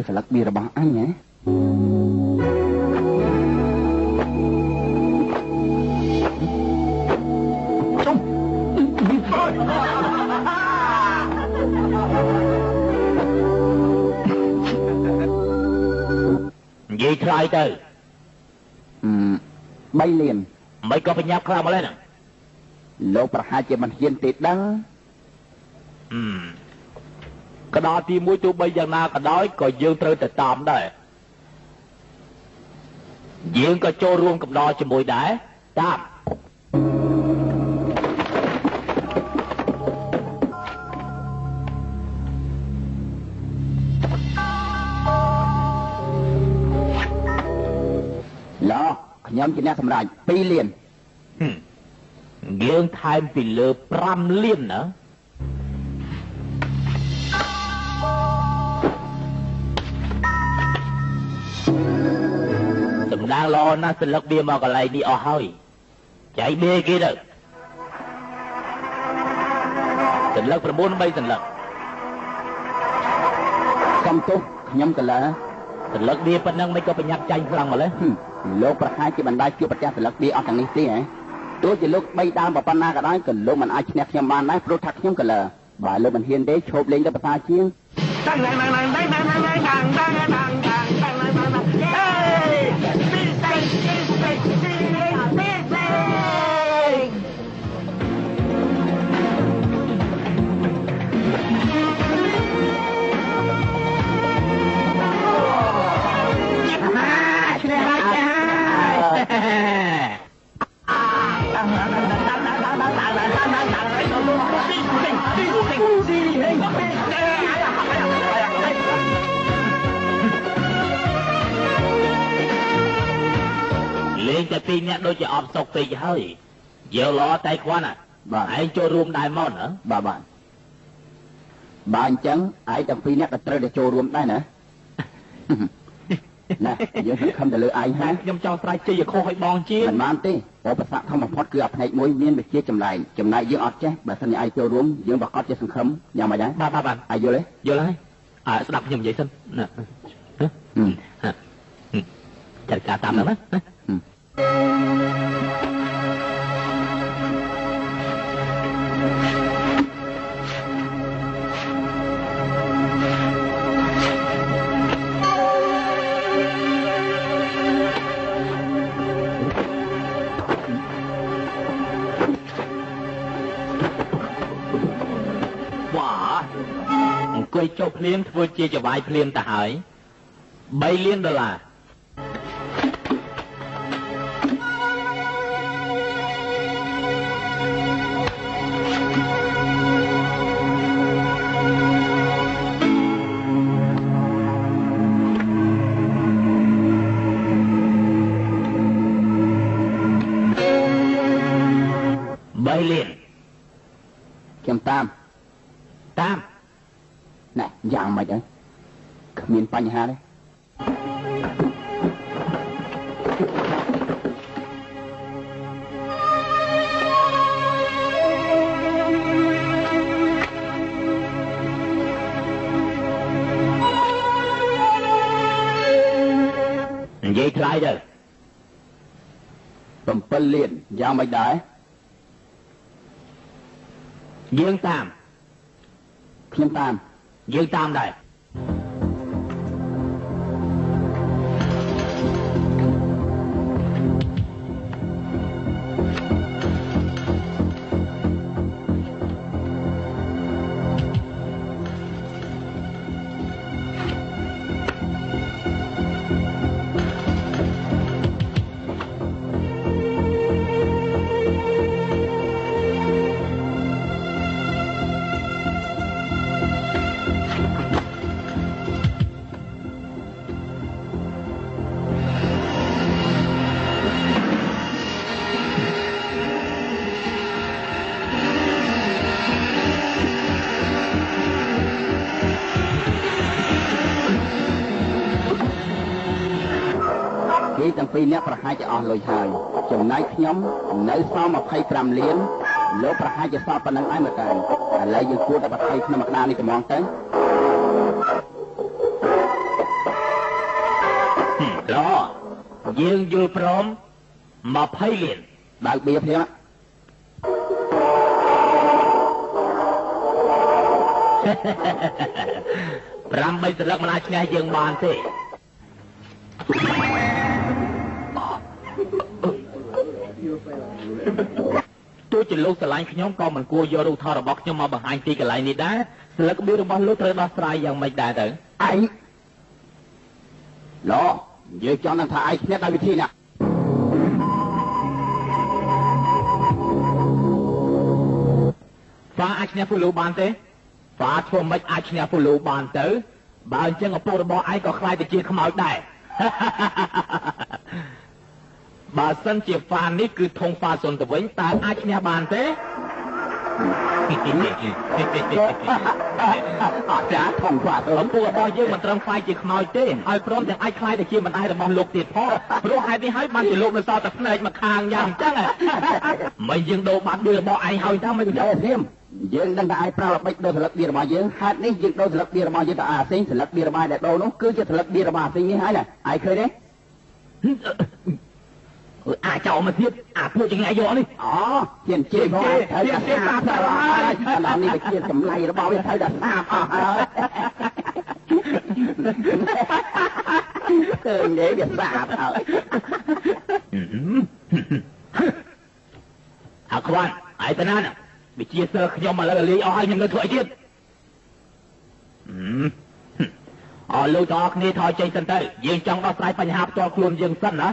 ស្លឹកបៀរបស់អញហ៎ ចុំនិយាយថ្លៃទៅ3លានមិនក៏បញ្ញាប់ខ្លាំងម្ល៉េះហ្នឹងលោកប្រហែលជាមិនហ៊ានទេដឹងកដាលទី1ទោះបីយ៉ាងណាក៏ដោយក៏យើងត្រូវតែតាមដែរយើងក៏ចូលរួមកំដរជាមួយដែរតាម លោកខ្ញុំជាអ្នកសម្រេច2លានយើងថែមពីលើ5លានណា តំណាងល្អណាស់សន្លឹកវាមកកន្លែងនេះអស់ហើយចែកបៀគេទៅសន្លឹក9 3សន្លឹកសុំទោសខ្ញុំកលាសន្លឹកបៀប៉ុណ្ណឹងមិនក៏ប្រញាប់ចាញ់ខ្លាំងម្ល៉េះលោកប្រហែលជាបណ្ដាជួបប្រទះសន្លឹកបៀអស់ទាំងនេះទេហ៎ទោះជាលោក3ដើមប៉ុណ្ណាក៏ដោយក៏លោកមិនអាចឈ្នះខ្ញុំបានដែរព្រោះថាខ្ញុំកលាបើលោកមិនហ៊ានទេឈប់លេងទៅប្រសើរជាង លេងតែពីរនាក់ដូចជាអបសុកពេកហើយយើងល្អតែខ្វាន់បាទឯងចូលរួមដែរមកណាបាទបាទបើអញ្ចឹងឯងទាំងពីរនាក់ក៏ត្រូវតែចូលរួមដែរណាណាយើងសង្ឃឹមទៅលើឯងហើយខ្ញុំចង់ស្រែកជ័យខុសឲ្យបងជាមិនបានទេឧបសគ្គធំបំផុតគឺអាផ្នែកមួយមានវិជាចម្លែកចំណែកយើងអត់ចេះបើសិនជាឯងចូលរួមយើងប្រកាសជាសង្ឃឹមយ៉ាងម៉េចដែរបាទបាទបាទឯងយល់ទេយល់ហើយអើស្ដាប់ខ្ញុំនិយាយសិនណាចាត់ការតាមហ្នឹងណាអង្គុយចុះភ្លាមធ្វើជាចវាយភ្លាមទៅហើយ3លានដុល្លារ3លានខ្ញុំតាមតាមណែយ៉ាងម៉េចហើយគ្មានបញ្ហាទេនិយាយថ្លៃទៅ7លានយ៉ាងម៉េចដែរយើងតាមខ្ញុំតាមយើងតាមដែរ គេទាំងពីរនាក់ប្រហែលជាអស់លុយហើយចំណែកខ្ញុំនៅសល់25លានលោកប្រហែលជាសល់ប៉ុណ្្នឹងឯងមើលទៅឥឡូវយើងគួរតែបថុយក្នុងក្តារនេះត្មងទៅល្អយើងយល់ព្រម20លានបើកបៀភ្លាម8សន្លឹកមិនអាចឈ្នះយើងបានទេទោះជាលោកស្រឡាញ់ខ្ញុំក៏មិនគួរយករូបថតរបស់ខ្ញុំមកបង្ហាញទីកន្លែងនេះដែរស្លឹកបៀរបស់លោកត្រូវដោះស្រាយយ៉ាងម៉េចដែរទៅឯងលោកយើងចង់នឹងថាឯងឈ្នះដោយវិធីណាហ្វាអាចឈ្នះពូលូបានទេហ្វាធ្វើម៉េចអាចឈ្នះពូលូបានទៅបើអញ្ចឹងឪពុករបស់ឯងក៏ខ្លាយទៅជាខ្មោចដែរបើសិនជាហ្វានេះគឺធុងហ្វាសុនទៅវិញតើអាចឈ្នះបានទេ អត់ចាថងខ្វាត់ឪពុករបស់យើងមិនត្រឹមខ្លាយជាខ្មោចទេហើយព្រមទាំងអាចខ្លាយទៅជាម្ដាយរបស់លោកទៀតផងព្រោះហេតុនេះហើយបានជាលោកនៅសល់តែភ្នែកមកខាងយ៉ាងអញ្ចឹងមិនយើងដូរបាត់ដូចរបស់ឯងហើយតើមិនទេធៀមយើងដឹងថាឯងប្រើល្បិចដូរស្លឹកបៀរបស់យើងហេតុនេះយើងដូរស្លឹកបៀរបស់យើងទៅអាសេងស្លឹកបៀរបស់ដែលដូរនោះគឺជាស្លឹកបៀរបស់អាសេងនេះហើយណាឯងឃើញទេអាចោមកទៀតអាពួកចង្អែយកនេះអូជាជេផងត្រូវតែសាបហើយដល់នេះវាជាចម្លៃរបស់វាត្រូវតែសាបអស់ហើយឃើញទេវាសាបហើយអាខ្វាន់ឯតាណាវិជាសើខ្ញុំឥឡូវលាយអស់ហើយខ្ញុំនៅធ្វើអីទៀតអរលោកទាំងអស់គ្នាថយចេញសិនទៅយើងចង់ដោះស្រាយបញ្ហាផ្ទាល់ខ្លួនយើងសិនណា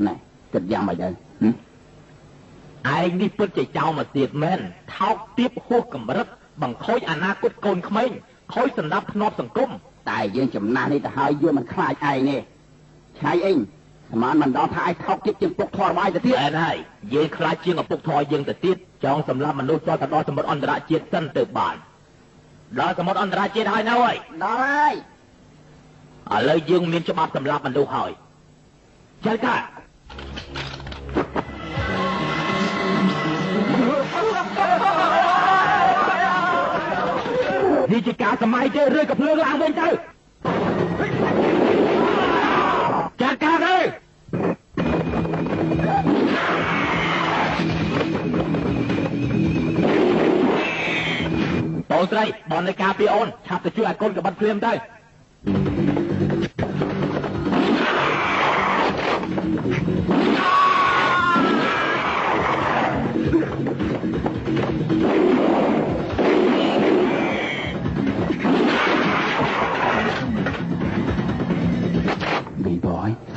ណែគិតយ៉ាងម៉េចដែរឯងនេះពិតជាចោលមកទៀតមែនថោកទាបហួសកម្រិតបង្ខូចអនាគតកូនក្មេងខូចសម្រាប់ធ្នាប់សង្គមតែយើងចំណាស់នេះទៅហើយយើងមិនខ្លាចឯងទេឆៃអីស្មានមិនដល់ថាឯងថោកទាបជាងពុកធរបាយទៅទៀតមែនហើយយើងខ្លាចជាងឪពុកធរយើងទៅទៀតចង់សម្លាប់មនុស្សទាល់តែដល់សមុទ្រអន្តរជាតិសិនទៅបានដល់សមុទ្រអន្តរជាតិហើយនៅហើយដល់ហើយឥឡូវយើងមានច្បាប់សម្លាប់មនុស្សហើយចែកកានេះជាការសម័យទេឬក៏ភ្លើងឡើងវិញទៅចាត់ការទៅបងស្រីបងនៅការពីអូនឆាប់ទៅជួយឲ្យកូនកបិតភ្លាមទៅ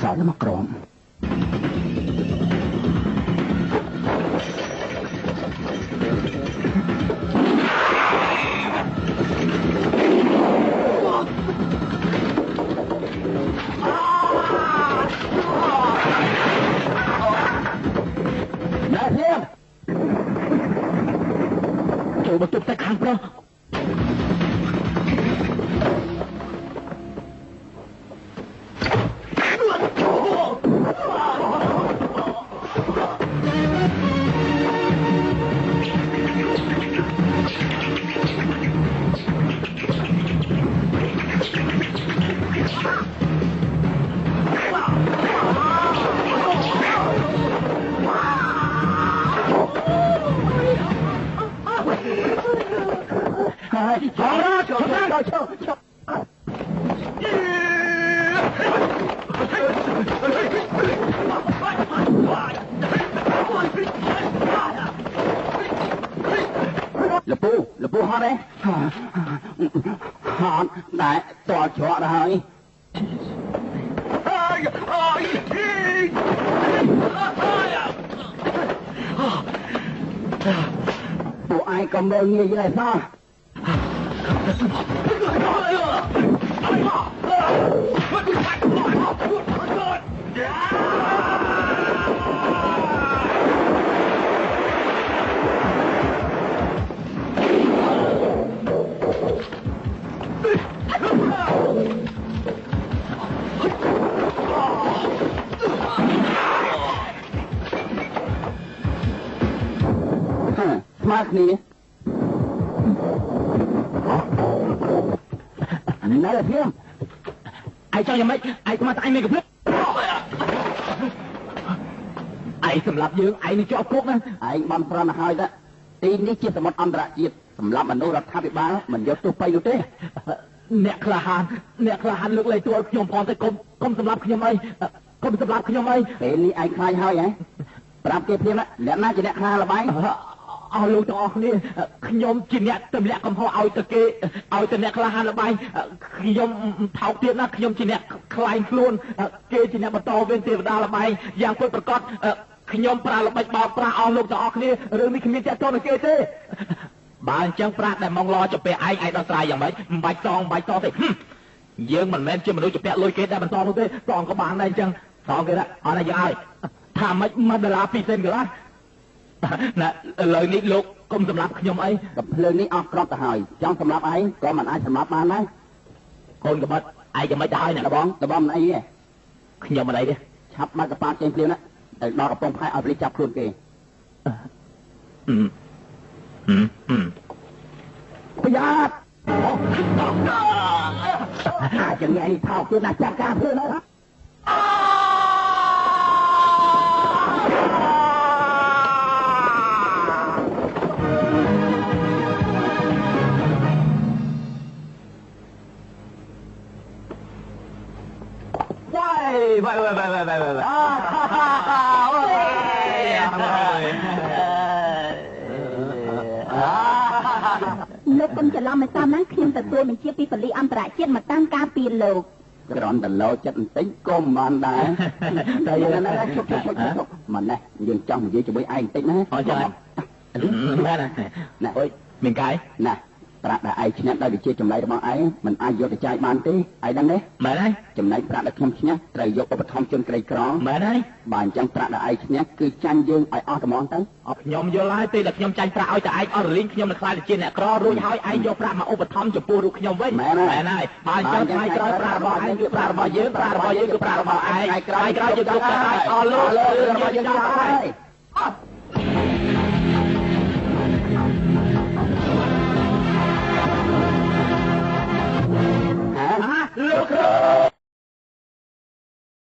សល់មកក្រមណែធៀមចូលបន្ទប់តែខាងប្រុស លពូហត់ទេហត់ដែរតល់ច្រកដល់ហើយពួកឯងក៏មើលងាយដែរសោះស្មើគ្នាណែធៀមឯងចង់យ៉ាងម៉េចឯងស្មានតែឯងមានកំភ្លើងឯងសម្រាប់យើងឯងនឹងជាប់គុកណាឯងបានប្រណហើយតាទីនេះជាសមុទ្រអន្តរជាតិសម្រាប់មនុស្សរដ្ឋាភិបាលមិនយកទោសបីនោះទេអ្នកក្លាហានអ្នកក្លាហានលើកលែងទោសឲ្យខ្ញុំផងទៅកុំសម្លាប់ខ្ញុំអីកុំសម្លាប់ខ្ញុំអីពេលនេះឯងខ្លាចហើយហ៎ប្រាប់គេភ្លាមអ្នកណាជាអ្នកខ្លាល្បែងអស់លោកទាំងអស់គ្នាខ្ញុំជាអ្នកទម្លាក់កំហុសឲ្យទៅគេឲ្យទៅអ្នកក្លាហានល្បែងខ្ញុំថោកទៀតណាខ្ញុំជាអ្នកខ្លែងខ្លួនគេជាអ្នកបន្តវេនទេវតាល្បែងយ៉ាងពិតប្រាកដខ្ញុំប្រើល្បិចបោកប្រាស់អស់លោកទាំងអស់គ្នារឿងនេះគ្មានទាក់ទងនឹងគេទេបើអញ្ចឹងប្រាក់ដែលមកឡចពាក់ឯងឯងដោះស្រាយយ៉ាងម៉េចមិនបាច់សងមិនបាច់សងទេ យើងមិនមែនជាមនុស្សជំពាក់លុយគេដែលបន្តនោះទេសងក៏បានដែរអញ្ចឹងសងគេដែរអត់ណាយើងឲ្យថាម៉េច1ដុល្លារ2សេនកន្លះណាឥឡូវនេះលោកកុំសម្លាប់ខ្ញុំអី កំភ្លើងនេះអស់គ្រាប់ទៅហើយចង់សម្លាប់ឯងក៏មិនអាចសម្លាប់បានដែរ កូនកបិតឯងយ៉ាងម៉េចទៅហើយណា ដបងដបងមិនអីទេ ខ្ញុំមិនអីទេ ឆាប់មកកប៉ាល់ចេញភ្លាមណាទៅដល់កំពង់ផែឲ្យប៉ូលីសចាប់ខ្លួនគេ ប្រយ័ត្នអាចងឯងថោកទៀតណាចាប់ការភ្លើងណា 喂喂喂喂喂喂喂！ លោកកុំច្រឡំឲ្យសមណាខ្ញុំទទួលបញ្ជាពីប៉ូលីសអន្តរជាតិមកតាមការពារលោក ក្រំតលោចិត្តបន្តិចក៏មិនបានដែរតែយើងណាជប់ជប់ជប់ជប់ម៉ណេះយើងចង់និយាយជាមួយឯងបន្តិចណា អត់ចឹងមែនណា ណា អុយមានកាយ ណាប្រាក់ដែលឯងឈ្នះដោយវិជាចម្លៃរបស់ឯងមិនអាចយកទៅចាយបានទេឯងដឹងទេ មែនហើយ ចំណែកប្រាក់ដែលខ្ញុំឈ្នះត្រូវយកឧបត្ថម្ភជនក្រីក្រ មែនហើយ បើអញ្ចឹងប្រាក់ដែលឯងឈ្នះគឺចាញ់យើងឲ្យអស់ត្មងទៅ អត់ខ្ញុំយល់ហើយពេលដែលខ្ញុំចាញ់ប្រាក់ឲ្យតែឯងអស់រលីងខ្ញុំនឹងខ្លាចទៅជាអ្នកក្ររួចហើយឯងយកប្រាក់មកឧបត្ថម្ភចំពោះរូបខ្ញុំវិញ មែនហើយ មែនហើយបើអញ្ចឹងថ្ងៃក្រោយប្រាក់របស់ឯងគឺប្រាក់របស់យើងប្រាក់របស់យើងគឺប្រាក់របស់ឯងថ្ងៃក្រោយយើងជួបតែឯងអស់លោករឿងយើងចប់ហើយ។